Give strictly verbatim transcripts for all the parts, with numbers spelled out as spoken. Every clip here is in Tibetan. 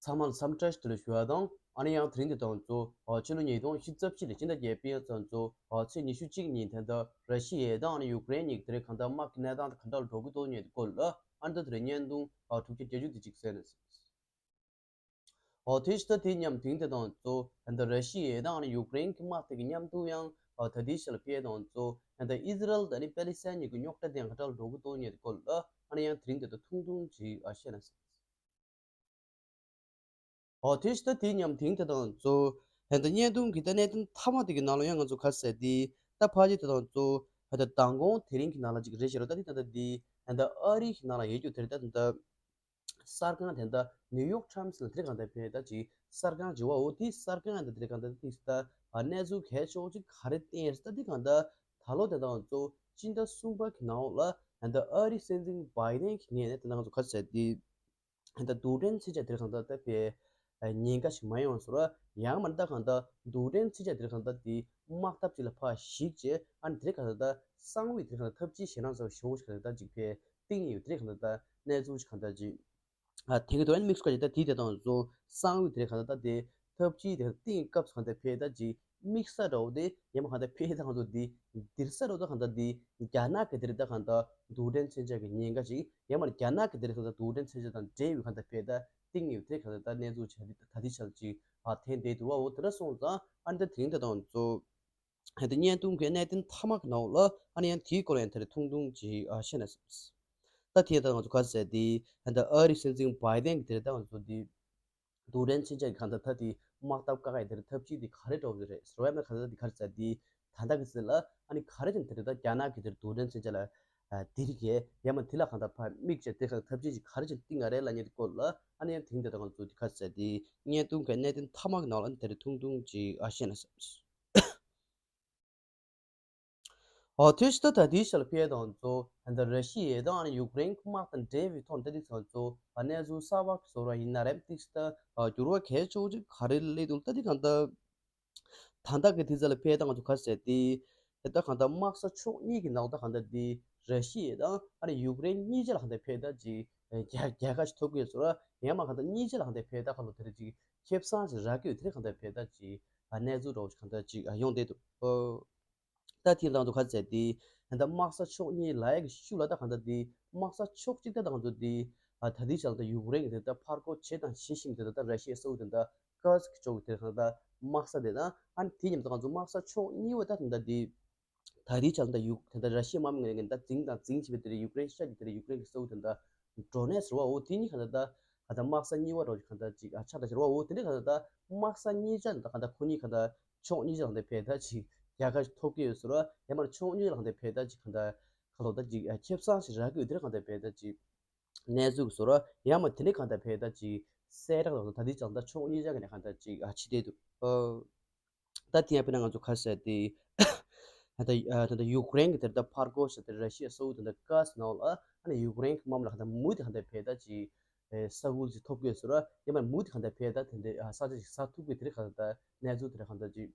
ཚང་མ་ལ་འཚམས་འདྲི་བཀྲ་ཤིས་བདེ་ལེགས་ཞུ་བ་དང་། ཨ་ནི་ཡང་དེ་རིང་འདི་དང་གཙོ་ཕྱི་ལོ་ཉིས་སྟོང་ཉི་ཤུ་རྩ་བཞི་ལོའི་སྤྱི་ཟླ་བརྒྱད་པའི་ཚེས་གཙོ་ཚེས་ཉི་ཤུ་གཅིག་ཉིན་དེ་འདྲ་ར་ཤི་ཡ་དང་ཨ་ནི་ཡུཀ་རེན་གཉིས་དེ་རིང་གང་ལྟར་དམག་གི་གནས་སྟངས་དེ་ག་འདྲ་ལ་འགྲོ་གི་འདུག་ཉེ་དུ་སྐོར་ལ་ཨ་ནི་ད་དེ་རིང་བརྙན་ཐུང་དྲུག་ཅུ་བརྒྱད་ཅུ་དེ་གཅིག་གསན་ན། ཨོ་དེ་ཕྱི་ད་དེ་མཉམ་དེང་དེ་དང་གཙོ་ད་ར་ཤི་ཡ་དང་ཨ་ནི་ཡུཀ་རེན་གྱི་དམག་དེ་གི་མཉམ་དུ་ཡང་ད་དེ་ཕྱི་ལ་ཕེ་དང་གཙོ་ད་ཨི་ཟི་རལ་དང་ཨ་ནི་པེ་ལི་སི་ཐན་གཉིས་ཀྱི་རྙོག་དྲ་དེ་ཡང་ག་འདྲ་ལ་འགྲོ་གི་འདུག་ཉེ་དུ་སྐོར་ལ་ཨ་ནི་ཡང་དེ་རིང་དེ་ད་ཐུང་ཐུང་ཅིག་ཨ་བཤད་ན། ཨོ་དེ་ཕྱི་ད་དེ་མཉམ་དེང་དེ་དང་གཙོ་ད་བརྙན་ཐུང་གི་ད་གནད་དོན་མཐའ་མ་དེ་གི་ནང་ལ་ཡང་ང་ཚོ་ག་ཟེར་དེ་ད་ཕ་ཇི་དེ་དང་གཙོ་ད་མདང་དགོང་དེ་རིང་གི་ནང་ལ་ཅིག་རེད་ཤེས་རོགས་ད་དེ་ད་ད་དེ་ད་ཨ་རི་གི་ནང་ལ་ཡོད་རྒྱུ་དེ་རེད་ད་ད། གསར་ཁང་དེ་འདྲ་ནིའུ་ཡོག་ཊའིམ་སི་ལ་དེ་རིང་གང་ལྟར་ཕེ་ད་ཅིག་གསར་ཁང་བྱེད་པ་འོ་དེ་གསར་ཁང་དེ་དེ་རིང་གང་ལྟར་ཏིག་ད་གནས་ཚུལ་གལ་ཆེ་བོ་ཅིག་ག་རེ་བསྟན་ཡོད་ཟེར་ད་དེ་གང་ལྟར་ད་ལོ་དེ་དང་གཙོ་སྤྱི་ཟླ་གསུམ་པ་གི་ནང་ལ་ད་ཨ་རི་སྲིད་འཛིན་བྷའི་ཌེན་གྱི་ངོས་ནས་དེ་འདྲ་ང་ཚོ་ག་ཟེར་དེ་ད་རྡུལ་ཕྲན་མཚོན་ཆ་དེ་རིང་གང་ལྟར་ད་ཕེ་ཉེན་ཁ་ཞིག་མ་ཡོང་བཟོ་ར་ཡང་མ་ད་གང་ལྟར་རྡུལ་ཕྲན་མཚོན་ཆ་དེ་རིང་གང་ལྟར་དེ་དམག་འཐབ་ཅིག་ལ་ཕར་གཞིགས་བྱས་ཨ་ནི་དེ་རིང་གང་ལྟར་གསང་བའི་དེ་རིང་གང་ལྟར་འཐབ་ཇུས་གཞན་དང་ཟེར་བ་ཞེ་བོ་ཞིག་གང་ལྟར་ཅིག་ཕེ་སྟེང་ཡོད་དེ་གང་ལྟར་གནས་ཚུལ་ཞིག་གང་ལྟར་ཅིག་ཨ་དེང་གི་དོན་དམིགས་སུ་བཀར་ཅིག་ད་དེའི་དེ་དང་གཙོ་གསང་བའི་དེ་གང་ལྟར་ད་དེ་འཐབ་ཇུས་དེ་སྟེང་སྐབས་སུ་གང་ལྟར་ཕེ་ད་ཅིག་དམིགས་ས་འདྲ་བོ་དེ་ཡང་མ་གང་ལྟར་ཕེ་ད་གང་ཚོ་དེ་འདིར་ས་འདྲ་བོ་ད་གང་ལྟར་དེ་རྒྱ་ནག་གི་དེ་རེད་ད་གང་ལྟར་རྡུལ་ཕྲན་མཚོན་ཆ་གི་ཉེན་ཁ་ཅིག་ཡང་མ་རྒྱ་ནག་གི་དེ་རེད་གང་ལྟར་རྡུལ་ཕྲན་མཚོན་ཆ་དང་འབྲེལ་བའི་གང་ལྟར་ཕེ་ད་སྟེང་ཡོད་དེ་གང་ལྟར་ད་གནས་ཚུལ་ཅིག་ད་དེ་ཆ་ཅིག་ཨ་ཐེན་དེ་དུ་བ་འོ་དེ་འདྲ་སོང་ཙང་ཨ་ནི་ད་དེང་དེ་དང་གཙོ། ཧེ་ད་བརྙན་ཐུང་གི་གནད་དོན་མཐའ་མ་གི་ནང་ལ་ཨ་ནི་ཡང་དེའི་སྐོར་ལ་ཡང་དེ་རིང་ཐུང་ཐུང་ཅིག་ཨ་བཤད་ན་བསམས། ད་དེ་ད་ང་ཚོ་ག་ཟེར་དེ་ཧེ་ད་ཨ་རི་སྲིད་འཛིན་བྷའི་ཌེན་གྱི་དེ་རེད་ད་ང་ཚོ་དེ་རྡུལ་ཕྲན་མཚོན་ཆ་གི་གང་ལྟར་ད་དེ་དམག་འཐབ་བཀག་ཡ་དེ་རེད་འཐབ་ཇུས་དེ་ག་རེ་འགྲོ་གི་རེད་ཟེར་བ་ཡང་ན་ག་ལྟར་དེ་ག་རེ་ཟེར་དེ་ད་ལྟ་གི་ཟེར་ལ་ཨ་ནི་ག་རེ་ཅན་དེ་རེད་ད་རྒྱ་ནག་གི་དེ་རྡུལ་ཕྲན་མཚོན་ཆ་ལ་ཨ་དེ་རིགས་ཡ་མ་དེ་ལ་གང་ལྟར་ཕར་དམིགས་བྱས་དེ་ག་འཐབ་ཇུས་ཅིག་ག་རེ་ཅན་བཏིང་ཡ་རེད་ལབ་མཁན་དེ་སྐོར་ལ་ཨ་ནི་ཡང་དེང་དེ་ད་ང་ཚོ་དེ་ག་ཟེར་དེ་བརྙན་ཐུང་གི་གནད་དོན་མཐའ་མ་གི་ནང་ལ་ཨ་ནི་དེ་རིང་ཐུང་ཐུང་ཅིག་ཨ་བཤད་ན་བསམས། ཨོ་དེ་ཕྱི་ད་ད་དེའི་ཞལ་ཕེ་དང་གཙོ་ད་ར་ཤི་ཡ་དང་ཡུཀ་རེན་དམག་དང་འབྲེལ་བའི་ཐོག་ད་དེ་ཚོ་གཙོ་གནས་ཚུལ་གསར་བ་གི་བཟོ་ར་ཡིན་ན་རེད་དེ་ཕྱི་ད་འགྱུར་བ་གལ་ཆེ་བོ་ཅིག་ག་རེ་སླེབས་འདུག་ད་དེ་གང་ལྟར་ད་ལྟ་གི་དེ་ཚོ་ལ་ཕེ་ད་ང་ཚོ་ག་ཟེར་དེ་དེ་ད་གང་ལྟར་དམག་ས་ཕྱོགས་གཉིས་ཀྱི་ནང་ད་གང་ལྟར་དེ་ར་ཤི་ཡ་དང་ཨ་ནི་ཡུཀ་རེན་གཉིས་ཆ་ལ་གང་ལྟར་ཕེ་ད་ཅིག་རྒྱལ་རྒྱལ་ཁ་ཞིག་ཐོབ་ཀྱི་ཡོད་བཟོ་ར་ཡང་མ་གང་ལྟར་གཉིས་ཆ་ལ་གང་ལྟར་ཕེ་ད་ཁ་ལོ་དེ་རེ་ཅིག་ཁེ་བཟང་ཞིག་རག་གི་ཡོད་དེ་རེ་གང་ལྟར་ཕེ་ད་ཅིག་གནས་ཚུལ་འདྲ་བོ་ཞིག་གང་ལྟར་ཅིག་ཡོང་བསྡད་འདུག་ད་དེའི་ནང་དུ་ག་ཟེར་དེ། ད་དམག་ས་ཕྱོགས་གཉིས་ལ་ཡ་གི་ཤུགས་ལ་ད་གང་ལྟར་དེ། དམག་ས་ཕྱོགས་གཅིག་ད་ང་ཚོ་དེ། ད་ལྟའི་ཆ་ལ་ད་ཡུཀ་རེན་གྱི་དེ་ད་ཕར་རྒོལ་བྱེད་དང་བྱེད་བཞིན་དེ་ད་ད་ར་ཤི་ཡའི་ས་ཁུལ་དེ་ད་ཀར་སི་ཀི་ཕྱོགས་ཀྱི་དེ་ད་ད་དམག་ས་དེ་ད་ཨ་ནི་དེ་མཉམ་དུ་ང་ཚོ་དམག་ས་ཕྱོགས་གཉིས་པོ་ད་ད་ད་དེ། ད་ལྟའི་ཆ་ལ་ད་ཡུཀ་དེ་ད་ར་ཤི་ཡའི་དམག་མི་ངོས་ནས་ད་འཛིང་དང་འཛིང་བྱེད་པའི་དེ་རེད། ཡུཀ་རེན་ཤར་གྱི་དེ་རེད། ཡུཀ་རེན་གྱི་ས་ཁུལ་དེ་ད་ཌོ་ནེ་སི་རེད་བ། འོ་དེ་གཉིས་གང་ལྟར་ད་གང་ལྟར་དམག་ས་གཉིས་པ་འདྲ་བོ་ཅིག་གང་ལྟར་ཅིག་ཨ་ཆགས་ད་ཟེར་བ། འོ་དེ་འདྲ་གང་ལྟར་ད་དམག་ས་གཉིས་ཆ་ལ་ད་གང་ལྟར་ཁོ་གཉིས་གང་ལྟར་ཕྱོགས་གཉིས་ཆ་ལ་གང་ལྟར་ཕེ་ད་ཅིག་རྒྱལ་ཁ་ཐོབ་ཀྱི་ཡོད་ཟེར་བ། ཡང་མ་ཕྱོགས་གཉིས་ཆ་ལ་གང་ལྟར་ཕེ་ད་ཅིག་གང་ལྟར་ཁ་ལོ་ད་ཅིག་ཨ་ཁེ་བཟང་ཞིག་རག་གི་ཡོད་དེ་འདྲ་གང་ལྟར་ཕེ་ད་ཅིག་གནས་ཚུལ་ཟེར་བ། ཡང་མ་དེ་འདྲ་གང་ལྟར་ཕེ་ད་ཅིག་གསལ་བསྒྲགས་ད་ལྟའི་ཆ་ལ་ད་ཕྱོགས་གཉིས་ཆ་གི་ནས་གང་ལྟར་ཅིག་ཨ་ཕྱི་བལྟས་འདུག་ཨོ། ད་དེ་ཡང་དཔེར་ན་ང་ཚོ་ག་ཟེར་ཏེ། ད་ལྟ་ད་ལྟ་ཡུཀ་རེན་གྱི་དེར་ད་ཕར་རྒོལ་བྱས་ཏེ་ར་ཤི་ཡའི་ས་ཁུལ་དེ་འདྲ་ཀར་སི་ནང་ལ་ཨ་ནི་ཡུཀ་རེན་གྱི་དམག་མི་ལ་གང་ལྟར་མུ་མཐུད་གང་ལྟར་ཕེ་ད་ཅིག་ས་ཁུལ་ཅིག་ཐོབ་ཀྱི་ཡོད་ཟེར་བ། ཡང་མ་མུ་མཐུད་གང་ལྟར་ཕེ་ད་དེ་འདྲའི་ས་ཆ་ཅིག་ཟ་ཐུབ་ཀྱི་དེ་འདྲ་གང་ལྟར་གནས་ཚུལ་དེ་འདྲ་གང་ལྟར་ཅིག་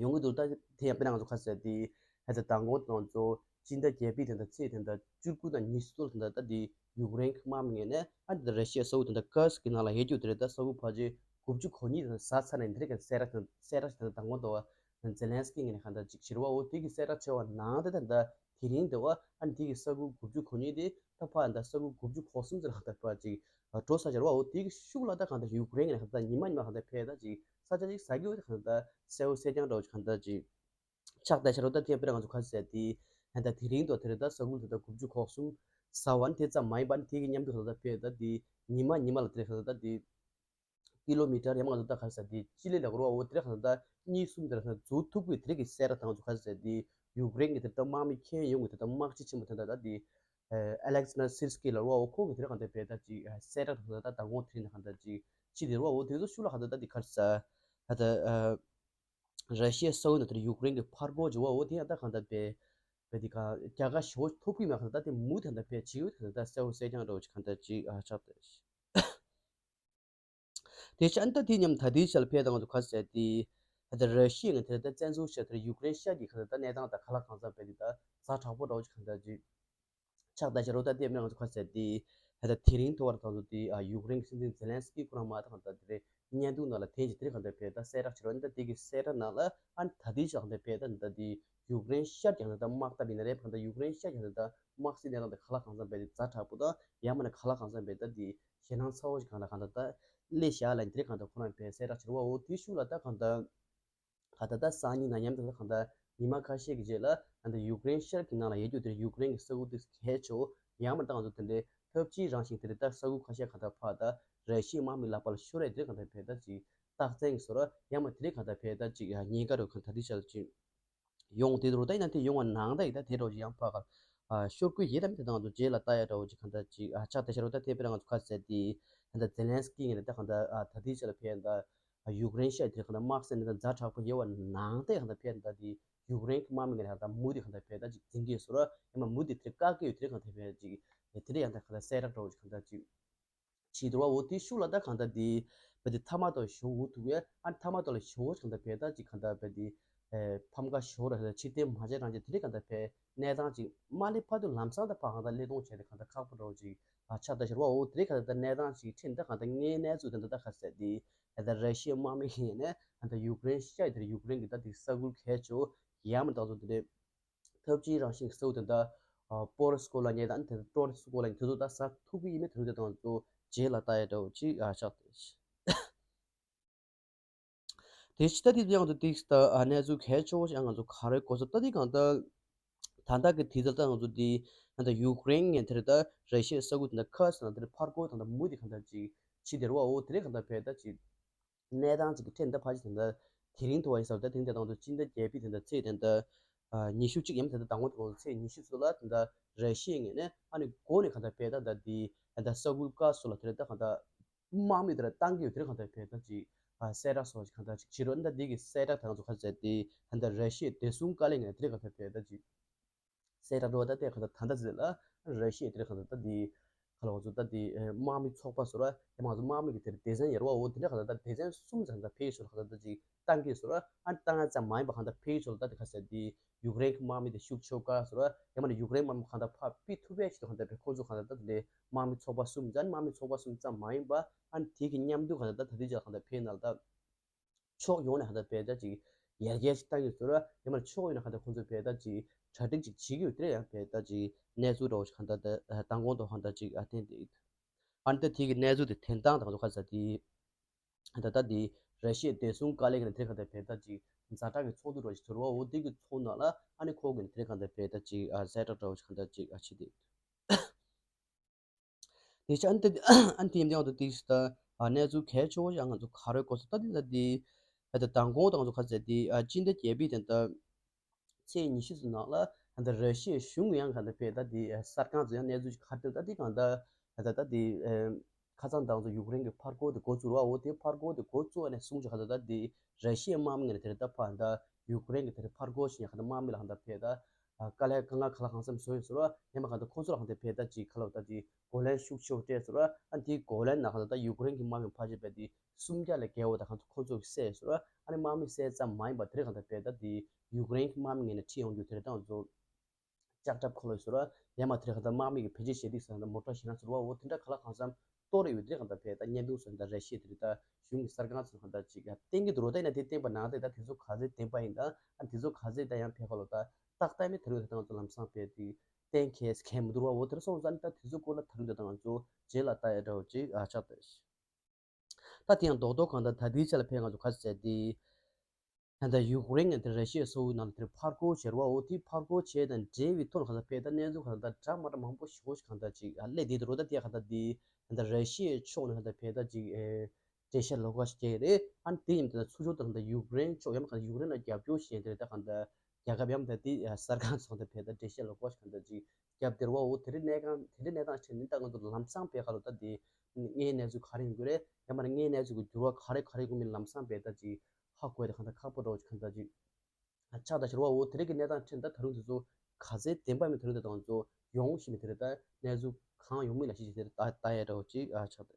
ཡོང་གི་འདུག་ད་དེ་ཡང་དཔེར་ན་ང་ཚོ་ག་ཟེར་ཏེ་ད་ལྟ་མདང་དགོང་དང་ཚོ་སྤྱི་ཟླ་བརྒྱད་པའི་དེ་འདྲ་ཚེས་དེ་འདྲ་བཅུ་དགུ་དང་ཉི་ཤུ་ཙམ་དེ་འདྲ་ད་དེ། ཡུཀ་རེན་གྱི་དམག་མི་ངོས་ནས་ཨ་ནི་ར་ཤི་ཡའི་ས་ཁུལ་དེ་འདྲ་ཀར་སི་ཀི་ནང་ལ་ཡོད་རྒྱུ་དེ་རེད། ད་ས་ཁུལ་ཕལ་ཆེར་དགུ་བཅུ་གོ་གཉིས་དེ་འདྲ་ཟ་ཚར་ནས་འདི་རེད་ག་གསལ་བསྒྲགས་དེ་གསལ་བསྒྲགས་དེ་འདྲ་དང་པོ་འདུག་བ། ཛེ་ལན་སི་ཀི་ངོས་ནས་གང་ལྟར་ཅིག་བྱེད་རེད་བ། འོ་དེ་གི་གསལ་བསྒྲགས་བྱས་པ་ནང་དེ་ད་ད་དེ་རིང་འདི་བ་ཨ་ནི་དེ་གི་ས་ཁུལ་དགུ་བཅུ་གོ་གཉིས་དེ་ད་ཕར་ད་ས་ཁུལ་དགུ་བཅུ་གོ་གསུམ་ཙམ་ལ་གང་ལྟར་ཕར་ཅིག་འགྲོ་ཚར་བྱས་རེད་བ། འོ་དེ་གི་ཤུགས་ལ་ད་གང་ལྟར་ཡུཀ་རེན་ངོས་ནས་གང་ལྟར་ཉི་མ་ཉི་མ་གང་ལྟར་ཕེ་ད་ཅིག་ས་ཆ་ཅིག་ཟ་གི་འོ་དེ་གང་ལྟར་གསལ་བོ་གསལ་རྐྱང་འདྲ་བོ་ཅིག་གང་ལྟར་ཅིག་ཆགས་བསྡད་ཤག་རོ། ད་དེ་དཔེར་ན་ང་ཚོ་ག་ཟེར་དེ་ད་དེ་རིང་དུ་དེ་རེད། ད་ས་ཁུལ་དེ་ད་དགུ་བཅུ་གོ་གསུམ་ཟ་བ་ནི་དེ་ཙམ་མ་ཡིན་པ་ནི་དེ་གི་མཉམ་དུ་ག་ད་ཕེ་ད་དེ་ཉི་མ་ཉི་མ་ལ་དེ་རེད། ག་ད་དེ་ཀི་ལོ་མི་ཊར་ཡང་ང་ཚོ་ད་ག་ཟེར་དེ་སྤྱི་ལེ་ལ་གོ་རོ་འོ་དེ་རེད། ག་ད་གཉིས་གསུམ་དེ་རེད། ག་འཛུལ་ཐུབ་གི་དེ་རེད་གི་གསལ་བསྒྲགས་ད་ང་ཚོ་ག་ཟེར་དེ་ཡུཀ་རེན་གི་དེ་ད་དམག་མི་ཁྱོན་ཡོངས་གི་དེ་ད་དམག་སྤྱི་ཆེན་པོ་དེ་ད་ད་དེ་ཨ་ལེག་ཟན་ཌར་སིར་སི་ཀི་ལ་རོ་འོ་ཁོ་གི་དེ་རེད། ག་ད་ཕེ་ད་ཅིག་གསལ་བསྒྲགས་ད་ད་མདང་དགོང་དེ་རིང་ནས་ག་ད་ཅིག་ཕྱི་དེ་རོ་འོ་དེ་ཚོ་ཤུགས་ལ་ག་ད་ད་དེ་ག་ཟེར་ད་ད། ར་ཤི་ཡའི་ས་ཁུལ་ནང་དེར་ཡུཀ་རེན་གྱི་ཕར་རྒོལ་བྱེད་པ་འོ་དེ་ཡང་ད་གང་ལྟར་པའི་པའི་དེ་ག་རྒྱལ་ཁ་ཞེ་པོ་ཐོབ་ཀྱི་མེད་གང་ལྟར་དེ་མུ་མཐུད་གང་ལྟར་པའི་བྱེད་ཡོད་གང་ལྟར་གསལ་བོ་གསལ་རྐྱང་འདྲ་བོ་ཅིག་གང་ལྟར་ཅིག་ཨ་ཆགས་ཏེ། དེ་ཕྱི་ཨ་ནི་ད་དེ་མཉམ་ད་དེའི་ཆ་ལ་ཕེ་ད་ང་ཚོ་ག་ཟེར་དེ་ད་ལྟ་ར་ཤི་ཡ་ངས་དེ་ལ་ད་བཙན་འཛུལ་བྱས་དེར་ཡུཀ་རེན་ཤར་གྱི་གང་ལྟར་ད་གནས་སྟངས་ད་ག་ལ་གང་འཚམ་པའི་དེ་ད་ཛ་དྲག་པོ་འདྲ་བོ་ཅིག་གང་ལྟར་ཅིག་ཕྱག་བརྡབ་བྱེད་རོགས་ད་ལྟེབ་ནས་ང་ཚོ་ཁ་གསལ་ཏེ་ད་ལྟ་དེ་རིང་ཐོག་བར་ང་ཚོ་དེ་ཡུཀ་རེན་གྱི་སྲིད་འཛིན་ཛེ་ལན་སི་ཀི་ཁོ་རང་མ་ད་གང་ལྟར་དེ་རེད། བརྙན་ཐུང་ནང་ལ་དེ་ཅིག་དེ་རིང་གང་ལྟར་བས་ད་གསལ་བསྒྲགས་བྱེད་རོགས་ད་དེ་གི་གསལ་བསྒྲགས་ནང་ལ་ཨ་ད་དེ་ཅིག་གང་ལྟར་བས་ད་ད་དེ་ཡུཀ་རེན་ཤར་གྱི་གང་ལྟར་དམག་འཐབ་ཡིན་ན་རེད། གང་ལྟར་ཡུཀ་རེན་ཤར་གྱི་གང་ལྟར་དམག་སྲིད་གནས་སྟངས་དེ་ག་ལ་གང་འཚམ་བས་དེ་ཛ་དྲག་པོ་དང་ཡང་མིན་ན་ག་ལ་གང་འཚམ་བས་ད་དེ་ཞེད་སྣང་ཚ་བོ་ཞིག་གང་ལ་གང་ལྟར་ད་སླེབས་བཞག་ལ་དེ་རིང་གང་ལྟར་ཁོ་རང་བས་གསལ་བསྒྲགས་བྱེད་རོགས་འོ་དེ་ཤུགས་ལ་ད་གང་ལྟར། ག་ད་ད་སང་ཉིན་ནང་མཉམ་དུ་གང་ལྟར་ཉི་མ་ཁ་ཤས་ཀྱི་རྗེས་ལ་ད་ལྟ་ཡུཀ་རེན་ཤར་གྱི་ནང་ལ་ཡོད་རྒྱུ་དེར་ཡུཀ་རེན་གྱི་ས་ཁུལ་དེ་གལ་ཆེ་བོ་ཡང་མ་ད་ང་ཚོ་དེ་འདྲའི་འཐབ་ཇུས་རང་བཞིན་དེ་རེད། ད་ས་ཁུལ་ཁ་ཤས་གང་ལྟར་ཕར་ད་ར་ཤི་ཡའི་དམག་མི་ལག་པ་ལ་ཤོར་ཡ་དེ་གང་ལྟར་བས་ད་ཅིག་རྟགས་མཚན་གྱི་བཟོ་འདྲ་ཡང་མ་དེ་རིང་གང་ལྟར་བས་ད་ཅིག་ཉེན་ཁ་རུ་གང་ད་དེ་ཆ་ལ་ཅིག་ཡོང་དེ་རུ་ད་ཡིན་ན་དེ་ཡོང་བ་ནང་ད་ཡིན་ད་དེ་རུ་ཅིག་ཡང་ཕ་ག་ཨ་ཤོར་དགོས་ཡས་ད་མི་དེ་དང་ང་ཚོ་རྗེས་ལ་ལྟ་ཡ་འདྲ་བོ་ཅིག་གང་ལྟར་ཅིག་ཨ་ཕྱག་བརྡབ་བྱེད་རོགས་ད་དེ་དཔེར་ང་ཚོ་ཁ་གསལ་དེ་ད་ལྟ་ཛེ་ལན་སི་ཀི་ངོས་ནས་ད་གང་ལྟར་ཨ་ད་ལྟའི་ཆ་ལ་བས་ད། ཡུཀ་རེན་ཤར་དེར་གང་ལྟར་དམག་སེམས་ནི་ད་ཛ་དྲག་པོ་ཡོད་པ་ནང་དེ་གང་ལྟར་བས་ད་དེ་ཡུཀ་རེན་གྱི་དམག་མི་ངོས་ནས་གང་ལྟར་མུ་མཐུད་གང་ལྟར་བས་ད་ཅིག་འཛིང་གི་ཡོད་ཟེར་རོ། ཡང་མ་མུ་མཐུད་དེ་བཀག་གི་ཡོད་དེ་གང་ལྟར་བས་ཅིག་དེ་འདྲ་ཡང་ད་གང་ལྟར་གསལ་བསྒྲགས་འདྲ་བོ་ཅིག་གང་ལྟར་ཅིག་བྱས་འདུག་བ། འོ་དེ་ཤུགས་ལ་ད་གང་ལྟར་དེ་བས་དེ་མཐའ་མ་དང་ཞོ་འུ་ཐུག་ཡ་ཨ་མཐའ་མ་དང་ལ་ཞོ་ཅིག་གང་ལྟར་བས་ད་ཅིག་གང་ལྟར་བས་དེ་ཕམ་ཁ་ཞོ་ར་ཕྱིར་འཐེན་མ་བྱས་རང་ཅིག་དེ་འདྲ་གང་ལྟར་བས་གནས་སྟངས་ཅིག་མ་སླེབས་བར་དུ་ལམ་སང་ད་ཕ་གང་ལྟར་སླེབས་གཏོང་བྱས་ཏེ་གང་ལྟར་ཁག་པོ་འདྲ་བོ་ཅིག་ཨ་ཆགས་ད་ཤར་བ། འོ་དེ་གང་ལྟར་ད་གནས་སྟངས་ཅིག་ཁྲིད་ད་གང་ལྟར་ངའི་གནས་ཚུལ་དེ་འདྲ་ད་ཁ་གསལ་དེ། ད་ལྟ་ར་ཤི་ཡའི་དམག་མི་ཡིན་ནས་ད་ལྟ་ཡུཀ་རེན་ཤར་དེར་ཡུཀ་རེན་གྱི་ད་དེ་ས་ཁུལ་གལ་ཆེ་བོ་ཡང་མ་ད་ཚོ་དེ་འདྲའི་འཐབ་ཇུས་རང་བཞིན་གྱི་ས་ཁུལ་དེ་འདྲ་པོ་རི་སི་ཀོ་ལ་ཉེ་དང་དེ་ཏོ་རི་སི་ཀོ་ལ་ཉེ་དེ་ཚོ་ད་ཟ་ཐུབ་ཀྱི་ཡིན་མིན་དེ་ཚོ་དེ་དང་ཚོ་རྗེས་ལ་ལྟ་ཡ་འདྲ་བོ་ཅིག་ཨ་ཆགས་ཏེ། དེ་ཕྱི་ད་དེ་ཡང་དུ་ཏིག་ད་ཨ་གནས་ཚུལ་གལ་ཆེ་བོ་ཞིག་ང་ཚོ་ག་རེ་གོ་ས་ད་དེ་གང་ལྟར། ད་ལྟ་གི་དུས་ཚོད་ད་ང་ཚོ་དེ་ད་ལྟ་ཡུཀ་རེན་ངན་དེར་ད་ར་ཤི་ཡའི་ས་ཁུལ་དེ་འདྲ་ཁ་སང་དེར་ཕར་རྒོལ་དང་ད་མུ་དེ་གང་ལྟར་ཅིག་ཕྱི་དེར་བ། འོ་དེ་རེད་གང་ལྟར་བས་ད་ཅིག་གནས་སྟངས་ཅིག་གི་ཕྲན་ད་ཕ་ཅིག་དེ་འདྲ་དེ་རིང་ཐུ་བ་ཡིན་ས་ད་དེ་འདྲ་དང་དུ་སྤྱི་ཟླ་བརྒྱད་པའི་དེ་འདྲ་ཚེས་དེ་འདྲ་ཉི་ཤུ་གཅིག་ཡམ་དེ་འདྲ་དང་པོ་དེ་ཚེས་ཉི་ཤུ་ཚོ་ལ་དེ་འདྲ་ར་ཤི་ཡའི་ངོས་ནས་ཨ་ནི་འགོ་ནས་གང་ལྟར་བས་ད་ད་དེ་ད་ས་ཁུལ་ཁ་སོ་ལ་དེ་རེད་ད་གང་ལྟར། དམག་མི་དེ་ལ་བཏང་གི་ཡོད་དེ་གང་ལྟར་བས་ད་ཅིག་ཨ་གསལ་བསྒྲགས་སོགས་ཅིག་གང་ལྟར་ཅིག་བྱེད་རོགས། ད་འདི་གི་གསལ་བསྒྲགས་དེ་ང་ཚོ་ག་ཚད་དེ་ད་ལྟ་ར་ཤི་ཡའི་བདེ་སྲུང་བཀའ་བློན་ངོས་ནས་དེ་གང་ལྟར་བས་ད་ཅིག་གསལ་བསྒྲགས་འགྲོ་བ་ད་དེ་གང་ལྟར་ད་ལྟ་ཟེར་ལ་ར་ཤི་ཡའི་དེ་གང་ལྟར་ད་འདི་ག་ལ་ང་ཚོ་ད་འདི་དམག་མི་ཚོགས་པ་སོགས་ར་ཡང་ང་ཚོ་དམག་མི་གི་དེར་སྡེ་ཚན་ཡར་བ་འོ་དེ་འདྲ་གང་ལྟར་ད་སྡེ་ཚན་གསུམ་ཙམ་ད་ཕེབས་ཤོར་གང་ལྟར་ད་ཅིག་བཏང་གི་སོགས་ར་ཨ་བཏང་ཡ་ཙམ་མ་ཡིན་པ་གང་ལྟར་ཕེབས་ཤོར་ད་དེ་ག་ཚད་འདི། ཡུཀ་རེན་གྱི་དམག་མི་དེ་ཤུགས་ཆེ་བ་བཀག་ཟེར་བ་ཡང་མིན་ན་ཡུཀ་རེན་དམག་མི་གང་ལྟར་ཕར་ཕུད་ཐུབ་པའི་ཆེད་དུ་གང་ལྟར་བས་ཁོང་ཚོ་གང་ལྟར་ད་དེ་འདྲའི་དམག་མི་ཚོགས་པ་གསུམ་ཙམ་དམག་མི་ཚོགས་པ་གསུམ་ཙམ་མ་ཡིན་པ་ཨ་ནི་དེ་གི་མཉམ་དུ་གང་ལྟར་ད་ད་ལྟའི་ཆར་གང་ལྟར་བས་ནང་ལ་ད་ཕྱོགས་ཡོངས་ནས་གང་ལྟར་བས་ད་ཅིག་ཡར་རྒྱས་ཅིག་བཏང་གི་ཟེར་བ་ཡང་མིན་ན་ཕྱོགས་ཡོངས་ནས་གང་ལྟར་ཁོང་ཚོ་བས་ད་ཅིག་གྲ་སྒྲིག་ཅིག་བྱེད་ཀྱི་ཡོད་དེ་ཡང་བས་ད་ཅིག་གནས་ཚུལ་འདྲ་བོ་ཞིག་གང་ལྟར་ད་མདང་དགོང་དུ་གང་ལྟར་ཅིག་ཨ་བསྟན་ཏེ་ཡོད། ཨ་ནི་ད་དེ་གི་གནས་ཚུལ་དེ་དོན་དག་དང་ཚོ་ག་ཚ་དེ། ད་ལྟ་འདི་ར་ཤི་ཡའི་བདེ་སྲུང་བཀའ་བློན་གྱི་དེ་ག་འདྲ་བས་ད་ཅིག་ཛ་དྲག་གི་ཚོགས་འདུ་འདྲ་ཞིག་ཚོར་བ་འོ་དེ་གི་ཚོགས་ནང་ལ་ཨ་ནི་ཁོ་གི་དེ་ག་འདྲ་བས་ད་ཅིག་ཨ་གསལ་བསྒྲགས་འདྲ་ཞིག་ག་འདྲ་ཅིག་ཨ་བྱེད་དེ། དེ་ཆ་ཨ་ནི་ད་ཨ་ནི་དེ་ཡིན་དུས་དེ་ད་ཨ་གནས་ཚུལ་གལ་ཆེ་བོ་ཞིག་ང་ཚོ་ག་རེ་གོ་ས་ད་དེ་ད་དེ་ད་མདང་དགོང་དང་ཚོ་ག་ཚ་དེ་ཨ་སྤྱི་ཟླ་བརྒྱད་པའི་དེ་ད། ཚེས་ཉི་ཤུ་ཙམ་ནང་ལ་ད་ལྟ་ར་ཤི་ཡའི་གཞུང་ཡང་གང་ལྟར་བས་ད་དེ་གསར་ཁང་ཚོ་ཡང་གནས་ཚུལ་ཞིག་ག་རེ་ད་དེ་གང་ལྟར་ད་ལྟ་དེ་ཁ་སང་དང་ཚོ་ཡུཀ་རེན་གྱི་ཕར་རྒོལ་དེ་འགོ་བཙུགས་ར་འོ་དེ་ཕར་རྒོལ་དེ་འགོ་བཙུགས་ནས་བཟུང་ཅིག་གང་ལྟར་ད་དེ་ར་ཤི་ཡའི་དམག་མི་ངོས་ནས་དེ་རེད་ད་ཕར་ད་ཡུཀ་རེན་གྱི་དེ་རེད་ཕར་རྒོལ་ཞིག་ཡང་གང་ལྟར་དམག་མི་ལ་གང་ལྟར་བས་ད་དཀའ་ལས་དཀའ་ངལ་ག་ལ་གང་འཚམ་བཟོ་ཡོད་ཟེར་བ་ཡང་མ་གང་ལྟར་ཁོང་ཚོ་ལ་གང་ལྟར་བས་ད་ཅིག་ག་ལ་ད་དེ་གོ་ལན་ཤུགས་ཆེ་བོ་སྤྲད་ཟེར་བ་ཨ་དེའི་གོ་ལན་ནང་གང་ལྟར་ད་ཡུཀ་རེན་གྱི་དམག་མི་ཕལ་ཆེར་བས་དེ། སུམ་བརྒྱ་ལས་བརྒལ་བ་དང་གང་ཚོ་ཁོ་ཚོ་གི་བསད་ཟེར་བ་ཨ་ནི་དམག་མི་བསད་ཙམ་མ་ཡིན་པ་དེ་རེད་གང་ལྟར་བས་ད་དེ་ཡུཀ་རེན་གྱི་དམག་མི་ངོས་ནས་ཁྲིད་ཡོང་རྒྱུ་དེ་རེད་ད་ང་ཚོ་ལྕགས་ཁྲབ་འཁོར་ལོ་ཟེར་བ་ཡང་མ་དེ་རེད་གང་ལྟར་དམག་མི་གི་བེད་སྤྱོད་བྱེད་དུས་ཟེར་གང་ལྟར་མོ་ཊ་ཞེད་སྣང་ཟེར་བ་འོ་དེ་འདྲ་ག་ལ་གང་འཚམ་གཏོར་ཡོད་དེ་རེད་གང་ལྟར་བས་ད་བརྙན་ཐུང་ཟེར་ད་ར་ཤི་ཡ་དེ་རེད་ད་གཞུང་གི་གསར་ཁང་ཟེར་གང་ལྟར་ཅིག་ཡ་བསྟན་གྱི་འདུག་རོ་ད་ཡིན་ན་དེ་བསྟན་པ་ནང་དེ་ད་དེ་ཚོ་ག་ཚོད་བདེན་པ་ཡིན་ད་ཨ་དེ་ཚོ་ག་ཚོད་ད་ཡང་ཕེ་ཁ་ལོ་ད་ཏག་ཏག་མི་དེ་རེད་ད་ང་ཚོ་ལམ་སང་བས་དེ་བསྟན་མཁན་གང་མི་འདུག་ར་འོ་དེ་རེད་སོང་ཙང་ད་དེ་ཚོ་སྐོར་ལ་ད་རུང་ད་ང་ཚོ་རྗེས་ལ་ལྟ་ཡ་འདྲ་བོ་ཅིག་ཨ་ཆགས་ད། ད་དེ་ཡང་རྡོག་རྡོག་གང་ལྟར་ད་ལྟའི་ཆ་ལ་ཕེབས་ང་ཚོ་ག་ཚོད་ཟེར་ཏེ། ད་ལྟ་ཡུཀ་རེན་ངོས་དེ་ར་ཤི་ཡའི་སོ་ནང་ལ་དེར་ཕར་རྒོལ་བྱེད་ར་བ་འོ་དེ་ཕར་རྒོལ་བྱས་དང་འབྲེལ་བའི་ཐོག་ལ་གང་ལྟར་ཕེབས་ད་གནས་ཚུལ་གང་ལྟར་འདྲ་མ་འདྲ་མང་པོ་ཞེ་པོ་ཞིག་གང་ལྟར་ཅིག་ཨ་སླེབས་བསྡད་འདུག་རོ། ད་དེ་གང་ལྟར་དེ་ད་ལྟ་ར་ཤི་ཡའི་ཕྱོགས་ནས་གང་ལྟར་ཕེབས་ད་ཅིག་ཨེ་འགྲེལ་བཤད་ལོགས་ཀ་ཞིག་རྒྱག་གི་རེད། ཨ་ནི་དེ་ཡིན་ད་ལྟ་ཚུར་ཕྱོགས་ད་གང་ལྟར་ཡུཀ་རེན་ཕྱོགས་ཡང་མིན་གང་ལྟར་ཡུཀ་རེན་ལ་རྒྱབ་སྐྱོར་བྱས་དེ་རེད་ད་གང་ལྟར། རྒྱལ་ཁབ་ཡང་ད་དེ་གསར་ཁང་ཚོ་ད་ཕེབས་ད་འགྲེལ་བཤད་ལོགས་ཀ་ཞིག་གང་ལྟར་ཅིག་རྒྱབ་སྟེར་བ་འོ་དེ་རིང་གནས་སྟངས་དེ་རིང་གནས་སྟངས་ཆེ་ནི་ད་ང་ཚོ་ལམ་སང་བས་ཁ་ལོ་ད་དེ་དངོས་གནས་ཚུལ་ག་རེ་ཡིན་དགོས་རེད་ཡང་མ་རེད་དངོས་གནས་ཚུལ་གྱི་འགྱུར་བ་ག་རེ་ག་རེ་དགོས་མིན་ལམ་སང་བས་ད་ཅིག་ཧ་གོ་ཡ་ད་གང་ལྟར་ཁག་པོ་འདྲ་བོ་ཞིག་གང་ལྟར་ཅིག་ཨ་ཆགས་ད་ཕྱིར་བ་འོ་དེ་རིང་གི་གནས་སྟངས་ཆེ་ནི་ད་ད་རུང་དེ་ཚོ་ག་ཚད་བདེན་པ་མིན་ད་རུང་དེ་ད་ང་ཚོ་ཡོང་ཤེས་མི་དེ་རེད་ད་གནས་ཚུལ་གང་ཡོང་མིན་ལ་ཤེས་ཤེས་དེ་རེད་ད་ལྟ་ཡ་འདྲ་བོ་ཅིག་ཨ་ཆགས་ད།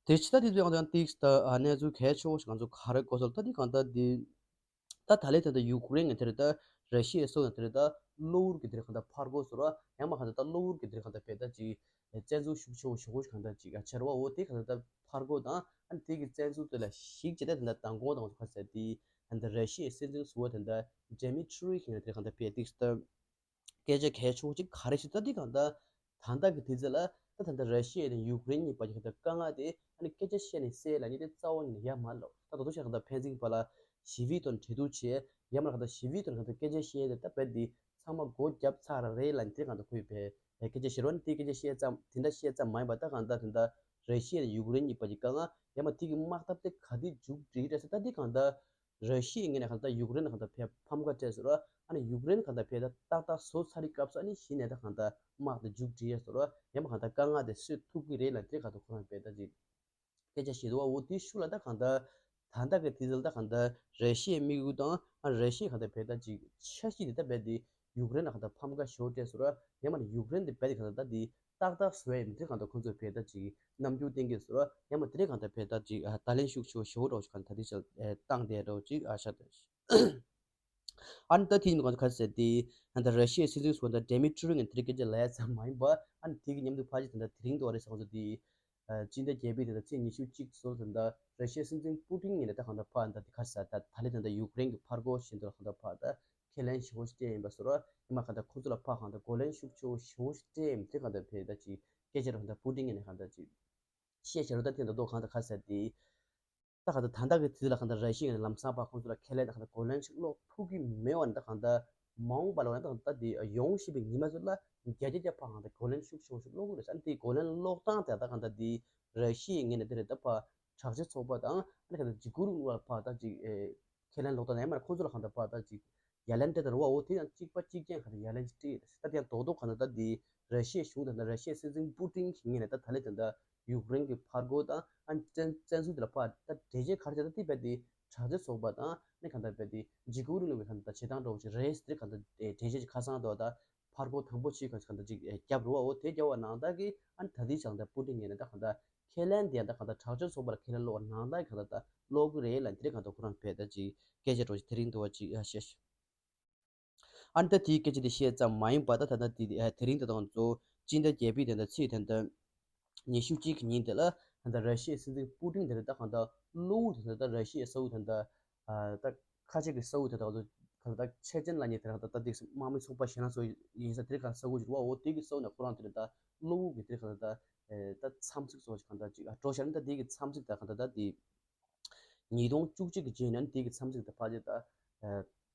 དེ་ཕྱི་ད་དེ་ཚོ་ཡང་ཏིག་ད་གནས་ཚུལ་གལ་ཆེ་བོ་ཞིག་ང་ཚོ་ག་རེ་གོ་སོང་ད་དེ་གང་ལྟར་དེ་ད་ད་ལས་ད་ད་ཡུཀ་རེན་ངོས་དེར་ད་ ར་ཤི་ཡའི་སོ་ཡང་དེ་རེད་ད། གློ་བུར་གྱི་དེ་རེད་གང་ལྟར་ཕར་རྒོལ་སོང་ར། ཡང་མ་གང་ལྟར་ད་གློ་བུར་གྱི་དེ་རེད་གང་ལྟར་བས་ད་ཅིག་བཙན་འཛུལ་ཤུགས་ཆེ་བོ་ཞེ་པོ་གང་ལྟར་ཅིག་ཆེ་རུ་བ། འོ་དེ་གང་ལྟར་ད་ཕར་རྒོལ་དང་ཨ་ནི་དེ་གི་བཙན་འཛུལ་དེ་ལ་གཞིགས་བྱས་ད་དེ་འདྲ་མདང་དགོང་དང་ཁ་གསལ་དེ་ད་ལྟ་ར་ཤི་ཡའི་སྲིད་འཛིན་ཟུར་པ་དེ་འདྲ་ཇེ་མི་ཊི་རི་ཡིན་ན་དེ་གང་ལྟར་བས་ཏིག་ད། སྐད་ཆ་གལ་ཆེ་བོ་གཅིག་ག་རེ་ཞིག་ད་འདི་གང་ལྟར་ད་ལྟ་གི་དུས་ཚོད་ལ་ད་ད་ལྟ་ར་ཤི་ཡ་དང་ཡུཀ་རེན་གཉིས་བར་གྱི་གང་ལྟར་དཀའ་ངལ་དེ་ཨ་ནི་སྐད་ཆ་བཤད་ནས་སེལ་ལབ་མཁན་དེ་རྩ་བ་ནས་ཡོད་མ་རེད། ད་ད་དུང་ཞིག་གང་ལྟར་ཕན་ཚུན་བར་ལ་ཞི་བའི་ཐོག་ནས་གྲོས་བསྡུར་བྱས། ཡང་མིན་གང་ལྟར་ཞི་བའི་ཐོག་ནས་གང་ལྟར་སྐད་ཆ་བཤད་དེ་ད་རྦད་དེ་ཚང་མ་སྒོ་བརྒྱབ་ཚར་རེད་ལབ་མཁན་དེ་གང་ལྟར་ཁོས་བས་སྐད་ཆ་བཤད་རོགས་ནི་དེ་སྐད་ཆ་བཤད་ཙམ་དེ་འདྲ་བཤད་ཙམ་མ་ཡིན་པ། ད་གང་ལྟར་དེ་འདྲ་ར་ཤི་ཡ་དང་ཡུཀ་རེན་གཉིས་བར་གྱི་དཀའ་ངལ་ཡང་མིན་དེ་གི་དམག་འཐབ་དེ་ག་དུས་མཇུག་སྒྲིལ་རེད་ཟེར། ད་འདི་གང་ལྟར་ར་ཤི་ཡའི་ངོས་ནས་གང་ལྟར་ཡུཀ་རེན་ལ་གང་ལྟར་ཕར་ཕམ་ཁ་སྤྲད་སོང་ར། ཨ་ནི་ཡུཀ་རེན་གང་ལྟར་ཕར་ད་ཏག་ཏག་བཟོ་ཚར་བའི་སྐབས་སུ་ཨ་ནི་གཞི་ནས་ད་གང་ལྟར་དམག་དེ་མཇུག་སྒྲིལ་ཡས་སོང་ར། ཡང་མིན་གང་ལྟར་དཀའ་ངལ་དེ་སེལ་ཐུབ་ཀྱི་རེད་ལབ་དེ་གང་ལྟར་ཁོ་རང་ཕར་ད་ཅིག་སྐད་ཆ་བཤད་འདུག་བ། འོ་དེའི་ཤུགས་ལ་ད་གང་ལྟར་ད་ལྟ་གི་དུས་ཚོད་ལ་ད་གང་ལྟར་ར་ཤི་ཡའི་དམིགས་ཡུལ་དང་ཨ་ར་ཤི་ཡས་གང་ལྟར་ཕར་ད་ཅིག་འཆར་གཞི་དེ་ད་རྦད་དེ་ཡུཀ་རེན་ལ་གང་ལྟར་ཕམ་ཁ་ཞེ་པོ་སྤྲད་སོང་ར། ཡང་མིན་ཡུཀ་རེན་དེ་རྦད་དེ་གང་ལྟར་ད་དེ་ཏག་ཏག་བཟོ་ཡས་མི་དེ་གང་ལྟར་ཁོང་ཚོས་ཕར་ད་ཅིག་རྣམ་འགྱུར་བསྟན་གྱི་སོང་ར། ཡང་མིན་དེ་རེད་གང་ལྟར་ཕར་ད་ཅིག་ཨ་བརྡ་ལན་ཤུགས་ཆེ་བོ་ཞེ་པོ་འདྲ་བོ་ཞིག་གང་ལྟར་ད་དེ་ཞིག་ཨེ་བཏང་བསྡད་འདྲ་བོ་ཅིག་ཨ་ཤ་ད། ཨ་ནི་ད་དེ་ཡིན་གང་ལྟར་ག་ཟེར་དེ་ཨ་ད་ར་ཤི་ཡའི་སྲིད་འཛིན་ཟུར་པ་ད་ཌི་མི་ཊི་རི་ཡིན་དེ་སྐད་ཆ་ལབ་ཡ་ཙམ་མ་ཡིན་པ། ཨ་ནི་དེ་གི་མཉམ་དུ་ཕལ་ཆེར་ད་ལྟ་དེ་རིང་དུ་བ་རེད་ཟེར་གང་ལྟར་དེ་ཨ་སྤྱི་ཟླ་བརྒྱད་པའི་ད་ལྟ་ཚེས་ཉི་ཤུ་གཅིག་ཚོ་ད་ལྟ་ར་ཤི་ཡའི་སྲིད་འཛིན་པུ་ཏིན་ཡིན་ན་ད་གང་ལྟར་ཕར་ད་དེ་ག་ཟེར་ད་ད་ལྟ་ད་ལྟ་ཡུཀ་རེན་གྱི་ཕར་རྒོལ་བཞིན་དུ་གང་ལྟར་ཕར་ད་ཁས་ལེན་ཞེ་པོ་ཞིག་སྤྲད་ཡིན་པ་སོགས་ར། ཡང་མིན་གང་ལྟར་ཁོ་ཚོ་ལ་ཕར་གང་ལྟར་རྒོལ་ལན་ཤུགས་ཆེ་བོ་ཞེ་པོ་ཞིག་སྤྲད་ཡིན་དེ་གང་ལྟར་ཕར་ད་ཅིག་སྐད་ཆ་ར་གང་ལྟར་པུ་ཏིན་ཡིན་ན་གང་ལྟར་ཅིག་བཤད་བྱ་རུ་ད་དེ་འདྲ་མདོག་གང་ལྟར་ག་ཟེར་དེ། ད་གང་ལྟར་ད་ལྟ་གི་དུས་ལ་གང་ལྟར་ར་ཤི་ཡ་ནས་ལམ་སང་ཕར་ཁོང་ཚོ་ལ་ཁས་ལེན་ད་གང་ལྟར་རྒོལ་ལན་ཞིག་སློག་ཐུབ་ཀྱི་མེད་པ་ནི་ད་གང་ལྟར་མ་འོངས་པ་ལ་ད་གང་ལྟར་དེ་ཡོང་བཞིན་པའི་ཉི་མ་ཚོ་ལ་བརྒྱ་ཆ་བརྒྱ་ཕར་གང་ལྟར་རྒོལ་ལན་ཤུགས་ཆེ་བོ་ཞིག་སློག་གི་རེད་ཟེར། དེ་རྒོལ་ལན་སློག་སྟངས་དེ་ད་གང་ལྟར་དེ་ར་ཤི་ཡའི་ངོས་ནས་དེ་རེད་ད་ཕར་དྲག་ཆས་ཚོགས་པ་དང་ཨ་ནི་གང་ལྟར་འཇིགས་སྐུལ་རིང་ལུགས་ལ་ཕར་ད་ཅིག་ཨེ་ཁས་ལེན་སློག་སྟངས་ཡང་མིན་ཁོང་ཚོ་ལ་གང་ལྟར་ཕར་ད་ཅིག་ཡ་ལན་སྤྲད་དང་རུ་བ། འོ་དེ་ཡང་གཅིག་པ་གཅིག་རྐྱང་གང་ལྟར་ཡ་ལན་ཅིག་སྤྲད་ཡོད་རེད། ད་དེ་ཡང་རྡོག་རྡོག་གང་ལྟར་ད་དེ་ར་ཤི་ཡའི་གཞུང་དང་ད་ར་ཤི་ཡའི་སྲིད་འཛིན་པུ་ཏིན་གྱི་ངོས་ནས་ད་ད་ལན་དེ་འདྲ་ཡུཀ་རེན་གྱི་ཕར་རྒོལ་དང་ཨ་ནི་བཙན་བཙན་འཛུལ་དེ་ལ་ཕར་ད་འགྲེལ་བཤད་ག་རེ་བྱས་ད་དེ་རྦད་དེ་དྲག་ཆས་ཚོགས་པ་དང་ཨ་ནི་གང་ལྟར་རྦད་དེ་འཇིགས་སྐུལ་རིང་ལུགས་ཀྱི་གང་ལྟར་བྱེད་སྟངས་འདྲ་བོ་ཞིག་རེད་ཟེར་གང་ལྟར་འགྲེལ་བཤད་ཅིག་ཁ་སང་དུ་ད་ཕར་རྒོལ་དང་པོ་ཅིག་གང་ལྟར་ཅིག་བརྒྱབ་རུ་བ། འོ་དེ་བརྒྱབ་པ་ནང་ལྟར་གྱི་ཨ་ནི་ད་ལྟའི་ཆ་ལ་ད་པུ་ཏིན་ངོས་ནས་ད་གང་ལྟར་ཁས་ལེན་དེ་ཡང་ད་གང་ལྟར་དྲག་ཆས་ཚོགས་པ་ལ་ཁས་ལེན་སློག་པ་ནང་ལྟར་གྱི་གང་ལྟར་ད་སློག་གི་རེད་ལབ་དེ་རིང་གང་ལྟར་ཁོ་རང་ཕར་ད་ཅིག་སྐད་ཆ་འདྲ་བོ་ཞིག་དེ་རིང་དུ་བ་ཅིག་ཨ་བཤད་ཤག་ཨ་ནི་ད་དེའི་སྐད་ཆ་དེ་བཤད་ཙམ་མ་ཡིན་པ་ད་ད་ལྟ་དེ་དེ་དེ་རིང་དེ་དང་གཙོ་སྤྱི་ཟླ་བརྒྱད་པའི་དེ་འདྲ་ཚེས་དེ་འདྲ་ཉི་ཤུ་གཅིག་གི་ཉིན་དེ་ལ་ད་ལྟ་ར་ཤི་ཡའི་སྲིད་འཛིན་པུ་ཏིན་དེ་རེད་ད་གང་ལྟར་གློ་བུར་དེ་འདྲ་ད་ར་ཤི་ཡའི་ས་ཁུལ་དེ་འདྲ་ཨ་ད་ཁ་ཆེ་གི་ས་ཁུལ་དེ་འདྲ་གང་ལྟར་ཆེ་ཅན་ལབ་མཁན་དེ་རང་ད་ལྟ་དེ་དམག་མི་ཚོགས་པ་གཞན་ལ་སོགས་ཡིན་ས་དེ་རིང་གང་ས་ཁུལ་ཞིག་རེད་བ། འོ་དེ་གི་ས་ཁུལ་ནས་ཁོ་རང་དེ་རེད་ད་གློ་བུར་གི་དེ་རིང་གང་ལྟར་ད་ཨེ་ད་འཚམས་གཟིགས་སོགས་ཤིག་གང་ལྟར་ཅིག་ཨ་འགྲོ་ཤར་ནི་ད་དེ་གི་འཚམས་གཟིགས་ད་གང་ལྟར་ད་དེ། ཉིས་སྟོང་བཅུ་གཅིག་གི་རྗེས་ནས་དེ་གི་འཚམས་གཟིགས་དེ་ཕལ་ཆེར་ད་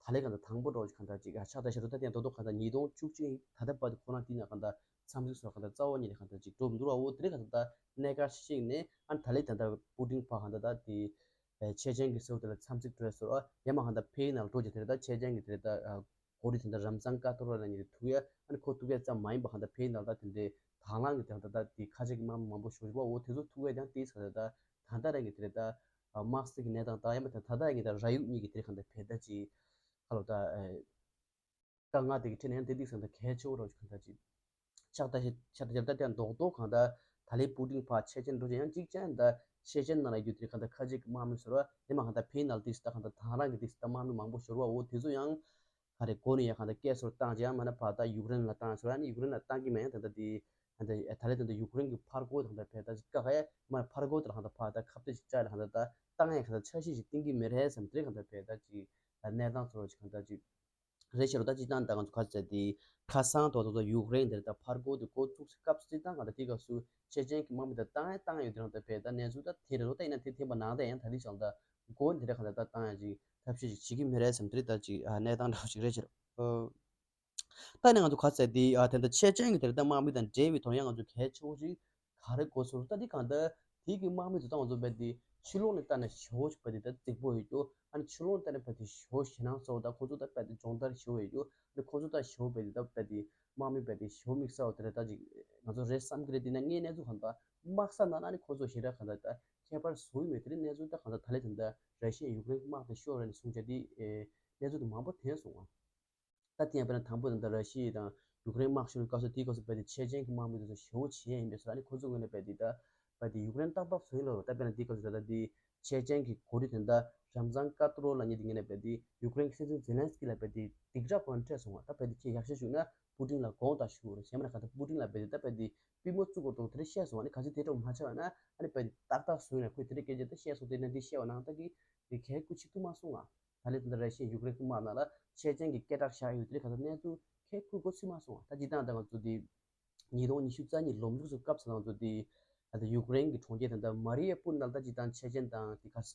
ཨ་ད་ལན་གང་ལྟར་དང་པོ་འདྲ་བོ་ཞིག་གང་ལྟར་ཅིག་ཨ་ཆགས་བསྡད་ཤག་རུ། ད་དེ་ཡང་རྡོག་རྡོག་གང་ལྟར་ཉིས་སྟོང་བཅུ་གཅིག་ད་ལྟ་བར་དུ་ཁོ་རང་དེ་ན་གང་ལྟར་འཚམས་གཟིགས་སོགས་གང་ལྟར་རྩ་བ་ཉིད་ནས་གང་ལྟར་ཅིག་འགྲོ་མི་འདུག་ར། འོ་དེ་རིང་གང་ལྟར་ད་གནད་འགག་ཞིག་ནས་ཨ་ད་ལན་ད་ལྟ་པུ་ཏིན་ཕར་གང་ལྟར་ད་དེ་ཨ་ཆེ་ཅན་གྱི་ས་ཁུལ་དེ་ལ་འཚམས་གཟིགས་འགྲོ་སོང་ར། ཡང་མིན་གང་ལྟར་ཕར་ནང་ལ་འགྲོ་རྒྱུ་དེ་རེད་ད་ཆེ་ཅན་གྱི་དེ་རེད་ད་ཨ་གོ་རི་དེ་འདྲ་རམ་ཛན་ཀ་ཏོ་ར་ལབ་མཁན་དེ་ཐུག་ཡ། ཨ་ནི་ཁོ་ཐུག་ཡ་ཙམ་མ་ཡིན་པ་གང་ལྟར་ཕར་ནང་ལ་ད་དེ་འདྲའི་དང་བླངས་ཀྱི་དེ་གང་ལྟར་ད་དེ་ཁ་ཆེ་གི་དམག་མི་མང་པོ་ཞིག་འོ་དེ་ཚོ་ཐུག་ཡ་དང་དེ་གང་ལྟར་ད་ད་ལྟ་རང་གི་དེ་རེད་ད་དམག་སྲིད་ཀྱི་གནས་སྟངས་དང་ཡང་མིན་ད་ད་ལྟ་རང་གི་ད་ར་ཡུག་གཉིས་ཀྱི་དེ་རེད་གང་ལྟར་ཕར་ད་ཅིག་ཁ་ལོ་ད་དཀའ་ངལ་དེ་གི་ཁྲོད་ནས་ཡང་དེ་དེ་གང་ལྟར་གལ་ཆེ་བོ་རོ་གང་ལྟར་ཅིག་ཆགས་ད་ཆགས་ད་ཆགས་ད་དེ་རྡོག་རྡོག་གང་ལྟར་ད་ལན་པུ་ཏིན་ཕར་ཆེ་ཅན་འགྲོ་ཅན་ཡང་གཅིག་ཅན་ད་ཆེ་ཅན་ནང་ལ་ཡོད་དེ་གང་ལྟར་ཁ་ཆེ་གི་དམག་མི་ཟེར་བ་ཡང་མིན་གང་ལྟར་ཕར་ནང་ལ་དེ་ད་གང་ལྟར་དང་བླངས་ཀྱི་དེ་ད་དམག་མི་མང་པོ་ཤོར་བ། འོ་དེ་ཚོ་ཡང་ག་རེ་གོ་ནས་ཡང་གང་ལྟར་སྐད་སོར་བཏང་ཅི་ཡང་མིན་ན་ཕར་ད་ཡུཀ་རེན་ལ་བཏང་ཟེར་བ་ནི་ཡུཀ་རེན་ལ་བཏང་གི་མེད། ཡང་ད་ལྟ་དེ་ད་ལྟ་ད་ལྟ་ཡུཀ་རེན་གྱི་ཕར་རྒོལ་དང་ད་ཕར་ད་ཅིག་བཀག་ཡ་མ་ཕར་རྒོལ་དང་གང་ལྟར་ཕར་ད་ཁ་གཏད་ཅིག་བཅག་ལ་གང་ལྟར་ད་བཏང་ཡ་གང་ལྟར་འཆར་གཞི་ཅིག་བཏིང་གི་མེད་རེད་བསམ་དེ་གང་ལྟར་ཕར་ད་ཅིག་གནས་སྟངས་ཚོ་ཅིག་གང་ལྟར་ཅིག་རེད་ཤག་རོ། ད་སྤྱིར་བཏང་ད་གང་ཚོ་ག་ཚོད་དེ་ཁ་སང་དོ་དོ་དོ་ཡུཀ་རེན་དེར་ད་ཕར་རྒོལ་དེ་འགོ་བཙུགས་སྐབས་སུ་སྤྱིར་བཏང་གང་ལྟར་དེ་སྐབས་སུ་ཆེ་ཅན་གྱི་དམག་མི་ད་བཏང་ཡ་བཏང་ཡ་ཡོད་དེ་རང་ད་ཕར་ད་གནས་ཚུལ་ད་དེ་རེད་རོ། ད་ཡིན་ན་དེ་ཐེངས་པ་ནང་ད་ཡང་ད་དེ་ཅང་ད་འགོ་འདི་རེད་གང་ལྟར་ད་བཏང་ཡ་ཅིག་ཐབས་ཤེས་ཅིག་བྱེད་ཀྱི་མེད་རེད་བསམ་དེ་རེད། ད་ཅིག་ཨ་གནས་སྟངས་འདྲ་བོ་ཅིག་རེད་ཤག་རོ། ཨོ། ད་ནི་ང་ཚོ་ག་ཚོད་དེ་ཨ་དེ་འདྲ་ཆེ་ཅན་གྱི་དེར་ད་དམག་མི་དང་འབྲེལ་བའི་ཐོག་ཡང་ང་ཚོ་གལ་ཆེ་བོ་ཅིག་ག་རེ་གོ་སོང་། ད་འདི་གང་ལྟར་དེ་གི་དམག་མི་ཚོ་ད་ང་ཚོ་རྦད་དེ་ཕྱི་ལོགས་ནས་ལྟ་ན་ཞེ་པོ་ཅིག་རྦད་དེ་ད་རྫིག་པོ་ཡོད་རྒྱུ། ཨ་ནི་ཕྱི་ལོགས་ནས་ལྟ་ན་རྦད་དེ་ཞེ་པོ་ཞེད་སྣང་ཚ་བོ་དང་ཁོ་ཚོ་ད་རྦད་དེ་སྦྱོང་བརྡར་ཞེ་པོ་ཡོད་རྒྱུ། ཨ་ནི་ཁོ་ཚོ་ད་ཞེ་པོ་རྦད་དེ་ད་རྦད་དེ་དམག་མི་རྦད་དེ་ཞེ་པོ་དམིགས་བསལ་བ་དེ་འདྲ་ད་ཅིག་ང་ཚོ་རེད་བསམ་གི་རེད། དེ་ན་ངའི་གནས་ཚུལ་གང་ལྟར་དམག་ས་ནང་ན་ཨ་ནི་ཁོ་ཚོ་ཞེ་དྲག་གང་ལྟར་ད་ཁྱད་པར་བཟོ་གི་མེད། དེ་རིང་གནས་ཚུལ་ད་གང་ལྟར་ད་ལས་དེ་འདྲ་ར་ཤི་ཡ་ཡུཀ་རེན་དམག་དང་ཤོར་རེད་ནས་བཟུང་བྱས་དེ་ཨེ་གནས་ཚུལ་དེ་མང་པོ་ཐོན་སོང་ང་། ད་དེ་ཡང་དཔེར་ན་དང་པོ་དེ་འདྲ་ར་ཤི་ཡ་དང་ཡུཀ་རེན་དམག་ཤོར་བའི་སྐབས་སུ་དེའི་སྐབས་སུ་རྦད་དེ་ཆེ་ཆེན་གྱི་དམག་མི་དེ་ཚོ་ཞེ་པོ་བྱེད་ཡ་ཡིན་པས་སོ། ཨ་ནི་ཁོ་ཚོ་ངོས་ནས་རྦད་དེ་ད་རྦད་དེ་ཡུཀ་རེན་ཏག་ཏག་བཟོ་ཡིན་ལབ་རོ། ད་དཔེར་ན་དེའི་སྐབས་སུ་ད་ལྟ་དེ་ཆེ་ཆེན་གྱི་གོ་སྒྲིག་དེ་འདྲ་ གྲྭ་ཚང་ཀ་ཏྲོ་ལབ་མཁན་དེ་ངོས་ནས་རྦད་དེ་ཡུཀ་རེན་གྱི་སྲིད་འཛིན་ཛེ་ལན་སི་ཀི་ལ་རྦད་དེ་སྡིགས་ར་ཁོ་རང་སྤྲད་སོང་བ། ད་རྦད་དེ་ཁྱེད་ཡག་ཤོས་བཞུགས་ན་པུ་ཏིན་ལ་དགོངས་དག་ཞུ་རོགས། གཞན་མ་ན་གང་ལྟར་པུ་ཏིན་ལ་རྦད་དེ་ད་རྦད་དེ་པུས་མོ་བཙུགས་དགོས་འདུག་དེ་འདྲ་བཤད་སོང་བ། ཨ་ནི་གལ་སྲིད་དེ་འདྲ་མ་བྱས་པ་ན་ཨ་ནི་རྦད་དེ་ཏག་ཏག་བཟོས་ནས་ཁོས་དེ་འདྲ་སྐད་ཆ་ད་བཤད་སོང་། དེ་ནས་འདི་བཤད་པ་ནང་ད་གི་དེ་གལ་ཁུ་ཆེ་ཐུབ་མ་སོང་ང་། ད་ལན་དེ་འདྲ་ར་ཤི་ཡ་ཡུཀ་རེན་གྱི་དམག་ནང་ལ་ཆད་ཅན་གྱི་སྐད་གྲགས་བཞག་ཡོད། དེ་རིང་གང་ལྟར་གནས་ཚུལ་ཁྱད་ཁུར་གོ་ཚུལ་མ་སོང་བ། ད་སྤྱིར་བཏང་ད་ང་ཚོ་དེ་ཉིས་སྟོང་ཉི་ཤུ་རྩ་གཉིས་ལོ་མཇུག་སུ་སྐབས་སུ་ང་ཚོ་དེ་ད་ལྟ་ཡུཀ་རེན་གྱི་གྲོང་ཁྱེར་དེ་འདྲ་མ་རི་ཡ་པུལ་ནང་ལ་ད་སྤྱིར་བཏང་ཆད་ཅན་དང་དེ་ག་ས་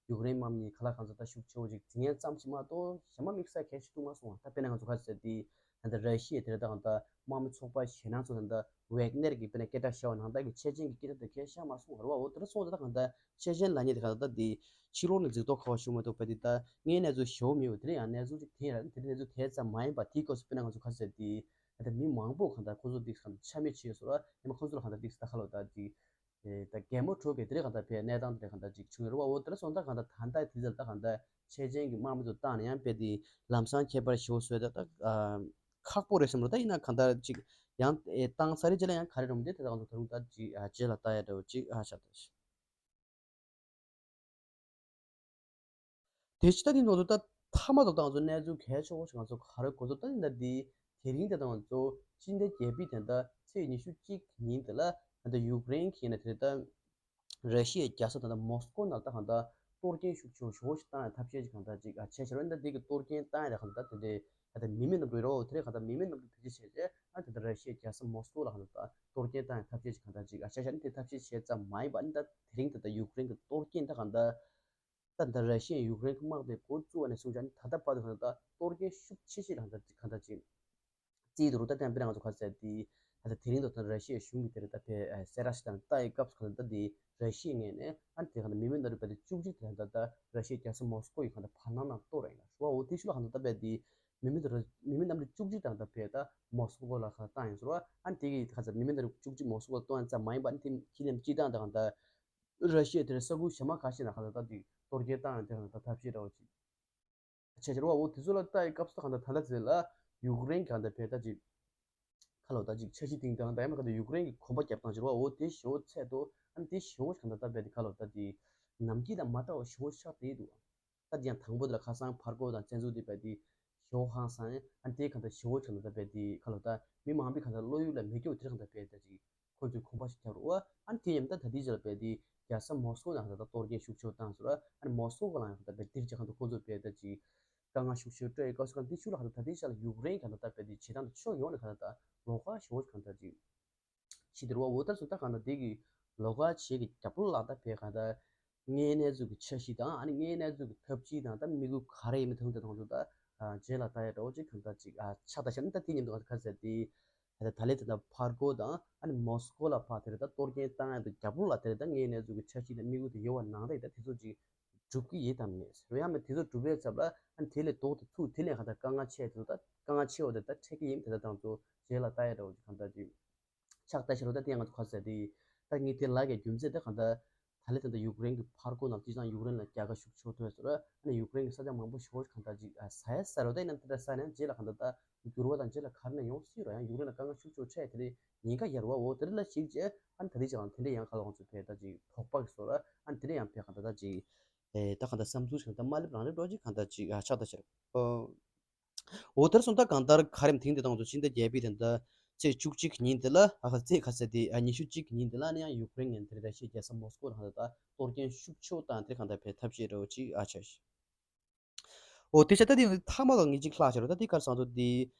ཡུཀ་རེན་དམག་མི་ག་ལ་གང་ཚོ་ད་ཤུགས་ཆེ་བོ་ཅིག་འཛིང་ཡ་ཙམ་ཞིག་མ་གཏོགས་གཞན་མ་དམིགས་བསལ་གལ་ཆེ་ཐུབ་མ་སོང་བ། ད་དཔེར་ན་ང་ཚོ་ག་ས་དེ་ད་ལྟ་ར་ཤི་ཡ་དེ་ར་ད་གང་ལྟར་དམག་མི་ཚོགས་པ་ཞེད་སྣང་ཚོ་ད་ལྟ་ཝེག་ནེར་གྱི་དཔེར་ན་སྐད་གྲགས་ཤར་བ་ནང་ལྟར་གྱི་ཆད་ཅན་གྱི་སྐད་ཆ་དེ་གལ་ཤ་མ་སོང་བ་རེད་བ། འོ་དེ་འདྲ་སོང་ཙང་ད་གང་ལྟར་ཆད་ཅན་ལབ་མཁན་དེ་གང་ལྟར་དེ་ཕྱི་ལོགས་ནས་རྫིག་མདོག་ཁ་པོ་ཞིག་མ་གཏོགས་པ་དེ་ད་དངོས་གནས་ཚུལ་ཞེ་པོ་མེད་པ། དེ་རིང་ཡང་གནས་ཚུལ་ཅིག་དེ་ར་དེ་རིང་གནས་ཚུལ་དེ་ཙམ་མ་ཡིན་པ། དེའི་སྐབས་སུ་དཔེར་ན་ང་ཚོ་ག་ས་དེ་ད་ལྟ་མི་མང་པོ་གང་ལྟར་ཁོ་ཚོ་འདི་གང་ལྟར་ཆ་མེད་བྱས་སོང་ར། ཡང་མ་ཁོ་ཚོ་ལ་གང་ལྟར་འདི་ད་ག་ལོ་ད་ཅིག་ད་གད་མོ་བྲོ་གི་དེ་རིང་གང་ལྟར་བས་གནས་སྟངས་དེ་རིང་གང་ལྟར་ཅིག་བྱུང་ཡོད་རེད་བ། འོ་དེ་འདྲ་སོང་ཙང་གང་ལྟར་ད་ལྟ་དེ་ཚོ་ད་གང་ལྟར་ཆད་ཅན་གྱི་དམག་མི་ཚོ་བཏང་ནས་ཡང་དཔེ་དེ་ལམ་སང་ཁྱད་པར་ཞེ་པོ་བཟོས་ད་ད་ཁག་པོ་རེད་བསམ་རོ། ད་ཡིན་ན་གང་ལྟར་ཅིག་ཡང་བཏང་ཚར་རེད། རྗེས་ལ་ཡང་ག་རེ་རུང་དེ་ད་གང་ལྟར་ད་རུང་ད་ཅིག་རྗེས་ལ་ལྟ་ཡ་འདྲ་བོ་ཅིག་ཆགས་ད། དེ་ཕྱི་ད་དེ་ནང་དུ་ད་མཐའ་མ་དང་ད་ང་ཚོ་གནས་ཚུལ་གལ་ཆེ་བོ་ཞིག་ང་ཚོ་ག་རེ་གོ་ཚོད་ད་ཡིན་ད་དེ་དེ་རིང་དེ་ད་ང་ཚོ་སྤྱི་ཟླ་བརྒྱད་པའི་དེ་ད་ཚེས་ཉི་ཤུ་གཅིག་ཉིན་དེ་ལ་ད་ཡུཀ་རེན་གྱི་ནས་དེ་ད་ར་ཤི་ཡའི་རྒྱལ་ས་ད་ད་མོ་སི་ཀོ་ནང་ད་གང་ད་གཏོར་སྐྱོན་ཤུགས་ཆེ་བོ་ཞེ་པོ་ཞིག་བཏང་ཡ་ཐབས་ཤེས་ཅིག་གང་ད་ཅིག་ཨ་བྱས་བྱས་རོ། ད་དེ་གི་གཏོར་སྐྱོན་བཏང་ཡ་ད་གང་ད་དེ་འདྲའི་ད་ལྟ་མི་མེད་གནམ་གྲུ་རོ། དེ་རིང་གང་ལྟར་མི་མེད་གནམ་གྲུ་ཕལ་ཆེར་བྱས་རྗེས་ཨ་ད་ལྟ་ར་ཤི་ཡའི་རྒྱལ་ས་མོ་སི་ཀོ་ལ་གང་ལྟར་གཏོར་སྐྱོན་བཏང་ཡ་ཐབས་ཤེས་ཅིག་གང་ལྟར་ཅིག་ཨ་བྱས་བྱས་ནི་དེ་ཐབས་ཤེས་བྱས་ཙམ་མ་ཡིན་པ་ནི། ད་དེ་རིང་ད་ལྟ་ཡུཀ་རེན་གྱི་གཏོར་སྐྱོན་ད་གང་ལྟར་ད་ད་ར་ཤི་ཡས་ཡུཀ་རེན་གྱི་དམག་དེ་འགོ་བཙུགས་པ་ནས་བཟུང་བྱས་ནི་ད་ལྟ་བར་དུ་གང་ལྟར་གཏོར་སྐྱོན་ཤུགས་ཆེ་ཤོས་གང་ལྟར་གང་ལྟར་ཅིག་རྩིས་འདུག་རུ། ད་ལྟ་དཔེར་ན་ང་ཚོ་ག་ཚད་དེ་ད་ལྟ་དེ་རིང་ད་ལྟ་ར་ཤི་ཡའི་གཞུང་གིས་དེ་རེད་ད་བས་གསལ་བསྒྲགས་ཤིག་བཏང་ནས་ལྟ་ཡི་སྐབས་སུ་གང་ལྟར་ད་དེ་ར་ཤི་ཡའི་ངོས་ནས་ཨ་ནི་དེ་གང་ལྟར་མི་མེད་གནམ་གྲུ་བརྒྱ་དང་བཅུ་གཅིག་དེ་ད་ལྟ་ར་ཤི་ཡའི་རྒྱལ་ས་མོ་སི་ཀོ་ཡི་གང་ལྟར་བར་སྣང་ནང་གཏོར་རེད་ལ་རུ་བ། འོ་དེ་ཤུལ་ལ་གང་ལྟར་ད་བས་དེ་མི་མེད་གནམ་གྲུ་མི་མེད་གནམ་གྲུ་བཅུ་གཅིག་དང་ད་བས་ད་མོ་སི་ཀོ་ལ་གང་བཏང་ཡིན་ཟེར་བ། ཨ་ནི་དེ་གི་ག་ཚད་མི་མེད་གནམ་གྲུ་བཅུ་གཅིག་མོ་སི་ཀོ་ལ་གཏོང་ཡ་ཙམ་མ་ཡིན་པ་ཨ་ནི་དེ་ཁྱི་ལེམ་སྤྱི་བཏང་ད་གང་ལྟར་ར་ཤི་ཡ་དེར་ས་ཁུལ་གཞན་མ་ཁ་ཤས་ན་གང་ལྟར་ད་དེ་གཏོར་སྐྱོན་བཏང་ཡ་དེ་གང་ལྟར་ཐབས་ཤེས་འདྲ་བོ་ཅིག་བྱས་བྱས་རུ་བ། འོ་དེ་ཚོ་ལ་ལྟ་ཡི་སྐབས་སུ་གང་ལྟར་ད་ལྟ་ཚེ་ལ་ཡུཀ་རེན་གྱི་གང་ལྟར་བས་ད་ཅིག་ཁ་ལོ་ད་ཅིག་འཆར་གཞི་སྟེང་དང་ད་ཡང་མ་གང་ལྟར་ཡུཀ་རེན་གྱི་གོམ་པ་རྒྱབ་སྟངས་བྱས་རུ་བ། འོ་དེ་ཞེ་བོ་ཚད་དོ། ཨ་ནི་དེ་ཞེ་བོ་གང་ལྟར་ད་བས་དེ་ཁ་ལོ་ད་ཅིག་ནམ་རྒྱུན་དང་མ་འདྲ་བ་ཞེ་བོ་ཆགས་བསྡད་འདུག་ད་དེ་ཡང་དང་པོ་དེ་ལ་ཁ་སང་ཕར་རྒོལ་དང་བཙན་འཛུལ་དེ་བས་དེ་ཞེ་བོ་ཧང་སང་། ཨ་ནི་དེ་གང་ལྟར་ཞེ་བོ་གང་ལྟར་ད་བས་དེ་ཁ་ལོ་ད་མི་མང་པོའི་གང་ལྟར་བློ་ཡུལ་ལ་མི་སྐྱོ་དེ་གང་ལྟར་བས་ད་ཅིག་ཁོ་ཚོས་གོམ་པ་ཞིག་རྒྱབ་རུ་བ། ཨ་ནི་དེ་ཡང་ད་ད་ལྟའི་ཆར་ལ་བས་དེ་རྒྱལ་ས་མོ་སི་ཀོ་ནང་ད་ལྟ་གཏོར་སྐྱོན་ཤུགས་ཆེ་བོ་བཏང་ཟེར་བ། ཨ་ནི་མོ་སི་ཀོ་ག་ལ་ཡང་ད་ལྟ་བས་དེར་རྒྱ་གང་ལྟར་ཁོ་ཚོས་བས་ད་ཅིག་དཀའ་ངལ་ཤུགས་ཆེ་བོ་སྤྲད་ཡོད་སྐབས་སུ་གང་དེ་ཤུགས་ལ་གང་ལྟར་ད་ལྟའི་ཆར་ལ་ཡུཀ་རེན་གང་ལྟར་ད་བས་དེ་བྱེད་སྟངས་དེ་ཕྱོགས་ཡོངས་ནས་གང་ལྟར་ད་ལོགས་ཀ་ཞེ་བོ་གང་ལྟར་ཅིག་ཕྱིན་ཏེ་རུ་བ། འོ་དེར་སོང་ད་གང་ལྟར་དེ་གི་ལོགས་ཀ་བྱེད་ཀྱི་རྒྱབ་ལོགས་ལ་ད་བས་གང་ལྟར་དངོས་གནས་ཚུལ་གྱི་འཆར་གཞི་དང་ཨ་ནི་དངོས་གནས་ཚུལ་གྱི་ཐབས་ཇུས་དང་ད་དམིགས་ཡུལ་ག་རེ་ཡིན་མིན་དེ་ཚོ་ད་རྗེས་ལ་ལྟ་ཡ་འདྲ་བོ་ཅིག་གང་ལྟར་ཅིག་ཨ་ཆགས་ད་ཤག་ནི་ད་དེ་མཉམ་དུ་ག་ཚད་དེ། ད་ལྟ་ད་ལན་དེ་འདྲ་ཕར་རྒོལ་དང་ཨ་ནི་མོ་སི་ཀོ་ལ་ཕར་དེ་རེད་ད་གཏོར་སྐྱོན་བཏང་ཡ་དང་རྒྱབ་ལོགས་ལ་དེ་རེད་ད་དངོས་གནས་ཚུལ་གྱི་འཆར་གཞི་དང་དམིགས་ཡུལ་དེ་ཡོད་པ་ནང་བཞིན་ད་དེ་ཚོ་ཅིག་འགྲུབ་ཀྱི་ཡོད་དམ་མེད་ཟེར་བ། ཡང་མིན་དེ་ཚོ་འགྲུབ་པའི་ཚབ་ལ་ཨ་ནི་དེ་ལས་ལྡོག་སྟེ་ཚུར་དེ་ལས་གང་ལྟར་དཀའ་ངལ་ཆེ་དེ་ཚོ་ད་དཀའ་ངལ་ཆེ་བ་དེ་ད་འཕྲད་ཀྱི་ཡིན། དེ་ད་དང་ཚོ་རྗེས་ལ་ལྟ་ཡ་འདྲ་བོ་ཅིག་གང་ལྟར་ཅིག་ཆགས་ལྟ་ཤེས་རོགས། ད་དེ་ཡང་ང་ཚོ་ག་ཚད་དེ་ད་ངས་དེ་ལབ་ཀྱི་རྒྱུ་མཚན་ད་གང་ལྟར་ད་ལན་དེ་འདྲ་ཡུཀ་རེན་གྱི་ཕར་རྒོལ་ནང་སྤྱིར་བཏང་ཡུཀ་རེན་ལ་རྒྱལ་ཁ་ཤུགས་ཆེ་བོ་ཐོན་ཟེར་བ། ཨ་ནི་ཡུཀ་རེན་གྱི་ས་ཆ་མང་པོ་ཞེ་པོ་གང་ལྟར་ཅིག་ཨ་ཟ་ཡ་ཟ་རོ། ད་ཡིན་ན་དེ་འདྲ་ཟ་ནས་རྗེས་ལ་གང་ལྟར་ད་འགྱུར་བ་དང་རྗེས་ལ་ག་རེ་ན་ཡོང་སྲིད་རོ། ཡང་ཡུཀ་རེན་ལ་དཀའ་ངལ་ཤུགས་ཆེ་བོ་འཕྲད་དེ་རེད། ཉེན་ཁ་ཡོད་རེད་བ། འོ་དེ་རིང་ལ་གཞིགས་རྗེས་ཨ་ནི་ད་ལྟའི་ཆ་ལ་དེ་འདྲ་ཡང་ག་ལ་ཁོང་ཚོས་བས་ད་ཅིག་དོགས་པ་གི་བཟོ་ར། ཨ་ནི་དེ་འདྲ་ཡང་བས་གང་ལྟར་ད་ཅིག་ཨེ་ད་གང་ལྟར་བསམ་ཚུལ་ཞིག་ད་མ་སླེབས་རང་སླེབས་འགྲོ་ཅིག་གང་ལྟར་ཅིག་ཨ་ཆགས་ད་ཤར། ཨོ། འོ་དེར་སོང་ད་གང་ལྟར་ག་རེམ་དེང་དེ་དང་ཚོ་ཕྱི་ཟླ་བརྒྱད་པའི་དེ་འདྲ་ཚེས་བཅུ་གཅིག་ཉིན་དེ་ལ་ཨ་ཁ་ཚེས་ག་ཚད་དེ་ཨ་ཉི་ཤུ་གཅིག་ཉིན་དེ་ལ་ནི་ཡང་ཡུཀ་རེན་ངན་དེ་ར་ཤི་ཡའི་རྒྱལ་ས་མོ་སི་ཀོ་ལ་གང་ལྟར་ད་གཏོར་སྐྱོན་ཤུགས་ཆེ་བོ་བཏང་དེ་གང་ལྟར་བས་ཐབས་ཤེས་འདྲ་བོ་ཅིག་ཨ་ཆ་ཤི། འོ་དེ་ཆ་ད་དེ་མཐའ་མ་ག་ངེས་ཅིག་ལྷག་ཤར་ད་དེ་གར་སང་ཚོ་དེ་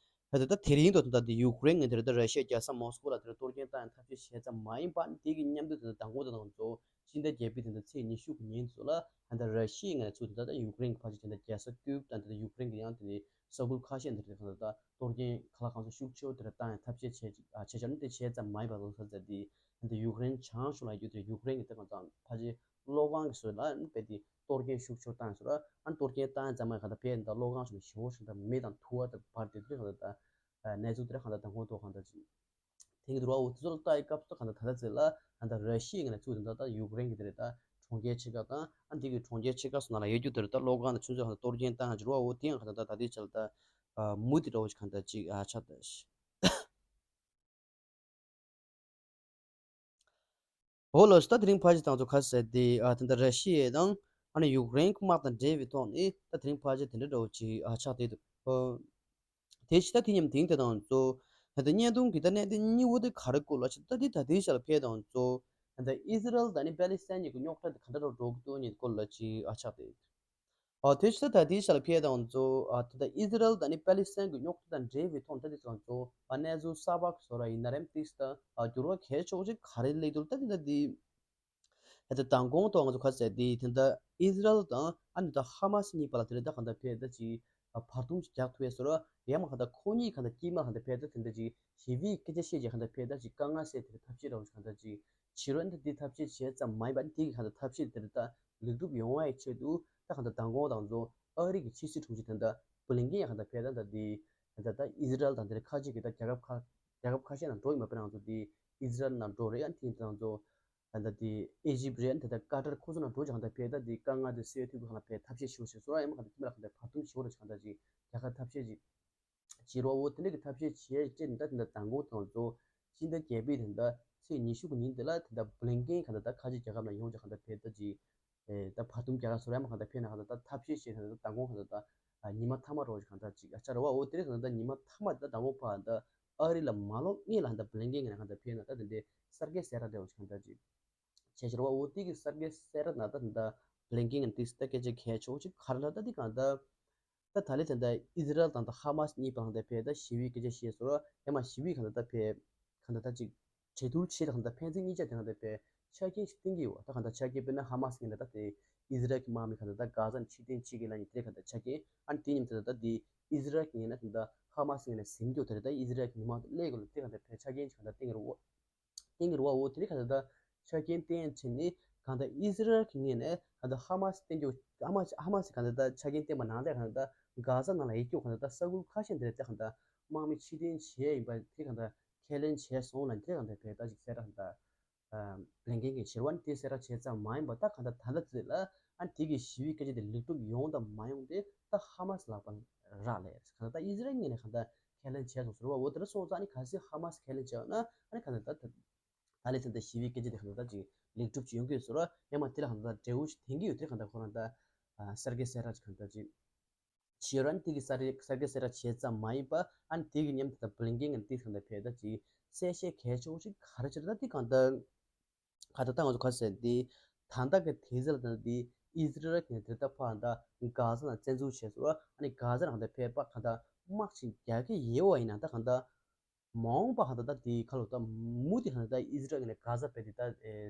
ད་དེ་ད་དེ་རིང་དུ་ད་དེ་ཡུཀ་རེན་ངན་དེ་ར་ད་ར་ཤི་ཡའི་རྒྱལ་ས་མོ་སི་ཀོ་ལ་དེ་ར་གཏོར་སྐྱོན་བཏང་ཡང་ཐབས་ཤེས་བྱས་ཙམ་མ་ཡིན་པ་དེ་གི་མཉམ་དུ་དེ་ད་མདང་དགོང་དེ་དང་ཚོ་ཕྱི་ཟླ་བརྒྱད་པའི་དེ་འདྲ་ཚེས་ཉི་ཤུ་གི་ཉིན་ཚོ་ལ་ད་ལྟ་ར་ཤི་ཡའི་ངན་ཚུལ་དེ་ད་ལྟ་ཡུཀ་རེན་གྱི་ཕ་ཆེ་དེ་འདྲ་རྒྱལ་ས་ཀིབ་དང་དེ་འདྲ་ཡུཀ་རེན་གྱི་ཡང་དེ་འདྲ་ས་ཁུལ་ཁ་ཤས་འདི་འདྲ་གང་ལྟར་ད་གཏོར་སྐྱོན་ག་ལ་གང་ཚོ་ཤུགས་ཆེ་བོ་དེ་འདྲ་བཏང་ཡང་ཐབས་ཤེས་བྱས་ཅིག་ཨ་བྱས་བྱས་ནི་དེ་བྱས་ཙམ་མ་ཡིན་པ་ལོ་ས་ཚ་དེ་ད་ལྟ་ཡུཀ་རེན་བྱང་ཕྱོགས་ལ་ཡོད་དེ་ཡུཀ་རེན་གྱི་དེ་གང་ཚང་ཕ་ཆེ་གློག་ཁང་གི་སོ་ལ་ནི་དཔེ་དེ་གཏོར་སྐྱོན་ཤུགས་ཆེ་བོ་བཏང་ཡང་སོ་ར་ཨ་ནི་གཏོར་སྐྱོན་བཏང་ཡང་ཙམ་མ་ཡིན་གང་ལྟར་བས་ད་གློག་ཁང་ཕྱོགས་ནས་ཞེ་བོ་ཞིག་ད་མེ་དང་དུ་བ་དང་འབར་དེ་འདྲ་གང་ལྟར་ད་གནས་ཚུལ་དེ་འདྲ་གང་ལྟར་ད་གོང་དུ་གང་ལྟར་ཅིག་དེང་གི་འདུག་ར། འོ་དེ་ཚོ་ལ་ལྟ་ཡི་སྐབས་སུ་གང་ལྟར་ད་ལྟ་ཚེ་ལ་ད་ལྟ་ར་ཤི་ཡའི་ངོས་ནས་ཚུར་དེ་འདྲ་ད་ཡུཀ་རེན་གྱི་དེ་རེད་ད་གྲོང་ཁྱེར་ཆེ་ཁག་དང་ཨ་འདི་གི་གྲོང་ཁྱེར་ཆེ་ཁག་སོགས་ནང་ལ་ཡོད་རྒྱུ་དེ་རེད་ད་གློག་ཁང་དང་ཆུ་མཛོད་གང་ལྟར་གཏོར་སྐྱོན་བཏང་ཡང་འགྱུར་བ། འོ་དེ་ཡང་གང་ལྟར་ད་ད་ལྟའི་ཆར་ལ་ད་མུ་མཐུད་འདྲ་བོ་ཞིག་གང་ལྟར་ཅིག་ཨ་ཆགས་ད་ཤི། འོ་ལགས་སོ། ད་དེ་རིང་ཕར་ཅིག་དང་ཚོ་ཁ་གསལ་ཏེ་ཨ་ད་ལྟ་ར་ཤི་ཡ་དང་ ཨ་ནི་ཡུཀ་རེན་གྱི་དམག་དང་འབྲེལ་བའི་ཐོག་ནས་ད་དེ་རིང་ཕལ་ཆེར་དེ་འདྲ་འདྲ་བོ་ཅིག་ཨ་ཆགས་བསྡད་འདུག་ཨ། དེ་ཕྱི་ད་དེ་མཉམ་དེང་དེ་དང་གཙོ་ད་ལྟ་བརྙན་ཐུང་གི་ད་གནད་དོན་གཉིས་པོ་དེ་ག་རེ་སྐོར་ལ་ཆེ་ད་དེ་ད་དེའི་ཆ་ལ་ཕེབས་དང་གཙོ་ད་ལྟ་ཨི་ཟི་རལ་དང་ནི་པེ་ལི་སི་ཐན་གཉིས་ཀྱི་རྙོག་དྲ་དེ་ག་འདྲ་འདྲ་འགྲོ་གི་འདུག་གཉིས་སྐོར་ལ་ཅིག་ཨ་ཆགས་བསྡད། ཨ་དེ་ཕྱི་ད་ལྟ་དེའི་ཆ་ལ་ཕེབས་དང་གཙོ་ཨ་ད་ལྟ་ཨི་ཟི་རལ་དང་ནི་པེ་ལི་སི་ཐན་གྱི་རྙོག་དྲ་དང་འབྲེལ་བའི་ཐོག་ད་དེ་དང་གཙོ་ཨ་གནས་ཚུལ་གསར་པ་བཟོ་ར་ཡིན་ན་རེམ་ཏིག་ད་ཨ་འགྱུར་བ་གལ་ཆེ་བོ་ཅིག་ག་རེ་སླེབས་འདུག་ད་དེ་ད་དེ། ད་ལྟ་མདང་དགོང་ཐོག་ང་ཚོ་ཁ་གསལ་དེ་དེ་འདྲ་ཨི་ཟི་རལ་དང་ཨ་ནི་ད་ཧ་མ་སི་གཉིས་བར་ལ་དེ་འདྲ་ད་གང་ལྟར་ཕེབས་ད་ཅིག་བར་འདུམ་ཅིག་རྒྱག་ཐུབ་ཡས་བཟོ་ར་ཡང་མ་གང་ལྟར་ཁོ་གཉིས་གང་ལྟར་དཀྱིལ་མ་གང་ལྟར་ཕེབས་ད་དེ་འདྲ་ཅིག་ཞི་བའི་སྐད་ཆ་བཤད་ཅིག་གང་ལྟར་ཕེབས་ད་ཅིག་དཀའ་ངལ་སེལ་དེ་འདྲ་ཐབས་ཤེས་རོགས་ཅིག་གང་ལྟར་ཅིག་བྱེད་རོགས་ཨ་ནི་ད་དེ་ཐབས་ཤེས་བྱས་ཙམ་མ་ཡིན་པ་ཨ་ནི་དེ་གི་གང་ལྟར་ཐབས་ཤེས་དེ་འདྲ་ད་ལེགས་གྲུབ་ཡོང་བ་ཡི་ཆེད་དུ་ད་གང་ལྟར་མདང་དགོང་དང་ཚོ་ཨ་རི་གི་ཕྱི་སྲིད་དྲུང་ཆེ་དེ་འདྲ་བྷི་ལིན་ཀེན་ཡང་གང་ལྟར་ཕེབས་ད་ད་དེ་ད་ད་ཨི་ཟི་རལ་དང་དེ་འདྲ་ཁ་ཅིག་གི་ད་རྒྱལ་ཁབ་ཁ་རྒྱལ་ཁབ་ཁ་ཤས་ནང་འགྲོ་ཡི་མ་ཕེབས་ནང་ཚོ་དེ་ཨི་ཟི་རལ་ནང་འགྲོ་རེད་ཨ་ནི་དེ་ནང་ཚོ། ད་ལྟ་དེ་ཨི་ཇིབ་རེད་དེ་ལྟར་ཀ་ཏར་ཁོ་ཚོ་ནང་འགྲོ་ཅིག་གང་ལྟར་ཕེབས་ད་དེ་དཀའ་ངལ་དེ་སེལ་ཐུབ་པའི་གང་ལ་ཕེབས་ཐབས་ཤེས་ཞུ་ཞེས་སོ་ར་ཡང་མ་གང་ལྟར་ཁྱིམ་ལ་གང་ལྟར་བར་འདུམ་ཞུ་རོགས་ཅིག་གང་ལྟར་ཅིག་རྒྱལ་ཁ་ཐབས་ཤེས་ཅིག་བྱེད་རོགས་འོ་དེ་འདྲ་གི་ཐབས་ཤེས་བྱེད་ཅེས་ད་དེ་འདྲ་མདང་དགོང་དང་ཚོ་ཕྱི་ཟླ་བརྒྱད་པའི་དེ་འདྲ་ཚེས་ཉི་ཤུ་གི་ཉིན་དེ་ལ་དེ་འདྲ་བྷི་ལིན་ཀེན་གང་ལྟར་ད་ཁ་ཆེ་རྒྱལ་ཁབ་ནང་ཡོང་ཅིག་གང་ལྟར་ཕེབས་ད་ཅིག་ད་བར་འདུམ་རྒྱལ་ཁ་སོ་ར་ཡང་མ་གང་ལྟར་ཕེབས་ན་གང་ལྟར་ད་ཐབས་ཤེས་བྱེད་ད་མདང་དགོང་གང་ལྟར་ད་ཉི་མ་མཐའ་མ་རོགས་ཅིག་གང་ལྟར་ཅིག་ཨ་ཆ་ར་བ་འོ་དེ་རེད་གང་ལྟར་ད་ཉི་མ་མཐའ་མ་དེ་ད་མདང་དགོང་ཕར་ད། ཨ་རི་ལ་མ་ལོག་སྔོན་ལ་ཧན་ད་བྷི་ལིན་ཀེན་གྱི་ནང་ཧན་ད་ཕེབས་ན་ད་དེ་འདྲའི་གསར་བརྗེ་གསལ་བསྒྲགས་འདྲ་བོ་ཞིག་ཧན་ད་ཅིག་བྱས་ཕྱིར་བ་འོ་དེ་གི་གསར་བརྗེ་གསལ་བསྒྲགས་ན་ད་ཧན་ད་བྷི་ལིན་ཀེན་གྱི་ཏིས་ད་སྐད་ཆ་གལ་ཆེ་བོ་ཅིག་ག་རེ་ལ་ད་དེ་གང་ད་ད་ད་ལེ་ད་ད་ཨི་ཟི་རལ་དང་ད་ཧ་མ་སི་གཉིས་བར་ཧན་ད་ཕེབས་ད་ཞི་བའི་སྐད་ཆ་བཤད་སོ་ར་ཡང་མ་ཞི་བའི་ཧན་ད་ད་ཕེབས་ཧན་ད་ད་ཅིག་གྲོས་བསྡུར་བྱེད་ད་ཧན་ད་ཕན་ཚུན་གཉིས་ཆ་དེ་ཧན་ད་ཕེབས་ཆ་རྐྱེན་ཞིག་བསྟན་གྱི་ཡོད་ད་ཧན་ད་ཆ་རྐྱེན་དཔེར་ན་ཧ་མ་སི་ངན་ད་ད་དེ་ཨི་ཟི་རལ་གྱི་དམག་མི་ཧན་ད་ད་གྷ་ཟ་ནས་ཕྱིར་འཐེན་བྱེད་ཀྱི་ལ་ནི་དེ་ཧན་ད་ཆ་རྐྱེན་ཨ་ནི་དེ་ཉིན་ད་ད་དེ་ཨི་ཟི་རལ་གྱི་ངན་ན་དེ་ད་ཧ་མ་སི་ངན་ན་ཟིན་རྒྱུ་དེ་རེད་ད་ཨི་ཟི་རལ་གྱི་མི་མང་དེ་ཀླད་ཀོར་ལ་དེ་ག་ད་ཕེ་ཆ་རྐྱེན་ཅིག་ག་ད་བསྟན་གྱི་རེད་བོ། བསྟན་གྱི་རེད་བོ་དེ་རིང་ག་ད་ད་ཆ་རྐྱེན་བསྟན་ཕྱིན་ནི་ག་ད་ཨི་ཟི་རལ་གྱི་ངན་ན་ག་ད་ཧ་མ་སི་བསྟན་རྒྱུ་ཧ་མ་ཧ་མ་སི་ག་ད་ད་ཆ་རྐྱེན་བསྟན་པ་ནང་ལས་ག་ད་ད་གྷ་ཟ་ནང་ལ་ཡིག་སྐྱོག་ག་ད་ད་ས་ཁུལ་ཁ་ཤས་འདི་རེད་ད་ག་ད་དམག་མི་ཕྱིར་འཐེན་བྱས་ཡིན་པ་དེ་ག་ད་ཁས་ལེན་བྱས་སོང་ལ་འདི་རེད་ག་ད་ཕེ་ད་ཅིག་ཟེར་ར་ག་ད། བློན་རྒན་གྱིས་ཕྱིར་བ་ནི་དེ་གསལ་བསྒྲགས་བྱས་ཙམ་མ་ཡིན་པར་ད་གང་ལྟར་ད་ལྟ་ཚེ་ལ་ཨ་ནི་དེ་གི་ཞི་བའི་སྐད་ཆ་དེ་ལེགས་གྲུབ་ཡོང་དང་མ་ཡོང་དེ་ད་ཧ་མ་སི་ལག་པ་རག་ལས་གང་ལྟར་ད་ཨི་ཟི་རལ་ངོས་ནས་གང་ལྟར་ཁས་ལེན་བྱས་སོང་ཟེར་བ་འོ་དེ་འདྲ་སོང་ཙང་ཨ་ནི་གལ་སྲིད་ཧ་མ་སི་ཁས་ལེན་བྱས་ཡོད་ན་ཨ་ནི་གང་ལྟར་ད་ད་ལྟ་ཚེ་ད་ཞི་བའི་སྐད་ཆ་དེ་གང་ལྟར་ད་ཅིག་ལེགས་གྲུབ་ཅིག་ཡོང་གི་ཡོད་ཟེར་བ་ཡང་མ་དེ་ལ་གང་ལྟར་འབྲས་བུ་ཞིག་ཐོན་གྱི་ཡོད་དེ་གང་ལྟར་ཁོ་རང་ད་གསར་བརྗེ་གསལ་བསྒྲགས་ཅིག་གང་ལྟར་ཅིག་ཕྱིར་ར་ནི་དེ་གི་གསར་རེ་གསར་བརྗེ་གསལ་བསྒྲགས་བྱས་ཙམ་མ་ཡིན་པ་ཨ་ནི་དེ་གི་མཉམ་དུ་ད་བློན་རྒན་ངན་དེ་ཚང་ད་ཕེ་ད་ཅིག་གསལ་བཤད་གལ་ཆེ་བོ་ཞིག་ག་རེ་ཆེ་རེད་ད་དེ་གང་ད་ག་ད་ད་ང་ཚོ་ག་ཟེར་དེ་ད་ལྟ་གི་དེ་ཚེ་ལ་ད་དེ་ཨི་ཟི་རལ་གྱི་དེ་ད་ཕ་ད་གྷ་ཟ་ན་བཙན་འཛུལ་བྱས་སོ་ཨ་ནི་གྷ་ཟ་ན་གང་ད་ཕེ་པ་གང་ད་དམག་ཅིག་རྒྱག་གི་ཡོད་བ་ཡིན་ན་ད་གང་ད། མ་འོངས་པ་ཧ་ད་ད་དེའི་ཁ་ལོ་ད་མུ་དེ་ཧ་ད་ད་ཨི་ཟི་རལ་ནས་གྷ་ཟ་བེད་དེ་ད་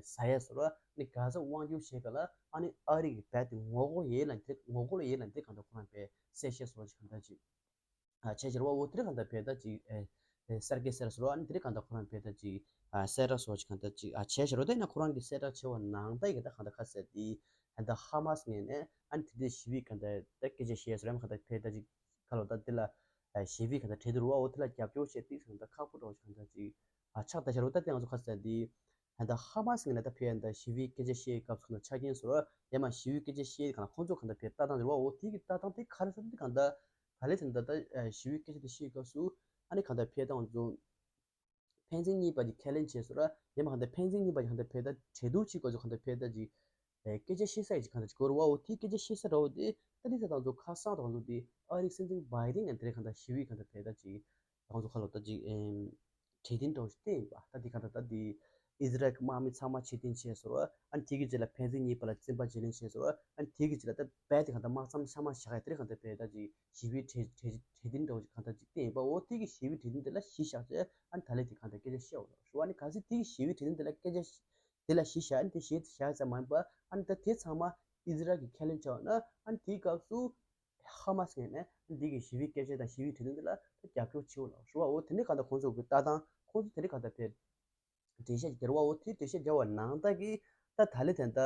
ཟ་ཡས་སོ་ར་ནི་གྷ་ཟ་དབང་སྒྱུར་བྱེད་ག་ལ་ཨ་ནི་ཨ་རི་གི་བེད་དེ་ངོ་རྒོལ་ཡས་ལ་འདི་ངོ་རྒོལ་ཡས་ལ་འདི་གང་ད་ཁོ་རང་བེད་གསལ་བཤད་སོ་ཅིག་གང་ད་ཅིག་ཨ་བྱས་ཕྱིར་བ་འོ་དེ་རིང་གང་ད་བེད་ད་ཅིག་ཨེ་གསར་བརྗེ་གསལ་སོ་ར་ཨ་ནི་དེ་རིང་གང་ད་ཁོ་རང་བེད་ད་ཅིག་ཨ་གསལ་བསྒྲགས་སོ་ཅིག་གང་ད་ཅིག་ཨ་བྱས་ཕྱིར་བ་ད་ཡིན་ན་ཁོ་རང་གི་གསལ་བསྒྲགས་བྱས་པ་ནང་ད་ཡི་གི་ད་གང་ད་ཁ་གསལ་དེ་ད་ཧ་མ་སི་ངོས་ནས་ཨ་ནི་དེ་དེ་ཞི་བའི་གང་ད་ད་སྐད་ཆ་བཤད་སོ་ར་ཨ་ནི་གང་ད་བེད་ད་ཅིག་ཁ་ལོ་ད་འདི་ལ་ཞི་བའི་ག་ད་གྲོས་བསྡུར་བ་འོ་དེ་ལ་རྒྱབ་སྐྱོར་བྱེད་དུས་ཟེར་ན་ད་ཁག་པོ་འདྲ་བོ་ཞིག་ག་ད་ཅིག་ཨ་ཆགས་ད་ཤར་བ་ད་དེ་ང་ཚོ་ཁ་ཟེར་འདི་ད་ཧ་མ་སི་ངོས་ནས་ད་ཕེ་ཡ་ད་ཞི་བའི་སྐད་ཆ་བཤད་སྐབས་སུ་ན་ཆ་རྐྱེན་བཟོ་ར་ཡ་མ་ཞི་བའི་སྐད་ཆ་བཤད་ག་ན་ཁོང་ཚོ་ག་ད་ཕེ་ལྟ་སྟངས་རེད་བ་འོ་དེ་གི་ལྟ་སྟངས་དེ་ག་རེ་ཟེར་ན་དེ་ག་ད་ད་ལེ་ཟེར་ན་ད་ད་ཞི་བའི་སྐད་ཆ་དེ་བཤད་སྐབས་སུ་ཨ་ནི་ག་ད་ཕེ་ད་ང་ཚོ། ཕན་ཚུན་གཉིས་བར་གྱི་ཁས་ལེན་བྱས་སོ་ར་ཡང་མ་གང་ལྟར་ཕན་ཚུན་གཉིས་བར་གྱི་གང་ལྟར་ཕེ་ད་གྲོས་བསྡུར་བྱེད་དགོས་ཚོ་གང་ལྟར་ཕེ་ད་ཅིག་ཨེ་སྐད་ཆ་བཤད་ས་ཡི་ཅིག་གང་ལྟར་ཅིག་གོ་རུ་བའོ་དེའི་སྐད་ཆ་བཤད་ས་ར་བོ་དེ་ད་དེ་ས་དང་ཚོ་ཁ་སང་དང་ཚོ་དེ་ཨ་རིའི་སྲིད་འཛིན་བྷའི་ཏིན་ཡང་དེ་རིང་གང་ལྟར་ཞི་བའི་གང་ལྟར་ཕེ་ད་ཅིག་དང་ཚོ་ཁ་ལོ་ད་ཅིག་ཨེམ་གྲོས་མཐུན་འདྲ་བོ་ཞིག་བསྟན་ཡིན་པ་ད་དེ་གང་ལྟར་ད་དེ་ཨི་ཟི་རལ་གྱི་དམག་མི་ཚང་མ་ཕྱིར་འཐེན་བྱས་སོ་ར་ཨ་ནི་དེ་གི་རྗེས་ལ་ཕན་ཚུན་གཉིས་བར་ལ་བཙན་པ་བརྗེ་ལེན་བྱས་སོ་ར་ཨ་ནི་དེ་གི་རྗེས་ལ་ད་བྷའི་ཏིན་གང་ལྟར་དམག་མཚམས་ཤ་མ་བཞག་ཡ་དེ་རིང་གང་ལྟར་ཕེ་ད་ཅིག་ཞི་བའི་གྲོས་གྲོས་གྲོས་མཐུན་འདྲ་བོ་ཞིག་གང་ལྟར་ཅིག་བསྟན་ཡིན་པ་འོ་དེ་གི་ཞི་བའི་གྲོས་མཐུན་དེ་ལ་གཞི་བཞག་བྱས་ཨ་ནི་ད་ལན་དེ་གང་ལྟར་སྐད་ཆ་བཤད་འོ་ལ་ཞུ་བ་ནི་གལ་སྲིད་དེ་གི་ཞི་བའི་གྲོས་མཐུན་དེ་ལ་སྐད་ཆ་དེ་ལ་གཞི་བཞག་ཨ་ནི་དེ་གཞི་བཞག་ཙམ་མ་ཡིན་པ་ཨ་ནི་ད་དེ་ཚང་མ་ཨི་ཟི་རལ་གྱི་ཁས་ལེན་བྱས་ན་ཨ་ནི་དེའི་སྐབས་སུ་ཧ་མ་སི་ངོས་ནས་ཨ་ནི་དེ་གི་ཞི་བའི་སྐད་ཆ་དང་ཞི་བའི་གྲོས་མཐུན་དེ་ལ་ད་རྒྱབ་སྐྱོར་བྱེད་འོ་ལ་ཞུ་བ་འོ་དེ་ནི་གང་ལྟར་ཁོང་ཚོ་གི་ལྟ་སྟངས་ཁོང་ཚོ་དེ་ནི་གང་ལྟར་དེ། འགྲེལ་བཤད་ཀྱི་འགྱུར་བ་འོ་དེ་འགྲེལ་བཤད་བརྒྱབ་པ་ནང་ལྟར་གྱི་ད་ད་ལེ་དེ་ད་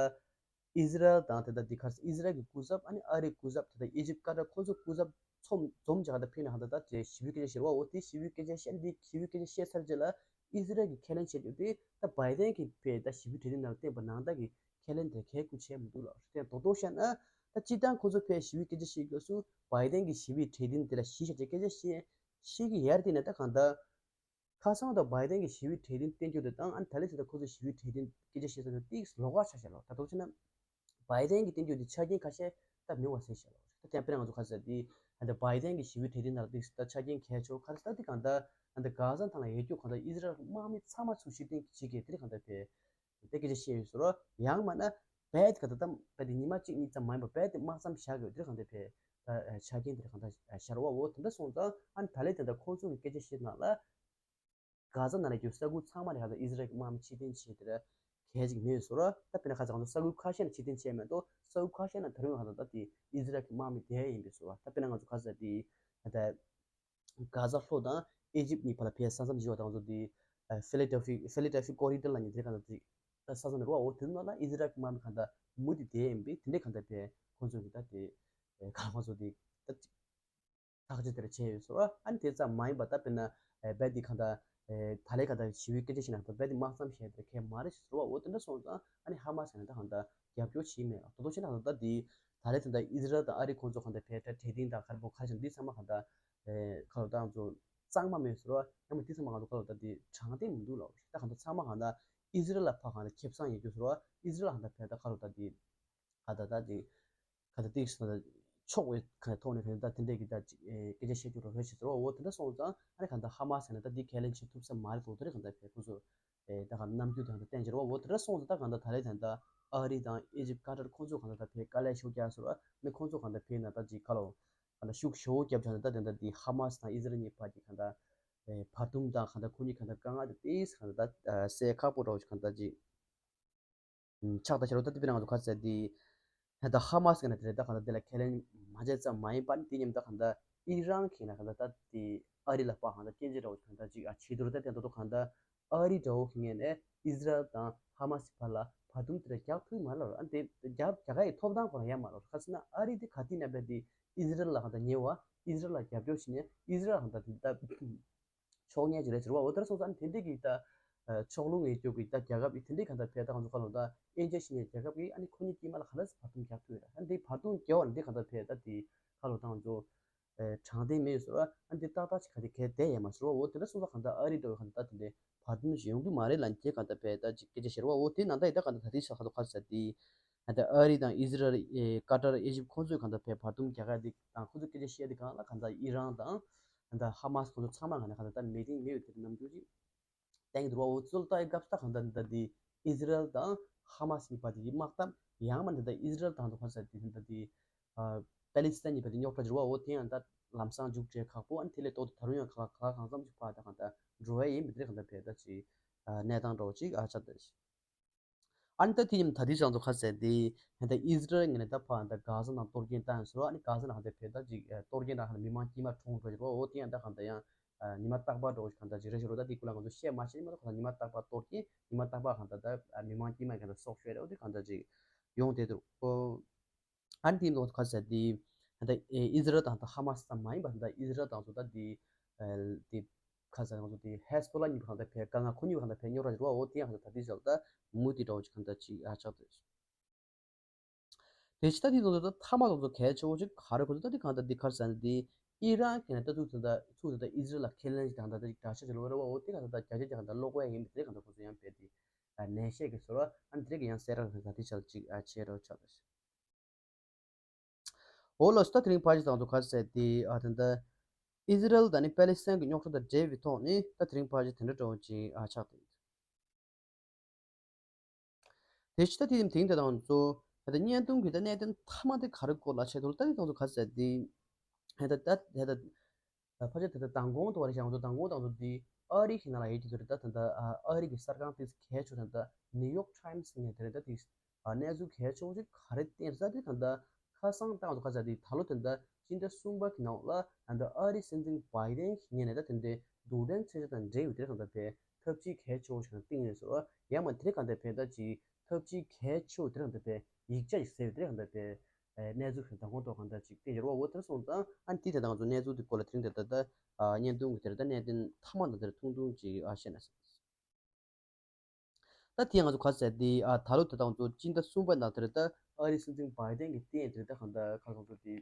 ཨི་ཟི་རལ་དང་དེ་ད་དེ་གར་ཨི་ཟི་རལ་གྱི་སྐུ་ཚབ་ཨ་ནི་ཨ་རིའི་སྐུ་ཚབ་དེ་ད་ཨི་ཇིབ་ཀ་ཏར་ཁོ་ཚོ་སྐུ་ཚབ་ཚོམ་འཛོམས་བྱ་ག་ད་ཕེ་ན་ཧ་ད་ད་དེ་ཞི་བའི་སྐད་ཆ་བཤད་པ་འོ་དེ་ཞི་བའི་སྐད་ཆ་བཤད་དེ་ཞི་བའི་སྐད་ཆ་བཤད་ཚར་རྗེས་ལ་ཨི་ཟི་རལ་གྱི་ཁས་ལེན་བྱེད་རྒྱུ་དེ་ད་བྷའི་ཏན་གྱིས་ཕེ་ད་ཞི་བའི་གྲོས་མཐུན་ནང་བསྟན་པ་ནང་ལྟར་གྱི་ཁས་ལེན་དེ་གལ་དགོས་བྱས་མི་འདུག་ལ་དེ་རྡོག་རྡོག་བཤད་ན་ད་སྤྱིར་བཏང་ཁོ་ཚོ་ཕེ་ཞི་བའི་སྐད་ཆ་བཤད་སྐབས་སུ་བྷའི་ཏན་གྱིས་ཞི་བའི་གྲོས་མཐུན་དེ་ལ་གཞི་བཞག་ཅེས་སྐད་ཆ་བཤད་བཤད་ཀྱི་ཡར་དེ་ནས་ད་གང་ལྟར། ཁ་སང་དུ་བྷའི་ཏན་གྱིས་ཞི་བའི་གྲོས་མཐུན་བསྟན་རྒྱུ་དེ་དང་ཨ་ནི་ད་ལན་ཚེ་ད་ཁོ་ཚོས་ཞི་བའི་གྲོས་མཐུན་སྐད་ཆ་བཤད་ས་དེ་ཏིག་ལོགས་ཀ་ཆགས་བཞག་ལོ། ད་དུང་བྱས་ན་ བའི་ཌེན་གྱིས་བསྟན་རྒྱུ་དེ་ཆ་རྐྱེན་ཁ་ཤས་ད་མི་འོང་བ་ཟེར་བཞག་ལ། ད་དེ་དཔེར་ན་ང་ཚོ་ག་རེ་ཟེར་དེ་ད་བའི་ཌེན་གྱི་ཞི་བའི་གྲོས་མཐུན་ནང་ལ་དེ་ད་ཆ་རྐྱེན་གལ་ཆེ་བ་ག་རེ་ཟེར་ད་དེ་གང་ལྟར་ད་གྷ་ཟ་ནང་ལ་ཡོད་རྒྱུ་གང་ལྟར་ཨི་ཟི་རལ་དམག་མི་ཚང་མ་ཚུར་ཕྱིར་འཐེན་བྱེད་དགོས་དེ་གང་ལྟར་བས། དེ་སྐད་ཆ་བཤད་ཡོད་ཟེར་རོ། ཡང་མིན་ན་བལ་དེ་ག་ད་ད་བལ་དེ་ཉི་མ་གཅིག་གཉིས་ཙམ་མ་ཡིན་པར་བལ་དེ་དམག་མཚམས་བཞག་དགོས་དེ་གང་ལྟར་བས། ད་ཆ་རྐྱེན་དེ་གང་ལྟར་ཤར་བ་འོ་དེ་འདྲ་སོང་ཙང་ཨ་ནི་ད་ལས་དེ་འདྲ་ཁོང་ཚོ་གི་སྐད་ཆ་བཤད་ནང་ལ། གྷ་ཟ་ནང་ལ་རྒྱུ་ས་ཁུལ་ཚང་མ་ལ་ཧ་ད་ཨི་ཟི་རལ་གྱི་དམག་མི་ཕྱིར་འཐེན་བྱས་དེ་གལ་ཅིག་མེད་ཟེར་རོ། ད་དཔེར་ན་ཁ་ཚ་ང་ཚོ་ས་ཁུལ་ཁ་ཤས་ནས་ཕྱིར་འཐེན་བྱས་མེད་དོ། ས་ཁུལ་ཁ་ཤས་ནས་ད་རུང་ཧ་ད་ད་དེ་ཨི་ཟི་རལ་གྱི་དམག་མི་དེ་ཡིན་པས་ཟེར་རོ། ད་དཔེར་ན་ང་ཚོ་ག་རེ་ཟེར་དེ་ད། གྷ་ཟ་ལྷོ་དང་ཨི་ཇིབ་གཉིས་བར་ལ་ཕའི་ས་མཚམས་བཞི་བ་དང་ཚོ་དེ་ཕི་ལི་ཌེལ་ཕི་ཕི་ལི་ཌེལ་ཕི་ཀོ་རི་ཌོར་ལ་ཉེ་དེ་གང་ལྟར་ཅིག་ས་མཚམས་རེད་བ། འོ་དེ་ནང་ལ་ཨི་ཟི་རལ་གྱི་དམག་མི་གང་ལྟར་མུ་མཐུད་དེ་ཡིན་པས་དེ་འདྲའི་གང་ལྟར་ཕའི་ཁོང་ཚོ་གི་ད་དེ་གང་ཁོང་ཚོ་དེ་ད་ཐག་གཅོད་དེ་འདྲ་བྱས་ཡོད་ཟེར་བ། ཨ་ནི་དེ་ཙམ་མ་ཡིན་པ་ད་དཔེར་ན་རྦད་དེ་གང་ལྟར་ད་ལས་གང་ལྟར་ཞི་བའི་སྐད་ཆ་བཤད་ན་གང་ལྟར་རྦད་དེ་དམག་མཚམས་བཞག་དེ་གལ་མ་རེད་ཟེར་བ། འོ་དེ་འདྲ་སོང་ཙང་ཨ་ནི་ཧ་མ་སི་ནས་ད་གང་ལྟར་རྒྱབ་སྐྱོར་བྱས་མེད། ད་དུང་བྱས་ན་གང་ལྟར་དེ་ད་ལས་ད་ལྟ་ཨི་ཟི་རལ་དང་ཨ་རི་ཁོང་ཚོ་གང་ལྟར་ཕའི་ད་གྲོས་མཐུན་དང་ཁར་པོ་ཁ་ཤས་འདི་ཚང་མ་གང་ལྟར། ཨེ་ཁ་ལོ་ད་ང་ཚོ་གཙང་མ་མེད་ཟེར་བ། ཡང་མ་དེ་ཚང་མ་ང་ཚོ་ཁ་ལོ་ད་དེ་དྲང་བདེན་མི་འདུག་ལབ། ད་གང་ལྟར་ཚང་མ་གང་ལྟར་ཨི་ཟི་རལ་ལ་ཕར་གང་ལྟར་ཁེ་བཟང་ཡོད་རྒྱུ་ཟེར་བ། ཨི་ཟི་རལ་ལ་གང་ལྟར་ཕར་ད་ཁ་ལོ་ད་དེ་ག་ད་ད་དེ་ག་ད་དེ་ཟེར་ན་ཕྱོགས་བའི་གང་ལྟར་ཐོག་ནས་གང་ལྟར་དེ་འདྲས་ཀྱི་ད་ཅིག་ཨེ་སྐད་ཆ་བཤད་རྒྱུ་རོ་རོལ་ཞིག་ཟེར་བ། འོ་དེ་འདྲ་སོང་ཙང་ཨ་ནི་གང་ལྟར་ཧ་མ་སི་ནས་ད་དེ་ཁས་ལེན་བྱེད་ཐུབ་ས་མ་རེད་འདུག་དེ་རེད། གང་ལྟར་ཕར་ཁོ་ཚོ་ཨེ་ད་གང་ལྟར་རྣམ་འགྱུར་དེ་གང་ལྟར་བསྟན་བྱེད་རོ། འོ་དེ་འདྲ་སོང་ཙང་ད་གང་ལྟར་ད་ལས་ད་ལྟ་ཨ་རི་དང་ཨི་ཇིབ་ཀ་ཏར་ཁོང་ཚོ་གང་ལྟར་ད་ཕར་དཀའ་ལས་ཤུགས་རྒྱག་ཟེར་བ། ཨ་ནི་ཁོང་ཚོ་གང་ལྟར་ཕར་ན་ད་ཅིག་ཁ་ལོ། གང་ལྟར་ཤུགས་ཞེ་པོ་བརྒྱབ་བྱས་ནས་ད་དེ་འདྲ་དེ་ཧ་མ་སི་དང་ཨི་ཟི་རལ་གཉིས་བར་གྱི་གང་ལྟར་ཨེ་བར་འདུམ་དང་གང་ལྟར་ཁོ་གཉིས་གང་ལྟར་དཀའ་ངལ་དེ་ཏོག་ཙམ་གང་ལྟར་ད་སེལ་ཁག་པོ་འདྲ་བོ་ཞིག་གང་ལྟར་ཅིག་ཆགས་ད་ཤར་བ། ད་དེ་དཔེར་ན་ང་ཚོ་ག་ཚད་དེ་ད་ཧ་མ་སི་གི་ནང་དེ་རེད། ད་གང་ལྟར་དེ་ལ་ཁས་ལེན་མ་བྱས་ཙམ་མ་ཡིན་པ་ནི་དེ་མཉམ་ད་གང་ལྟར་ཨི་རན་གྱི་ནང་གང་ལྟར་ད་དེ་ཨ་རི་ལ་ཕར་གང་ལྟར་སྐྱོན་བརྗོད་འདྲ་བོ་ཞིག་གང་ལྟར་ཅིག་ཨ་བྱེད་འདུག་ད་དེ་ད་དུང་གང་ལྟར་ཨ་རི་འདྲ་བོ་གི་ངོས་ནས་ཨི་ཟི་རལ་དང་ཧ་མ་སི་བར་ལ་བར་འདུམ་དེ་འདྲ་རྒྱག་ཐུབ་མ་རེད་ལབ། ཨ་ནི་དེ་རྒྱབ་རྒྱག་ག་ཡི་ཐོབ་ཐང་ཁོ་རང་ཡང་མ་རེད། ག་ཟེར་ན་ཨ་རི་དེ་ག་དུས་ནས་བལྟས་ཏེ་ཨི་ཟི་རལ་ལ་གང་ལྟར་ཉེ་བ། ཨི་ཟི་རལ་ལ་རྒྱབ་སྐྱོར་བྱེད་ནས་ཨི་ཟི་རལ་གང་ལྟར་དེ་ལྟ་ཕྱོགས་ངན་ཅིག་རེད་ཟེར་བ། འོ་དེར་སོང་ཙང་ཨ་ནི་དེ་འདྲས་ཀྱི་ད་ཕྱོགས་ལྷུང་ངེས་སྐྱོབ་ཀྱི་ད་རྒྱལ་ཁབ་ཀྱི་དེ་འདྲས་གང་ལྟར་ཕར་ད་གང་ཚོ་ཁ་ལོ་ད་དབྱེ་འབྱེད་བྱེད་ནས་རྒྱལ་ཁབ་ཀྱི་ཨ་ནི་ཁོ་གཉིས་དཀྱིལ་མ་ལ་གང་ལྟར་བར་འདུམ་རྒྱག་ཐུབ་ཡོད་རེད། ཨ་ནི་དེ་བར་འདུམ་རྒྱག་བ་ནི་འདི་གང་ལྟར་ཕར་ད་དེ་ཁ་ལོ་ད་གང་ཚོ། ཨེ་དྲང་བདེན་མེད་ཟེར་བ། ཨ་འདི་ཏག་ཏག་ཅིག་ག་དེ་གལ་ཏེ་ཡས་མ་ཟེར་བ། འོ་དེ་འདྲ་སོང་ཙང་གང་ལྟར་ཨ་རི་འདྲ་བོ་གང་ལྟར་དེ་འདྲའི་བར་འདུམ་ཞིག་ཡོང་གི་མ་རེད་ལབ་ནས་དེ་གང་ལྟར་ཕར་ད་ཅིག་སྐད་ཆ་བཤད་རེད་བ། འོ་དེ་ནང་ལྟར་ཡིན་ད་གང་ལྟར་ད་དེ་ཆ་ག་དོ་ག་ཟེར་དེ་ཨ་ད་ཨ་རི་དང་ཨི་ཟི་རལ་ཨེ་ཀ་ཏར་ཨི་ཇིབ་ཁོང་ཚོས་གང་ལྟར་ཕར་བར་འདུམ་རྒྱག་ག་དེ་དང་ཁོང་ཚོས་སྐད་ཆ་བཤད་དེ་གང་ལ་གང་ལྟར་ཨི་རན་དང་གང་ལྟར་ཧ་མ་སི་ཁོང་ཚོ་ཚང་མ་གང་ལྟར་གང་ལྟར་ད་མི་ཏིང་མེད་པའི་དེ་རྣམ་འགྱུར་ཅིག་སྟེང་དུ་རུ་བ། འོ་ཚོད་ལྟ་ཡི་སྐབས་སུ་ད་གང་ལྟར་འདི་ལྟ་དེ་ཨི་ཟི་རལ་དང་ཧ་མ་སི་གཉིས་བར་དེ་དམག་འཐབ་ཡང་མ་འདི་ལྟ་ཨི་ཟི་རལ་དང་དུ་ཁ་ས་དེ་འདི་ལྟ་དེ་ཨ་པེ་ལི་སི་ཐན་གཉིས་བར་དེ་རྙོག་དྲ་འགྱུར་བ། འོ་དེ་ཡང་ད་ལམ་སང་མཇུག་འབྲས་ཁག་པོ། ཨ་ནི་དེ་ལས་ལྡོག་སྟེ་ད་རུང་ཡང་ག་ག་གང་འཚམ་ཞིག་ཕར་ད་གང་ལྟར་འགྲོ་ཡ་ཡིན་པ་དེ་གང་ལྟར་བས་ད་ཅིག་གནས་སྟངས་འདྲ་བོ་ཅིག་ཨ་ཆགས་ད། ཨ་ནི་ད་དེ་ཡིན་ད་དེ་ཚང་དུ་ཁ་ས་དེ་ད་ཨི་ཟི་རལ་ངོས་ནས་ད་ཕར་ད་གྷ་ཟ་ནང་གཏོར་སྐྱོན་བཏང་ཡོད་ཟེར་བ། ཨ་ནི་གྷ་ཟ་ནང་ད་བས་ད་ཅིག་གཏོར་སྐྱོན་ད་གང་ལྟར་མི་མང་དཀྱུས་མ་གྲོངས་འགྲོ་ཡོད་རེད་བ། འོ་དེ་ཡང་ད་གང་ལྟར་ཡང་། ཉི་མ་རྟག་པར་འགྲོ་གང་ལྟར་ཅིག་རེད་ཤག་རོ། ད་དེ་སྐོར་ལ་ང་ཚོ་བཤད་མ་ཤེས་ནི་མ་གཏོགས་གང་ལྟར་ཉི་མ་རྟག་པར་གཏོར་སྐྱོན། ཉི་མ་རྟག་པར་གང་ལྟར་ད་མི་མང་དཀྱུས་མ་གང་ལྟར་སྲོག་ཤོར་རེད། འོ་དེ་གང་ལྟར་ཅིག་ཡོང་བསྡད་འདུག་ཨོ། ཨ་ནི་དེ་ནང་ག་ཟེར་དེ་ད་ཨི་ཟི་རལ་དང་ད་ཧ་མ་སི་ཙམ་མ་ཡིན་པ་ད་ཨི་ཟི་རལ་དང་ཚོ་ད་དེ་དེ་ག་ཟེར་ང་ཚོ་དེ་ཧེ་ཟ་བྷོ་ལ་གཉིས་པོ་གང་ལྟར་ཕར་དཀའ་ངལ་ཁོ་གཉིས་པོ་གང་ལྟར་ཕར་རྙོག་དྲ་ཞིག་རེད་བ། འོ་དེ་ཡང་གང་ལྟར་ད་དེ་ཟེར་ད་མུ་མཐུད་འདྲ་བོ་ཅིག་གང་ལྟར་ཅིག་ཨ་ཆགས་འདུག་དེ་ཕྱི་ད་དེ་ཚོ་ད་མཐའ་མ་ཚོ་གལ་ཆེ་བོ་ཅིག་ག་རེ་གོ་ཚོད་ད་དེ་གང་ལྟར་དེ་ག་རེ་ཟེར་ན་དེ་ཨི་རན་གྱི་ནས་ད་ཐུག་ཚོད་ད་ཚུགས་ཚོད་ད་ཨི་ཟི་རལ་ལ་ཁས་ལེན་ཞིག་དང་ད་ད་ཅིག་དྲག་ཤོས་ཅིག་ལོག་རེད་བ། འོ་དེ་གང་ལྟར་ད་རྒྱ་ཆེ་ཅིག་གང་ལྟར་ལོག་པ་ཡིན་པ་དེ་གང་ལྟར་ཁོ་ཚོ་ཡང་བས་དེ་ནན་བཤད་ཀྱི་ཟེར་བ། ཨ་ནི་དེ་གི་ཡང་གསལ་རང་གི་ད་དེ་ཆ་ལ་ཅིག་ཨ་བྱེད་རོགས་ཆགས་ད། འོ་ལགས་སོ། ད་དེ་རིང་ཕལ་ཆེར་ཚང་ཚོ་ག་རེ་ཟེར་དེ་ཨ་ད་ད་ཨི་ཟི་རལ་དང་ནི་པེ་ལི་སི་ཐན་གྱི་རྙོག་དྲ་དང་འབྲེལ་བའི་ཐོག་ནས་ད་དེ་རིང་ཕལ་ཆེར་དེ་འདྲ་འདྲ་བོ་ཅིག་ཨ་ཆགས་ད་ཡིན། དེ་ཕྱི་ད་དེ་དེང་དེ་དང་ཚོ་ད་ལྟ་བརྙན་ཐུང་གི་ད་གནད་དོན་མཐའ་མ་དེ་ག་རེ་སྐོར་ལ་བཤད་ཐུབ་ལ། ད་དེ་དང་ཚོ་ག་རེ་ཟེར་དེ་ད་ད་ད་ད་ཕལ་ཆེར་ད་ད་མདང་དགོང་དུ་བ་རེད་ཤག་ང་ཚོ་མདང་དགོང་དང་ཚོ་དེ་ཨ་རི་གི་ནང་ལ་ཡོད་ཀྱི་ཚོ་རེད། ད་ད་ད་ཨ་རི་གི་གསར་ཁང་དེ་གལ་ཆེ་ཤོས་ད་ད་ནིའུ་ཡོག་ཊའིམ་སི་ངས་དེ་རེད། ད་དེ་གནས་ཚུལ་གལ་ཆེ་བོ་ཞིག་ག་རེ་བསྟན་ས་དེ་གང་ལྟར་ཁ་སང་ད་ང་ཚོ་ག་རེ་ཟེར་དེ་ད་ལོ་དེ་ད་སྤྱི་ཟླ་གསུམ་པ་གི་ནང་ལ་ད་ལྟ་ཨ་རི་སྲིད་འཛིན་བའི་ཌེན་གྱི་ངོས་ནས་ད་དེ་འདྲའི་རྡུལ་ཕྲན་མཚོན་ཆ་དང་འབྲེལ་བའི་དེ་གང་ལྟར་བས་ཐབས་ཇུས་གལ་ཆེ་བོ་ཞིག་བཏིང་ཡོད་ཟེར་བ། ཡང་མ་དེ་གང་ལྟར་བས་ད་ཅིག་ཐབས་ཇུས་གལ་ཆེ་བོ་དེ་གང་ལྟར་བས་ཡིག་ཆ་ཞིག་བཟོས་ཡོད་དེ་གང་ལྟར་བས་གནས་ཚུལ་ཞིག་མདང་དགོང་ཐོག་གང་ལྟར་ཅིག་བསྟན་ཡོད་རེད་བ། འོ་དེར་སོང་ཙང་ཨ་ནི་དེ་དེ་དང་ང་ཚོ་གནས་ཚུལ་དེ་སྐོར་ལ་དེ་རིང་དེ་ད་ལྟ་བརྙན་ཐུང་གི་དེ་ད་གནད་དོན་མཐའ་མ་དང་དེར་ཐུང་ཐུང་ཅིག་ཨ་བཤད་ན་ཟེར། ད་དེ་ང་ཚོ་ག་ཟེར་དེ་ཨ་ད་ལོ་དེ་དང་ཚོ་སྤྱི་ཟླ་གསུམ་པ་ནང་དེར་ད་ཨ་རི་སྲིད་འཛིན་བའི་ཌེན་གྱི་སྟེང་དེར་ད་གང་ལྟར་ཁ་སང་ཚོ་དེ་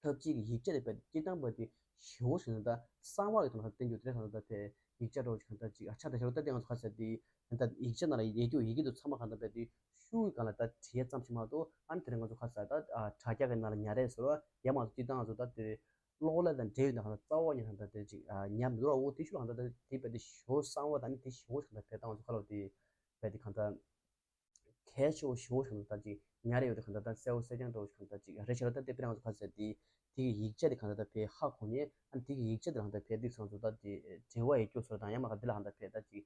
ཐབས་ཇུས་ཀྱི་ཡིག་ཆ་དེ་པའི་སྤྱི་བཏང་པ་དེ་ཞེ་བོ་ཞིག་ན་ད་གསང་བ་གི་ཐོག་ནས་བསྟན་རྒྱུ་དེ་གང་ལྟར་དེ་ ཡིག་ཆ་འདྲ་བོ་ཅིག་གང་ལྟར་ཅིག་ཨ་ཆགས་བསྡད་ཤག་རེད། ད་དེ་ང་ཚོ་ཁ་ཤས་དེ་ད་ལྟ་ཡིག་ཆ་ནང་ལ་ཡོད་རྒྱུ་ཡི་གེ་དེ་ཚང་མ་གང་ལྟར་རྦད་དེ་ཤུགས་ཀྱི་སྒང་ལ་ད་བྲིས་ཡས་ཙམ་ཞིག་མ་གཏོགས། ཨ་ནི་དེ་རིང་ང་ཚོ་ཁ་ཤས་ད་ཨ་དྲ་རྒྱ་གི་ནང་ལ་ཉར་ཡས་ཟེར་བ་ཡ་མ་གཏོགས་སྤྱིར་བཏང་ང་ཚོ་ད་དེ་གློག་ཀླད་དང་འབྲེལ་ཡོད་ན་གང་ལྟར་རྩ་བ་ཉིད་གང་ལྟར་དེ་ཅིག་ཨ་ཉར་མི་འདུག་ར། འོ་དེ་ཤུགས་ལ་གང་ལྟར་དེ་རྦད་དེ་ཞེ་པོ་གསང་བ་དང་ནི་དེ་ཞེ་པོ་ཞིག་གང་ལྟར་རྦད་དེ་ང་ཚོ་ཁ་ལོ་དེ་རྦད་དེ་གང་ལྟར་གལ་ཆེ་བོ་ཞེ་པོ་ཞིག་གང་ལྟར་ཅིག་ཉར་ཡོད་དེ་གང་ལྟར་ད་གསལ་བོ་གསལ་རྐྱང་འདྲ་བོ་ཞིག་གང་ལྟར་ཅིག་རེད་ཤག་ར། ད་དེ་དཔེར་ན་ང་ཚོ་ཁ་ཤས་དེ་དེ་གི་ཡིག་ཆ་དེ་གང་ལྟར་ད་དཔེ་ཧ་གོ་ཉན། ཨ་ནི་དེ་གི་ཡིག་ཆ་དེ་གང་ལྟར་དཔེ་དེ་ཚོ་ང་ཚོ་ད་དེ་འབྲེལ་བ་ཡོད་རྒྱུ་ཚོ་དང་ཡང་མ་ག་དེ་ལ་གང་ལྟར་དཔེ་ད་ཅིག་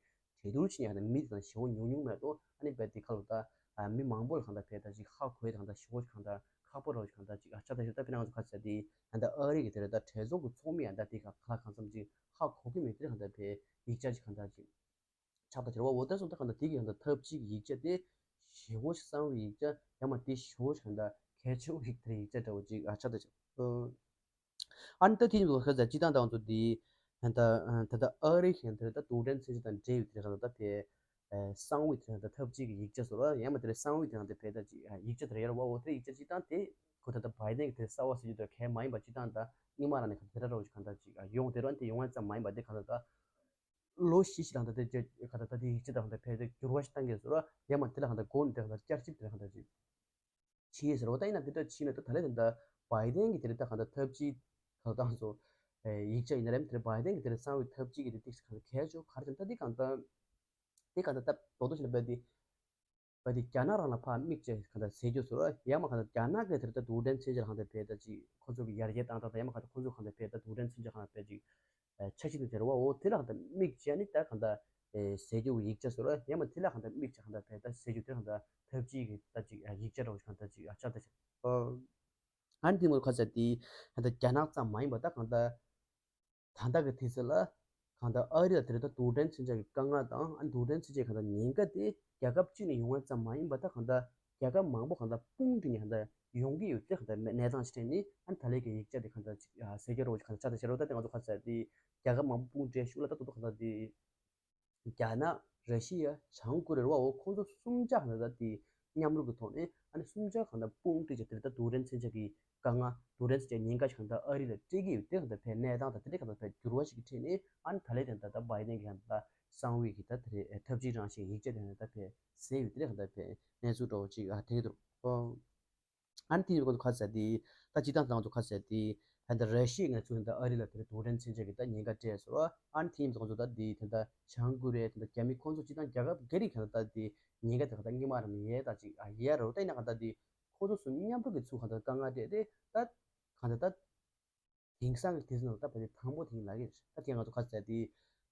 གྲོས་བསྡུར་བྱེད་ཡ་གང་ལྟར་མི་དེ་དང་ཞེ་པོ་ཉུང་ཉུང་མེད་དོ། ཨ་ནི་དཔེ་དེ་ཁ་ལོ་ད་ཨ་མི་མང་པོ་ལ་གང་ལྟར་དཔེ་ད་ཅིག་ཧ་གོ་ཡ་དེ་གང་ལྟར་ཞེ་པོ་ཞིག་གང་ལྟར་ཁག་པོ་འདྲ་བོ་ཞིག་གང་ལྟར་ཅིག་ཨ་ཆགས་བསྡད་ཤག་ད་དཔེར་ན་ང་ཚོ་ཁ་ཤས་དེ་གང་ལྟར་ཨ་རི་གི་དེ་རེད། ད་གྲོས་ཚོགས་ཀྱི་ཚོགས་མི་ཡང་ད་དེ་ག་ལ་གང་འཚམ་ཅིག་ཧ་གོ་གི་མེད། དེ་གང་ལྟར་དཔེ་ཡིག་ཆ་ཅིག་གང་ལྟར་ཅིག་ཆགས་པ་དེ་རེད་བ། འོ་དེ་སོང་ཙང་གང་ལྟར་དེ་གི་གང་ལྟར་ཐབས་ཇུས་ཀྱི་ཡིག་ཆ་དེ་ཞེ་པོ་ཞིག་གསང་བའི་ཡིག་ཆ་ཡང་མ་དེ་ཞེ་པོ་ཞིག་གང་ལྟར་གལ་ཆེ་བོ་ཞིག་དེ་ཡིག་ཆ་འདྲ་བོ་ཅིག་ཨ་ཆགས་བསྡད་ཤག་ཨ་ནི་ད་དེ་ནི་ལོ་ཁ་ཟ་སྤྱི་བཏང་དང་ཚོ་དེ་ད་ལྟ་ད་ལྟ་ཨ་རི་གི་དེ་ད་རྡུལ་ཕྲན་མཚོན་ཆ་དང་འབྲེལ་བའི་དེ་གང་ལྟར་དཔེ་གསང་བའི་དེ་ད་ལྟ་ཐབས་ཇུས་ཀྱི་ཡིག་ཆ་སོགས་ལ་ཡང་མ་དེ་ལ་གསང་བའི་དེ་ད་ལྟ་དཔེ་ད་ཅིག་ཡིག་ཆ་དེ་རེད་བ། འོ་དེ་ཡིག་ཆ་སྤྱི་བཏང་དེ་ཁོ་ད་ལྟ་བའི་ཌེན་གི་དེ་གསར་བ་ཟེར་རྒྱུ་དེ་གལ་མ་ཡིན་པ་སྤྱི་བཏང་ད་སྔོན་མ་རང་ནས་གང་ལྟར་དེ་འདྲ་འདྲ་བོ་ཞིག་གང་ལྟར་ཅིག་ཡོང་དེ་རང་དེ་ཡོང་བ་ཙམ་མ་ཡིན་པ་དེ་གང་ལྟར་ད། ལོ་བཞི་ཞིག་ལ་ད་ལྟ་དེ་ད་ལྟ་དེ་ཡིག་ཆ་དང་ད་ལྟ་ཕལ་ཆེར་འགྱུར་བ་ཞིག་བཏང་གི་ཟེར་བ་ཡང་མ་དེ་ལ་ད་ལྟ་གོང་ནས་དེ་ད་ལྟ་བསྐྱར་ཞིབ་དེ་ད་ལྟ་ཅིག་བྱས་ཟེར་བ། ད་ཡིན་ན་དེ་ད་ཕྱིན་ན་ད་ད་ལྟ་དེ་ད་བའི་ཌེན་གྱི་དེ་ད་ད་ལྟ་ཐབས་ཇུས་ད་ལྟ་ཚོ་ཡིག་ཆ་ཡིན་ན་རེད། དེ་བའི་ཌེན་གྱི་དེ་ད་གསང་བའི་ཐབས་ཇུས་ཀྱི་དེ་ཏིག་ཙམ་གལ་ཆེ་བ་ག་རེ་ཅང་ད་དེ་གང་ལྟར་དེ་གང་ལྟར་ད་རྡོག་རྡོག་ཞིག་ལ་བས་དེ། བ་དེ་རྒྱ་ནག་རང་ལ་ཕར་དམིགས་བྱས་གང་ལྟར་ཟེར་རྒྱུ་ཟེར་བ་ཡང་མ་གང་ལྟར་རྒྱ་ནག་གི་དེར་ད་རྡུལ་ཕྲན་མཚོན་ཆ་ལ་གང་ལྟར་བས་ད་ཅིག་ཁོ་ཚོ་གི་ཡར་རྒྱས་བཏང་སྟངས་དང་ཡང་མ་གང་ལྟར་ཁོ་ཚོ་གང་ལྟར་བས་ད་རྡུལ་ཕྲན་མཚོན་ཆ་གང་ལྟར་བས་ཅིག་འཆར་གཞི་དེ་ཟེར་བ་འོ་དེ་ལ་གང་ལྟར་དམིགས་བྱས་ནི་ད་གང་ལྟར་ཟེར་རྒྱུ་ཡིག་ཆ་ཟེར་བ་ཡང་མ་དེ་ལ་གང་ལྟར་དམིགས་བྱས་གང་ལྟར་བས་ད་ཟེར་རྒྱུ་དེ་གང་ལྟར་ཐབས་ཇུས་ཀྱི་ད་ཅིག་ཡིག་ཆ་འདྲ་བོ་ཞིག་གང་ལྟར་ཅིག་ཆགས་ད་ཅིག་ཨ་ནི་དེ་མོ་ཁ་ཚ་དེ་གང་ལྟར་རྒྱ་ནག་ཙམ་མ་ཡིན་པ་ད་གང་ལྟར། ད་ལྟ་གི་དུས་ཚོད་ལ་གང་ལྟར་ཨ་རི་ལ་དེ་རིང་ད་རྡུལ་ཕྲན་མཚོན་ཆ་གི་དཀའ་ངལ་དང་ཨ་རྡུལ་ཕྲན་མཚོན་ཆའི་གང་ལྟར་ཉེན་ཁ་དེ་རྒྱལ་ཁབ་གཅིག་ནས་ཡོང་བ་ཙམ་མ་ཡིན་པར་ད་གང་ལྟར་རྒྱལ་ཁབ་མང་པོ་གང་ལྟར་དཔུང་སྒྲིག་ནས་གང་ལྟར་ཡོང་གི་ཡོད་དེ་གང་ལྟར་གནས་སྟངས་ཤིག་འཕྲད་ནས་ཨ་ད་ལན་གྱི་ཡིག་ཆ་དེ་གང་ལྟར་ཅིག་ཟེར་རྒྱུ་རོགས་ཅིག་གང་ལྟར་ཆགས་ཏེ་ཤར་རོགས་ད་དེ་ང་ཚོ་ཁ་ཚ་དེ་རྒྱལ་ཁབ་མང་པོ་དཔུང་སྒྲིག་ཤུགས་ལ་ད་ད་དུང་གང་ལྟར་དེ། རྒྱ་ནག་ར་ཤི་ཡ་བྱང་ཀོ་རི་ཡ་རེད་བ། འོ་ཁོང་ཚོ་གསུམ་ཆ་གང་ལྟར་དེ་མཉམ་རུབ་ཀྱི་ཐོག་ནས་ཨ་ནི་གསུམ་ཆ་གང་ལྟར་དཔུང་སྒྲིག་བྱས་དེ་ལྟར་རྡུལ་ཕྲན་མཚོན་ཆ་གི་དཀའ་ངལ་རྡུལ་ཕྲན་མཚོན་ཆའི་ཉེན་ཁ་ཞིག་གང་ལྟར་ཨ་རི་ལ་སྤྲད་ཀྱི་ཡོད་དེ་གང་ལྟར་བས་གནས་སྟངས་དང་དེ་འདྲའི་གང་ལྟར་བས་འགྱུར་བ་ཞིག་གི་འཕྲད་ནས་ཨ་ནི་ད་ལན་དེ་ད་ལྟ་བའི་ཌེན་གྱི་གང་ལྟར་གསང་བའི་གི་ད་དེ་རེད་ཐབས་ཇུས་རང་བཞིན་ཡིག་ཆ་དེ་གང་ལྟར་བས་ཟེར་ཡོད་དེ་གང་ལྟར་བས་གནས་ཚུལ་འདྲ་བོ་ཅིག་ཨ་དེ་གི་འདུག་ཨ་ནི་དེ་ཡིན་པ་ཁ་ཟེར་དེ་ད་སྤྱི་བཏང་དང་ཚོ་ཁ་ཟེར་དེ་ད་ལྟ་ར་ཤི་ཡ་ང་ཚོ་ད་ལྟ་ཨ་རི་ལ་དེ་རྡུལ་ཕྲན་མཚོན་ཆ་གི་ད་ཉེན་ཁ་སྤྲད་ཟེར་བ། ཨ་ནི་དེ་ཡིན་པ་ཁོང་ཚོ་ད་དེ་ད་ལྟ་བྱང་ཀོ་རི་ཡ་ད་ལྟ་རྒྱ་མི་ཁོང་ཚོ་སྤྱི་བཏང་རྒྱལ་ཁབ་སྒེར་རི་གང་ལྟར་ད་དེ་ཉེན་ཁ་དེ་ག་ད་སྔོན་མ་རང་ཡས་ད་ཅིག་ཨ་ཡས་རོ་ད་ཡིན་ན་གང་ལྟར་དེ་ཁོང་ཚོ་གསུམ་མཉམ་དུ་གི་ཚུགས་གང་ལྟར་དཀའ་ངལ་སྤྲད་དེ་ད་གང་ལྟར་ད། དེང་སང་གི་དུས་ཚོད་ནང་ད་བར་དེ་དང་པོ་དེ་ལ་གི་ད་དེ་ང་ཚོ་ཁ་ཟེར་དེ་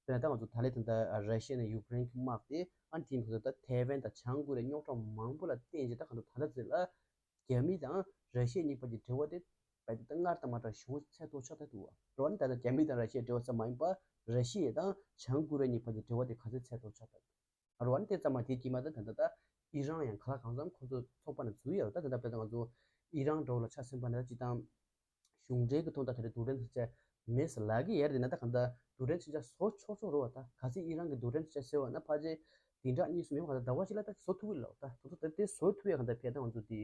དཔེར་ན་ད་ང་ཚོ་ད་ལས་དེ་ད་ར་ཤི་ཡ་ནས་ཡུ་ཀེ་རེན་གྱི་དམག་དེ་ཨ་ནི་དེ་ང་ཚོ་ད་ཐའེ་ཝན་དང་བྱང་ཀོ་རི་ཡ་རྙོག་དྲ་མང་པོ་ལ་བརྟེན་བྱས་ད་གང་ལྟར་ད་ལྟ་ཚེ་ལ་རྒྱ་མི་དང་ར་ཤི་ཡ་གཉིས་བར་གྱི་འབྲེལ་བ་དེ་བར་དེ་ད་སྔར་དང་མ་འདྲ་ཞེ་པོ་ཚད་མཐོ་ཆགས་ད་འདུག་བ། རེད་བ། ཨ་ནི་ད་ལྟ་རྒྱ་མི་དང་ར་ཤི་ཡའི་འབྲེལ་བ་ཙམ་མ་ཡིན་པར་ར་ཤི་ཡ་དང་བྱང་ཀོ་རི་ཡ་གཉིས་བར་གྱི་འབྲེལ་བ་དེ་ག་ཚད་ཚད་མཐོ་ཆགས་ད་འདུག་རེད་བ། ཨ་ནི་དེ་ཙམ་མ་དེའི་དཀྱིལ་མ་ད་ད་ལྟ་ད་ཨི་རན་ཡང་ག་ལ་གང་འཚམ་ཁོ་ཚོ་ཚོགས་པ་ནང་འཛུལ་ཡོད་རེད། ད་ད་ལྟ་བར་དུ་ང་ཚོ་ཨི་རན་འདྲ་བོ་ལ་ཆ་མཚོན་པ་ན་ད་སྤྱིར་བཏང་གཞུང་འབྲེལ་གྱི་ཐོག་ད་དེ་འདྲའི་རྡུལ་ཕྲན་མཚོན་ཆ་མེད་ཟེར་ལབ་ཀྱི་ཡོད་རེད། ན་ད་གང་ལྟར་རྡུལ་ཕྲན་མཚོན་ཆ་བཟོ་ཆོག་ཆོག་རེད་བ། ད་ག་ཚོད་ཨི་རན་གྱི་རྡུལ་ཕྲན་མཚོན་ཆ་ཟེར་བ་ན་ཕལ་ཆེར་བདུན་ཕྲག་གཉིས་གསུམ་ཡོད་གང་ལྟར་ཟླ་བ་གཅིག་ལ་ད་བཟོ་ཐུབ་ཀྱི་ལབ། ད་དེ་ཚོ་ད་དེ་བཟོ་ཐུབ་ཡ་གང་ལྟར་ཕལ་ད་ང་ཚོ་དེ་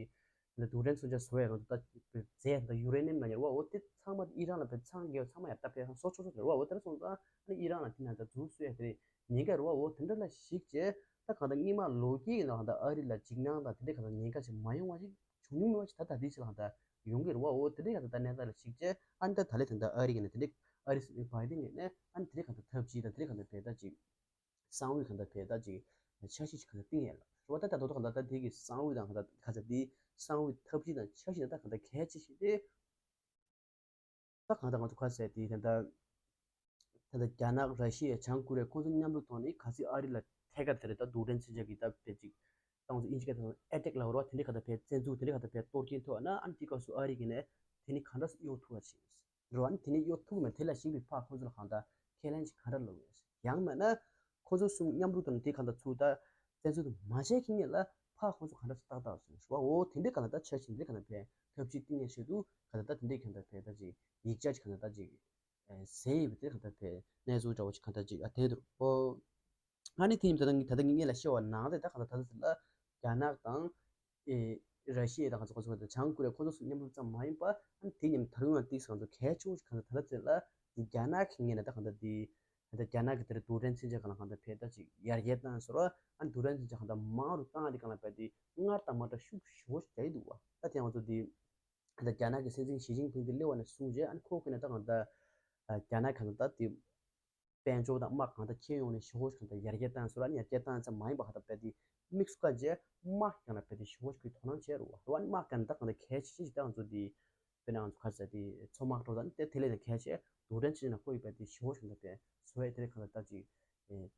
ད་རྡུལ་ཕྲན་མཚོན་ཆ་བཟོ་ཡ་གང་ལྟར་ད་རྫས་ད་ཡུ་རེ་ནི་ཡམ་ན་ཡོད་རེད་བ། འོ་དེ་ཚང་མ་ཨི་རན་ལ་ཕར་ཚང་གི་ཚང་མ་ཡར་ད་ཕར་བཟོ་ཆོག་ཆོག་རེད་བ། འོ་དེ་འདྲ་སོང་ཙང་ཨ་ནི་ཨི་རན་ལ་དེ་ན་ད་འཛུལ་སོང་ཡ་དེ་རེད། ཉེན་ཁ་རེད་བ། འོ་དེ་འདྲ་ལ་གཞིགས་བྱས་ད་གང་ལྟར་སྔོན་མ་ལོ་རྒྱུས་ཀྱི་ནང་ད་ཨ་རི་ལ་འཇིགས་སྣང་དང་དེ་འདྲའི་གང་ལྟར་ཉེན་ཁ་ཞིག་མ་ཡོང་བ་ཞིག་བྱུང་མྱོང་མེད་པ་ཞིག་ད་ད་ལྟའི་ཆ་ལ་གང་ལྟར་ཡོང་གི་རེད་བ། འོ་དེ་འདྲའི་གང་ལྟར་ད་གནས་སྟངས་ལ་གཞིགས་བྱས་ཨ་ནི་ད་ད་ལས་དེ་འདྲ་ཨ་རི་གི་ནས་དེ་འདྲའི་ཨ་རི་སྲིད་བློན་བྷའི་ཌེན་གྱི་ནས་ཨ་ནི་དེ་འདྲའི་གང་ལྟར་ཐབས་ཇུས་དང་དེ་འདྲའི་གང་ལྟར་བས་ད་ཅིག་གསང་བའི་གང་ལྟར་བས་ད་ཅིག་འཆར་གཞི་ཞིག་གང་ལྟར་བཏིང་ཡས་ལ་རེད་བ། ད་ད་དོ་དོ་གང་ལྟར་ད་དེ་གི་གསང་བའི་དང་གང་ལྟར་ག་ཚ་དེ་གསང་བའི་ཐབས་ཇུས་དང་འཆར་གཞི་དང་ད་གང་ལྟར་གལ་ཆེ་ཤོས་དེ། ད་གང་ལྟར་ང་ཚོ་ག་ཟེར་དེ་ད་ལྟ་ད་ལྟ་རྒྱ་ནག་ར་ཤི་ཡ་བྱང་ཀོ་རི་ཡ་ཁོང་ཚོ་མཉམ་དུ་ཐོག་ནས་ག་ཚོད་ཨ་རི་ལ་ཐད་ཀར་དེ་རེད་ད་རྡུལ་ཕྲན་མཚོན་ཆ་གི་ད་དཔེ་ཅིག་ད་ང་ཚོ་དབྱིན་ཇི་སྐད་ཐོག་ནས་ཨེ་ཊེག་ལབ་རོགས། དེ་འདྲའི་ག་ད་ཕའི་བཙན་འཛུལ་དེ་འདྲའི་ག་ད་ཕའི་གཏོར་སྐྱོན་ཐུབ་པ་ན་ཨ་ནི་དེའི་སྐབས་སུ་ཨ་རི་གི་ནས་དེ་ནི་ག་འདྲ་གཡོལ་ཐུབ་པ་བྱེད་རེད་བ། ཨ་ནི་དེ་ནི་གཡོལ་ཐུབ་མེད་དེ་ལ་གཞིགས་པའི་ཕར་ཁོང་ཚོ་ལ་གང་ལྟར་ཁས་ལེན་ཞིག་ག་འདྲ་ལོག་ཡོད་ཡང་མེད་ན། ཁོ་ཚོ་གསུམ་མཉམ་རུབ་དང་དེ་གང་ལྟར་ཚུར་ད་བཙན་འཛུལ་དུ་མ་བྱས་ཁེངས་ངེས་ལ་ཕར་ཁོ་ཚོ་གང་འདྲ་ཞིག་ཏག་ཏག་སོང་ཞུ་བ། འོ་དེ་འདྲའི་གང་ལྟར་ད་འཆར་གཞི་འདི་གང་ལྟར་ཕན་ཐབས་ཇུས་བཏིང་ཡ་ཆེད་དུ་གང་ལྟར་ད་དེ་འདྲའི་གང་ལྟར་ཕན་ད་ཅིག་ཡིག་ཆ་ཅིག་གང་ལྟར་ད་ཅིག་ཟེར་ཡོད་པ་དེ་གང་ལྟར་ཕན་གནས་ཚུལ་འདྲ་བོ་ཅིག་གང་ལྟར་ཅིག་ཨ་དེ་འདུག་ཨོ། ཨ་ནི་དེ་ཡིན་ད་ད་ད་ངས་ལ་བཤད་པ་ནང་ལས་ད་གང་ལྟར་ད་ད་ལ་རྒྱ་ནག་དང་ཨེ་ར་ཤི་ཡ་དང་གང་ཚོ་གང་ཚོ་གང་ལྟར་བྱང་ཀོ་རི་ཡ་ཁོ་ཚོ་སུ་མཉམ་རུབ་ཙམ་མ་ཡིན་པ་ཨ་ནི་དེ་མཉམ་ད་རུང་ཡང་ཏིག་སང་ཚོ་གལ་ཆེ་བོ་ཅིག་གང་ལྟར་ད་ལ་ཚེ་ལ་རྒྱ་ནག་གི་ངོས་ནས་ད་གང་ལྟར་དེ། ད་ལྟ་རྒྱ་ནག་གི་དེར་རྡུལ་ཕྲན་མཚོན་ཆ་གང་ལ་གང་ལྟར་ཕེ་ད་ཅིག་ཡར་རྒྱས་བཏང་ཟེར་བ། ཨ་ནི་རྡུལ་ཕྲན་མཚོན་ཆ་གང་ལྟར་མང་རུ་བཏང་དེ་གང་ལ་ཕེ་དེ་སྔར་དང་མ་འདྲ་ཤུགས་ཞེ་པོ་ཞིག་རྒྱག་གི་འདུག་བ། ད་དེ་ང་ཚོ་དེ་ད་ལྟ་རྒྱ་ནག་གི་སྲིད་འཛིན་ཞི་ཅིན་ཕིང་དེ་སླེབས་པ་ནས་བཟུང་རྗེས་ཨ་ནི་ཁོ་གིས་ནས་ད་གང་ལྟར་རྒྱ་ནག་གང་ལྟར་དེ་དཔལ་འབྱོར་དང་དམག་གང་ལྟར་ཁྱེར་ཡོང་ནས་ཞེ་པོ་ཞིག་གང་ལྟར་ཡར་རྒྱས་བཏང་ཟེར་བ། ཨ་ནི་ཡར་རྒྱས་བཏང་ཙམ་མ་ཡིན་པ་གང་ལྟར་ཕེ་དེ་དམིགས་སུ་བཀར་རྗེས་དམག་གི་གང་ལ་ཕེ་དེ་ཞེ་པོ་ཞིག་གི་དོ་སྣང་བྱས་རེད་བ། རེད་བ། ཨ་ནི་དམག་གང་ལྟར་གང་ལྟར་གལ་ཆེ་ཆེ་ཞིག་ད་ང་ཚོ་དེ། དཔེར་ན་ང་ཚོ་ག་རེ་ཟེར་དེ་མཚོ་དམག་འགྲོ་དང་དེ་དེ་ལས་ནས་གལ་ཆེ་རྡུལ་ཕྲན་ཆེ་ན་ཁོ་ཡི་བས་དེ་ཞེ་པོ་ཞིག་འདུག་པས་བཟོ་བའི་དེ་རིང་གང་ལྟར་ད་ཅིག་ཨེ་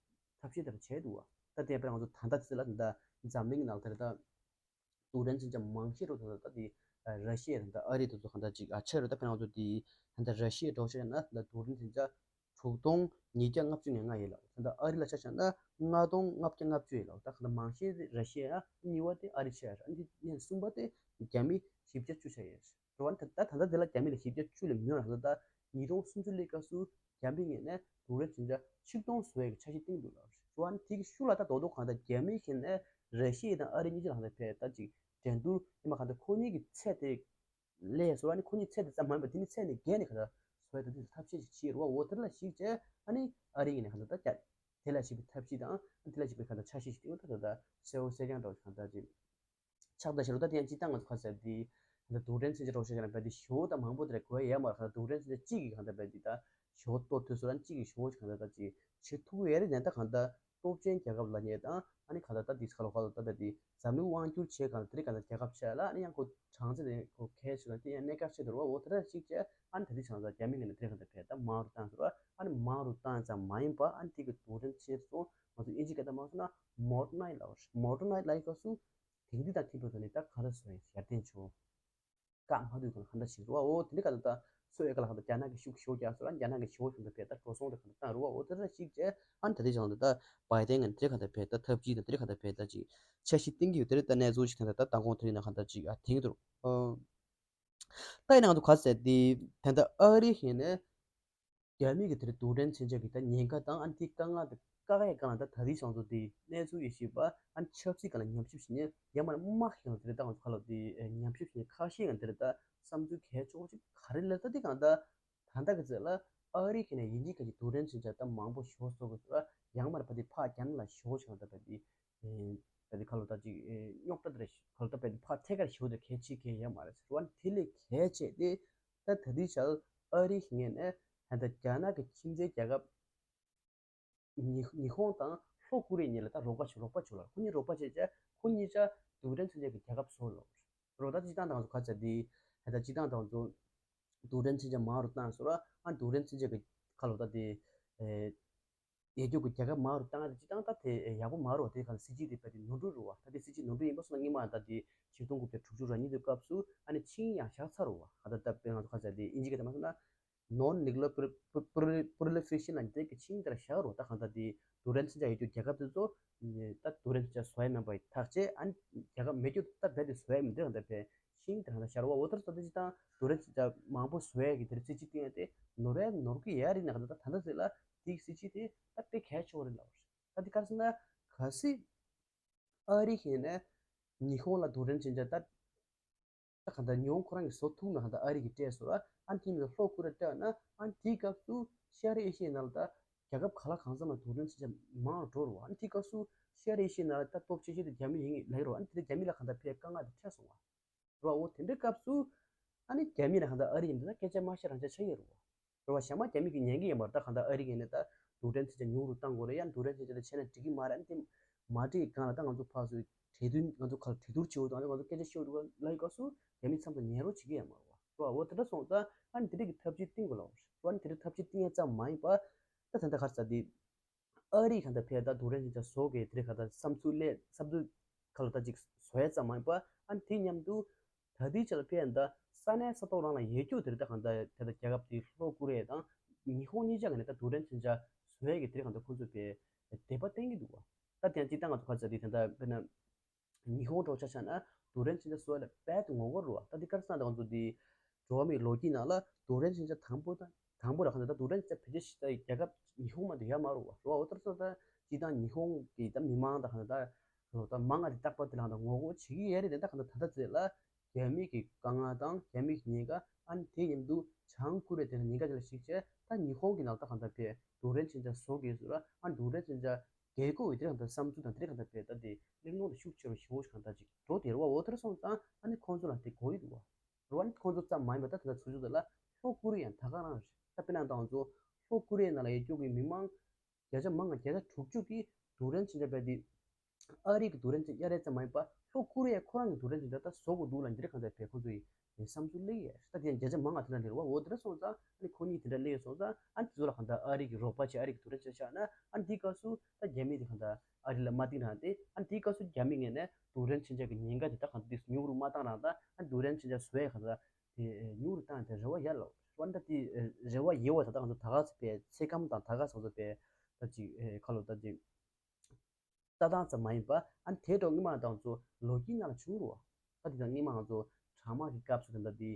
ཐབས་ཤེས་དེ་འདྲ་བྱས་འདུག་བ། ད་དེ་དཔེར་ན་ང་ཚོ་ད་ལྟ་ཚེ་ལ་ད་ལྟ་འཛམ་གླིང་ནང་དེར་ད་རྡུལ་ཕྲན་ཆེ་ཆ་མང་ཤོས་རུ་ད་ལྟ་ད་དེ་ར་ཤི་ཡ་དང་ད་ཨ་རི་དེ་ཚོ་གང་ལྟར་ཅིག་ཨ་ཆེ་རུ་ད་དཔེར་ན་ང་ཚོ་དེ་ད་ལྟ་ར་ཤི་ཡ་འགྲོ་ཆ་ཡ་ན་ད་ལྟ་རྡུལ་ཕྲན་ཆེ་ཆ་དྲུག་སྟོང་ཉིས་བརྒྱ་ལྔ་བཅུ་ང་ལྔ་ཡིན་ལ། ད་ལྟ་ཨ་རི་ལ་ཆ་བཞག་ན་ལྔ་སྟོང་ལྔ་བརྒྱ་ལྔ་བཅུ་ཡིན་ལ། ད་གང་ལྟར་མང་ཤོས་དེ་ར་ཤི་ཡ་ཡ། གཉིས་པ་དེ་ཨ་རི་ཆ་ཡ་ར། ཨ་ནི་གཉིས་གསུམ་པ་དེ་རྒྱ་མི་བཞི་བརྒྱ་བཅུ་ཆ་ཡོད། འགྲོ་བ་ད་ད་ལྟ་དེ་ལ་རྒྱ་མི་ལ་བཞི་བརྒྱ་བཅུ་ལས་མི་ཡོང་། ད་ལྟ་ཉིས་སྟོང་སུམ་ཅུ་སླེབས་སྐབས་སུ་རྒྱ་མི་ངོས་ནས་རྡུལ་ཕྲན་ཆེ་ཆ་ཆིག་སྟོང་བཟོ་ཡག་གི་འཆར་གཞི་བཏིང་འདུག་ལ། འགྲོ་བ་དེ་གི་ཤུགས་ལ་ད་རྡོག་རྡོག་གང་ལྟར་རྒྱ་མི་ཁེ་ནས་ར་ཤི་ཡ་དང་ཨ་རི་གཉིས་ཀྱི་ལག་ནས་ཕེ་ད་ཅིག་འགྲན་བསྡུར་ཡིན་པ་གང་ལྟར་ཁོ་གཉིས་ཀྱི་ཚད་དེ་ལས་བཟོ་བ་ནི་ཁོ་གཉིས་ཚད་དེ་ཙམ་མ་ཡིན་པ་དེ་ནི་ཚད་ནས་བརྒལ་ནས་གང་ལྟར་བཟོ་ཡག་ད་དེ་ཐབས་ཤེས་ཤིག་བྱེད་རུ་བ། འོ་དེ་ལ་གཞིགས་བྱས་ཨ་ནི་ཨ་རི་ཡིན་ནས་གང་ལྟར་ད་རྒྱ་དེ་ལ་གཞིགས་པའི་ཐབས་ཤེས་དང་དེ་ལ་གཞིགས་པའི་གང་ལྟར་འཆར་གཞི་ཞིག་བཏིང་བ་ད་ད་ད་གསལ་བོ་གསལ་རྐྱང་འདྲ་བོ་ཞིག་གང་ལྟར་ཅིག་ཆགས་ད་ཤར་ལོ། ད་དེ་ཡང་སྤྱིར་བཏང་ང་ཚོ་ཁ་ཟེར་དེ་ད་རྡུལ་ཕྲན་མཚོན་ཆ་རོགས་ཤ་ཁ་ན་བས་དེ་ཞོ་དང་མང་པོ་དེ་རེ་གོ་ཡ་མ་རེད། རྡུལ་ཕྲན་མཚོན་ཆ་གཅིག་གི་གང་ལྟར་བས་དེ་ད་ཞོ་ཏོ་ཐོས་སོ་རང་གཅིག་གི་ཞོ་གང་ལྟར་ད་ཅིག་བྱེད་ཐུབ་ཡ་རེད། ནས་ད་གང་ལྟར་སྟོབས་ཆེན་རྒྱལ་ཁབ་ལ་ཉེ་དང་ཨ་ནི་གང་ལྟར་ད་དེ་ཁ་ལོ་ཁ་ལོ་ད་ད་དེ་འཛམ་གླིང་དབང་སྒྱུར་བྱེད་གང་ལྟར་དེ་རེད། གང་ལྟར་རྒྱལ་ཁབ་ཆེ་ལ་ཨ་ནི་ཡང་ཁོ་གྲངས་ཚད་དེ་ཁོ་གལ་ཆེ་ལ་དེ་ཡང་གནད་འགག་ཆེ་དུ་རུ་བ། འོ་དེ་ར་གཅིག་བྱས་ཨ་ནི་ད་དེ་ཆང་ས་རྒྱ་མི་ངན་ནས་དེ་རེད། གང་ལྟར་བས་ད་མང་རུ་བཏང་ཟེར་བ། ཨ་ནི་མང་རུ་བཏང་ཙམ་མ་ཡིན་པ་ཨ་ནི་དེ་གི་རྡུལ་ཕྲན་ཆེ་སོང་ང་ཚོ་དབྱིན་ཇི་སྐད་ད་མ་སོང་ན་མོ་ཌ་ནའི་ལ་བ་རེད། མོ་ཌ་ནའི་ལ་ཡི་སྐབས་སུ། དེང་དུས་དང་མཐུན་པའི་ཐོག་ནས་ད་ག་རེ་བཟོ་ཡིན་ཡར་ལྡན་བྱུང་། བཀག་མ་ཐུབ་གང་ག་འདྲ་ཞིག་རུ་བ། འོ་དེ་འདྲ་ག་ད་ད་སོ་ཡ་ག་ལ་ག་ད་རྒྱ་ནག་གི་ཤུགས་ཤོག་རྒྱག་སོ་ལ་རྒྱ་ནག་གི་ཞོ་བྱུང་ད་བས་ད་འགྲོ་སོང་དེ་ག་ད་བཏང་རུ་བ། འོ་དེ་འདྲ་ཞིག་བྱས་ཨ་ནི་ད་དེ་བྱུང་ད་ད་བའི་ཏན་ངན་དེ་ག་ད་བས་ད་ཐབས་ཇུས་དང་དེ་ག་ད་བས་ད་ཅིག་འཆར་གཞི་བཏིང་གི་ཡོད། དེ་རེད། ད་གནས་ཚུལ་ཞིག་ད་ད་ད་དང་གོང་དེ་རིང་ན་ག་ད་ཅིག་ཨ་དེང་དུ་རུ་ད་ཡིན་ན་ང་ཚོ་ག་ཟེར་དེ་ད་ད་ཨ་རི་ཧེ་ནས། རྒྱ་མི་གི་དེར་རྡུལ་ཕྲན་མཚོན་ཆ་གི་ད་ཉེན་ཁ་དང་ཨ་ནི་དེ་དཀའ་ངལ་དེ་བཀག་ཡས་སྒང་ལ་ད་ད་རེས་བྱུང་ཚོ་དེ་གནས་ཚུལ་ཡེ་ཤེས་པ་ཨ་ནི་ཆབ་སྲིད་སྒང་ལ་ཉམས་ཞིབ་བྱེད་མཁན་ཡང་མ་ན་དམག་ཤིང་ལ་དེ་རེད། ད་ང་ཚོ་ཁ་ལོ་དེ་ཉམས་ཞིབ་བྱེད་མཁན་ཁ་ཤས་ཀྱང་དེ་རེད། ད་བསམ་ཚུལ་གལ་ཆེ་བོ་ཅིག་ག་རེ་ལ་ད་དེ་གང་ད་ད་ལྟ་གི་ཚེ་ལ་ཨ་རི་གི་ནས་ཡིན་གཅིག་ག་གི་རྡུལ་ཕྲན་མཚོན་ཆ་ད་མང་པོ་ཞོ་སོགས་གི་ཚོ་ཡང་མ་ན་ཕ་དེ་ཕ་རྒྱ་ནག་ལ་ཞོ་ཆང་ད་ཕ་དེ་ཕ་དེ་ཁ་ལོ་ད་ཅིག་རྙོག་དྲ་དེ་རེད། ཁ་ལོ་ད་ཕ་དེ་ཕ་ཐད་ཀར་ཞོ་དེ་གལ་ཆེ་གལ་ཡང་མ་རེད་ཟེར་བ་ནི་དེ་ལས་གལ་ཆེ་དེ། ད་ད་ལྟའི་ཆར་ཨ་རི་ངོས་ནས་ད་ལྟ་རྒྱ་ནག་གི་ཁྱིམ་མཚེས་རྒྱལ་ཁབ་ཉི་ཉི་ཧོང་དང་ལྷོ་ཀོ་རི་ཡ་གཉིས་ལ་ད་རོགས་པ་བྱོས་རོགས་པ་བྱོས་ལ་ཁོ་གཉིས་རོགས་པ་བྱས་བྱས་ཁོ་གཉིས་ཆ་རྡུལ་ཕྲན་མཚོན་ཆ་གི་རྒྱལ་ཁབ་བཟོ་ལོ། རོགས་ད་སྤྱིར་བཏང་དང་ཚོ་ག་ཚ་དེ་ད་ལྟ་སྤྱིར་བཏང་དང་ཚོ་རྡུལ་ཕྲན་མཚོན་ཆ་མང་རུ་བཏང་སོ་ར་ཨ་རྡུལ་ཕྲན་མཚོན་ཆ་གི་ཁ་ལོ་ད་དེ་ཨེ། ཡ་རྒྱུ་གི་རྒྱལ་ཁབ་མང་རུ་བཏང་ཡ་དེ་སྤྱིར་བཏང་ད་དེ་ཡག་པོ་མ་རུ་བ། དེ་ག་ལ་སྲིད་ཇུས་དེ་བས་དེ་ནོར་འཁྲུལ་རུ་བ། ད་དེ་སྲིད་ཇུས་ནོར་འཁྲུལ་ཡིན་པ་སོང་ན་སྔོན་མ་ད་དེ་ཆིག་སྟོང་དགུ་བརྒྱ་དྲུག་ཅུ་རེ་གཉིས་དུས་སྐབས་སུ་ཨ་ནི་ཆིངས་ཡང་བཞག་ཚར་རུ་བ། ད་ད་དཔེ་ང་ཚོ་ཁ་ཚ་དེ་དབྱིན་ཇི་སྐད་དུ་མ་སོང་ན་Non-Nuclear Proliferation ལ་འདི་གི་ཆིངས་དེ་ལ་བཞག་རུ། ད་གང་ད་དེ་རྡུལ་ཕྲན་མཚོན་ཆ་ཡོད་རྒྱུ་རྒྱལ་ཁབ་དེ་ཚོ་ད་རྡུལ་ཕྲན་མཚོན་ཆ་བཟོ་ཡ་མེད་པ་ཐག་བཅད་ཨ་ནི་རྒྱལ་ཁབ་མེད་རྒྱུ་ད་བས་དེ་བཟོ་ཡ་མེད་དེ་གང་ད་བས། ཤིང་དེ་རང་ལ་ཤར་བ་འོ་ཐར་ས་དེ་ཅི་དང་རྡུལ་ཕྲན་ཅི་ཅག་མང་པོ་བཟོ་ཡས་ཀྱི་དེར་རྩིས་ཅི་བཏིང་ཡ་དེ་ནོར་ཡ་ནོར་གི་ཡ་རེད། ན་ག་ད་ད་ད་ཟེར་ལ་དེའི་རྩིས་ཅི་དེ་ད་དཔེ་གལ་ཆེ་བ་རེད་ལབ། ད་དེ་ག་རེ་ཟེར་ན་གལ་སྲིད་ཨ་རི་ཧེ་ནས་ཉི་ཧོང་ལ་རྡུལ་ཕྲན་ཅན་ཅག་ད་ད་ག་ད་ཉི་ཧོང་ཁོ་རང་གི་བཟོ་ཐུབ་ན་ག་ད་ཨ་རི་གི་སྤྲད་སོ་ར་ཨ་ནི་དེ་མི་ལ་ལྷོ་ཀོ་རི་ཡ་སྤྲད་ན་ཨ་ནི་དེའི་སྐབས་སུ་ཤར་ཨེ་ཤི་ཡའི་ནང་ལ་ད་རྒྱལ་ཁབ་ག་ལ་གང་འཚམ་ལ་རྡུལ་ཕྲན་ཅན་ཅག་མང་རུ་འགྲོ་རུ་བ། ཨ་ནི་དེའི་སྐབས་སུ་ཤར་ཨེ་ཤི་ཡའི་ནང་ལ་ད་སྟོབས་ཆེ་ཤོས་དེ་རྒྱ་མི་ཡིན་ལབ་ཡོད་རུ་བ། ཨ་ནི་དེ་རྒྱ་མི་ལ་ག་ད་ཕེ་དཀའ་ངལ་དེ་འཕྲད་སོང་བ། རེད་བ། འོ་དེ་འདྲའི་སྐབས་སུ་ཨ་ནི་རྒྱ་མི་ནས་གང་ལྟར་ཨ་རི་ཡིན་འདི་ད་སྐད་ཆ་མ་བཤད་རང་ཆ་ཆགས་ཡོད་རེད་བ། རེད་བ། གཞན་མ་རྒྱ་མི་གིས་ཉན་གི་ཡོད་མ་རེད། ད་གང་ལྟར་ཨ་རི་ཡིན་ནས་ད་རྡུལ་ཕྲན་མཚོན་ཆ་ཉུང་རུ་བཏང་དགོས་རེད། ཡང་རྡུལ་ཕྲན་མཚོན་ཆ་དེ་བྱས་ན་འགྲིག་གི་མ་རེད། ཨ་ནི་དེ་མ་འགྲིག་གང་ལ་ད་ང་ཚོ་ཕར་ཚུར་གྲོས་བསྡུར་ང་ཚོ་ག་ལ་གྲོས་བསྡུར་བྱེད་འོ་དང་ང་ཚོ་སྐད་ཆ་བཤད་འོ་དང་ལབ་སྐབས་སུ་རྒྱ་མི་མཚམས་དང་ཉན་རོགས་བྱེད་ཀྱི་ཡོད་མ་རེད་བ། རེད་བ། འོ་དེ་འདྲ་སོང་ཙང་ཨ་ནི་དེ་འདྲ་གི་ཐབས་ཇུས་བཏིང་དགོས་ལབ་རེད་བ། ཨ་ནི་དེ་འདྲ་ཐབས་ཇུས་བཏིང་ཡ་ཙམ་མ་ཡིན་པ་ད་ད་ལྟ་ག་རེ་ཟེར་དེ། ཨ་རི་གང་ལྟར་ཕེ་ད་རྡུལ་ཕྲན་ཅན་ཅག་བཟོ་དགོས་དེ་རེད། གང་ལྟར་བསམ་ཚུལ་ལས་བསམ་ཚུལ་གང་ལ་ད་ཅིག་བཟོ་ཡ་ཙམ་མ་ཡིན་པ་ཨ་ནི་དེ་མཉམ་དུ་ད་ལྟའི་ཆ་ལ་ཕེ་ད་ས་གནས་ས་ཐོག་རང་ལ་ཡོད་རྒྱུ་དེ་རེད། ད་གང་ལྟར་དེ་ད་རྒྱལ་ཁབ་དེ་ལྷོ་ཀོ་རི་ཡ་དང་ཉི་ཧོང་གཉིས་ཆ་ག་ནས་ད་རྡུལ་ཕྲན་ཅན་ཅག་བཟོ་ཡ་གི་དེ་རེད། གང་ལྟར་ཁོང་ཚོས་ཕེ་དད་པ་བསྟན་གྱི་འདུག་བ། ད་དེ་ཡང་སྤྱིར་བཏང་ང་ཚོ་ག་རེ་ཟེར་དེ་ད་ལྟ་དཔེར་ན། ཉི་ཧོང་འགྲོ་ཆ་བཞག་ན་རྡུལ་ཕྲན་ཅན་ཅག་བཟོ་ཡ་ལ་རྦད་དེ་ངོ་རྒོལ་རེད་བ། ད་འདི་ག་རེ་ཟེར་ན་ད་ང་ཚོ་འདི་འགྲོ་བ་མིའི་ལོ་རྒྱུས་ནང་ལ་རྡུལ་ཕྲན་ཅན་ཅག་དང་པོ་དང་དང་པོ་ལ་གང་ལྟར་ད་རྡུལ་ཕྲན་ཅན་ཅག་བེད་སྤྱོད་བྱེད་ས་རྒྱལ་ཁབ་ཉི་ཧོང་མ་གཏོགས་ཡོད་མ་རེད་བ། རེད་བ། འོ་ད་ད་སྤྱིར་བཏང་ཉི་ཧོང་གི་ད་མི་མང་དང་གང་ལྟར་ད་ལོ་ད་མང་ང་དེ་རྟག་པར་དེ་ལ་གང་ལྟར་ངོ་རྒོལ་བྱེད་ཀྱི་ཡོད་རེད། དེ་ད་གང་ལྟར་ད་ལྟ་ཚེ་ལ་རྒྱ་མི་གི་དཀའ་ངལ་དང་རྒྱ་མི་གི་ཉེན་ཁ་ཨ་ནི་དེ་མཉམ་དུ་བྱང་ཀོ་རི་ཡ་དེ་ལ་ཉེན་ཁ་དེ་ལ་གཞིགས་བྱས་ ད་ཉི་ཧོང་གི་ནང་ད་གང་ལྟར་བས་ཏུའུ་རན་ཚན་ཆ་བཟོ་དགོས་ཟེར་ར། ཨ་ཏུའུ་རན་ཚན་ཆ་རྒྱལ་ཁབ་ཀྱི་དེ་གང་ལྟར་བསམ་ཚུལ་དང་དེ་གང་ལྟར་བས་ད་དེ་གླེང་སློང་དེ་ཤུགས་ཆེ་རུ་ཞེ་པོ་ཞིག་གང་ལྟར་ཅིག་འགྲོ་དེ་རེད་བ། འོ་དེར་སོང་ཙང་ཨ་ནི་ཁོང་ཚོ་ལ་དེ་གོ་ཡི་འདུག་བ། རེད་བ། ཨ་ནི་ཁོང་ཚོ་ཙམ་མ་ཡིན་པ་ད་དེ་འདྲ་ཚུལ་ཆུང་དེ་ལ་ལྷོ་ཀོ་རི་ཡ་ད་ག་རང་རེད། ད་དཔེར་ན་ད་ང་ཚོ་ལྷོ་ཀོ་རི་ཡ་ནང་ལ་ཡོད་རྒྱུ་གི་མི་མང་བརྒྱ་ཆ་མང་བ་བརྒྱ་ཆ་དྲུག་ཅུ་གིས་ཏུའུ་རན་ཚན་ཆ་བས་དེ་ཨ་རི་གི་ཏུའུ་རན་ཚན་གཡར་ཡས་ཙམ་མ་ཡིན་པ་ལྷོ་ཀོ་རི་ཡ་ཁོ་རང་གི་ཏུའུ་རན་ཚན་ཆ་ད་བཟོ་དགོས་འདུག་ལབ་འདི་འདྲ་གང་ལྟར་བས་ཁོང་ཚོ་ཡི་བསམ་ཚུལ་སླེབས་ཡས། ད་དེ་ཡང་བརྒྱ་ཆ་མང་བ་དེ་འདྲ་སླེབས་རེད་བ། འོ་དེ་འདྲ་སོང་ཙང་ཨ་ནི་ཁོ་གཉིས་དེ་འདྲ་སླེབས་སོང་ཙང་ཨ་ནི་དེ་ཚོ་ལ་གང་ལྟར་ཨ་རི་གི་རོགས་པ་བྱས། ཨ་རི་གི་ཏུའུ་རན་ཚན་ཆ་བཞག་ན་ཨ་ནི་དེའི་སྐབས་སུ་ད་རྒྱ་མི་དེ་གང་ལྟར་ཨ་རི་ལ་མ་བརྟེན་རང་སྟེ། ཨ་ནི་དེའི་སྐབས་སུ་རྒྱ་མི་ངོས་ནས་ཏུའུ་རན་ཚན་ཆ་གི་ཉེན་ཁ་དེ་ད་གང་ལྟར་ཉུང་རུ་མ་བཏང་རང་ད་ཨ་ནི་ཏུའུ་རན་ཚན་ཆ་བཟོ་ཡས་གང་ལྟར་དེ་ཉུང་རུ་བཏང་ཡས་དེ་རེ་བ་ཡོད་ལ། འོ་ན་ད་དེ་རེ་བ་ཡོད་པ་ད་ད་གང་ལྟར་ད་ག་ཚོད་པའི་ཚེ་ཁམས་དང་ད་ག་ཚོད་པའི་ད་ཅིག་ཁ་ལོ་ད་ཅིག་ལྟ་སྟངས་ཙམ་མ་ཡིན་པ་ཨ་ནི་དེ་འདྲ་སྔོན་མ་ད་ང་ཚོ་ལོ་རྒྱུས་ནང་ལ་བྱུང་རེད་བ། ད་དེ་ད་སྔོན་མ་ང་ཚོ་གྲང་དམག་གི་སྐབས་སུ་ད་ལྟ་དེ་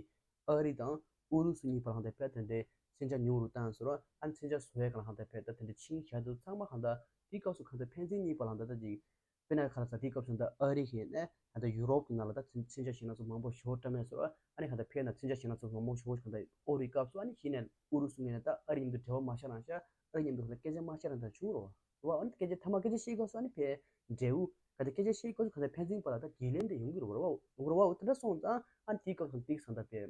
ཨ་རི་དང་ཨུ་རུ་སུ་གཉིས་བར་ལ་ད་དཔེ་དེ་འདྲའི་མཚོན་ཆ་ཉུང་རུ་བཏང་ཟེར་བ། ཨ་ནི་མཚོན་ཆ་བཟོ་ཡས་གང་ལ་གང་ལྟར་དཔེ་ད་དེ་འདྲའི་ཆིངས་བཞག་དུས་ཚང་མ་གང་ལྟར་དེའི་སྐབས་སུ་གང་ལྟར་ཕན་ཚུན་གཉིས་བར་ལ་ད་ལྟ་ཅིག་དཔེར་ན་ག་རེ་ཟེར་དེའི་སྐབས་སུ་ད་ཨ་རི་གིས་ནས་ད་ལྟ་ཡུ་རོབ་ཀྱི་ནང་ལ་ད་མཚོན་མཚོན་ཆ་ཞིག་སྣ་ཚོགས་མང་པོ་ཞིག་བཀྲམ་ཡས་ཟེར་བ། ཨ་ནི་གང་ལྟར་ཕེབས་ན་མཚོན་ཆ་ཞིག་སྣ་ཚོགས་མང་པོ་ཞིག་གང་ལྟར་ཨོ་རིའི་སྐབས་སུ་ཨ་ནི་གཞི་ནས་ཨུ་རུ་སུ་ངོས་ནས་ད་ཨ་རི་མཉམ་དུ་འབྲེལ་བ་མ་བཞག་རང་ཤག་ཨ་རི་མཉམ་དུ་གང་ལྟར་སྐད་ཆ་མ་བཤད་རང་ད་བྱུང་རོ། རེད་བ། ཨ་ནི་སྐད་ཆ་ཐ་མ་སྐད་ཆ་བཤད་སྐབས་སུ་ཨ་ནི་ཕའི་འབྲས་བུ་ག་དེ་སྐད་ཆ་བཤད་སྐབས་སུ་ག་དེ་ཕན་ཚུན་བར་ལ་ད་འགན་ལེན་དེ་ཡོང་གི་རེད་བ། རེད་བ། དེ་འདྲ་སོང་ཙང་ཨ་ནི་དེའི་སྐབས་སུ་ཏིག་སང་ད་ཕའི་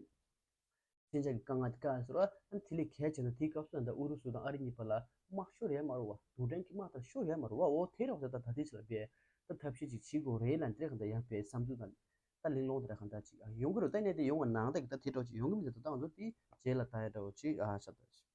མཚོན་ཆ་གི་དཀའ་ངལ་དེ་བཀག་ཟེར་བ། ཨ་ནི་དེ་ལས་གལ་ཆེ་ན་དེའི་སྐབས་སུ་ད་ཨུ་རུ་སུ་དང་ཨ་རི་གཉིས་བར་ལ་དམག་ཤོར་ཡོད་མ་རེད་བ། དུག་སྦྲང་གི་དམག་དང་ཤོར་ཡོད་མ་རེད་བ། འོ་དེ་རེད་བ། ད་ད་ལྟའི་ཆ་ལ་ཕའི་ད་ཐབས་ཤེས་ཅིག་བྱེད་དགོས་རེད་ལབ་འདི་རེད། གང་ལྟར་ཡང་ཕའི་བསམ་ཚུལ་དང་ད་གླེང་སློང་དེ་འདྲ་གང་ལྟར་ཅིག་ཡོང་གི་རེད། ད་ནས་དེ་ཡོང་བ་ནང་ད་གི་ད་དེ་འདྲ་ཅིག་ཡོང་གི་མི་འདུག་ད་ང་ཚོ་དེ་རྗེས་ལ་ད་ཡ་འདྲ་བོ་ཅིག་ཨ་ཤ་ད་ཅིག་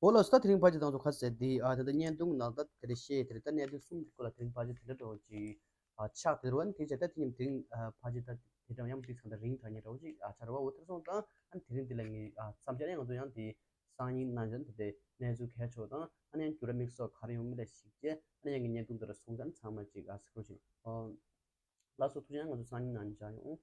འོ་ལགས་སོ། ད་དེ་རིང་ཕལ་ཆེར་ད་ང་ཚོ་ག་ཚད་འདི་ཨ་ད་ལྟ་བརྙན་ཐུང་ནང་ད་ག་རེ་བཤད་དེ་རེད། ད་གནད་དོན་གསུམ་གྱི་སྐོར་ལ་དེ་རིང་ཕལ་ཆེར་དེ་འདྲ་འདྲ་བོ་ཅིག་ཨ་ཆགས་དེ་རུ་ཨ་ནི་དེ་བྱས་ད་དེ་ཉིན་དེ་རིང་ཨ་ཕལ་ཆེར་ད་དེ་འདྲ་ཡང་དེ་ཚང་ད་རིང་དྲག་ཉེ་འདྲ་བོ་ཅིག་ཨ་ཆགས་རེད་བ། འོ་དེར་སོང་ཙང་ཨ་ནི་དེ་རིང་འདི་ལ་ངས་ཨ་མཚམས་བཅད་ནས་ང་ཚོ་ཡང་དེ་སང་ཉིན་ནང་བཞིན་དེ་དེ་གནས་ཚུལ་གལ་ཆེ་བ་དང་ཨ་ནི་ཡང་འགྱུར་བ་དམིགས་བསལ་ག་རེ་ཡོང་མིན་ལ་གཞིགས་བྱས་ཨ་ནི་ཡང་ངས་བརྙན་ཐུང་འདི་ལ་གསུང་ཙང་ཚང་མ་ཅིག་ཨ་གཟིགས་རོགས་བྱེད། ཨ་ལགས་སོ། ཐུགས་རྗེ་ཆེ། ང་ཚོ་སང་ཉིན་ནང་བཞིན་མཇལ་ཡོང་།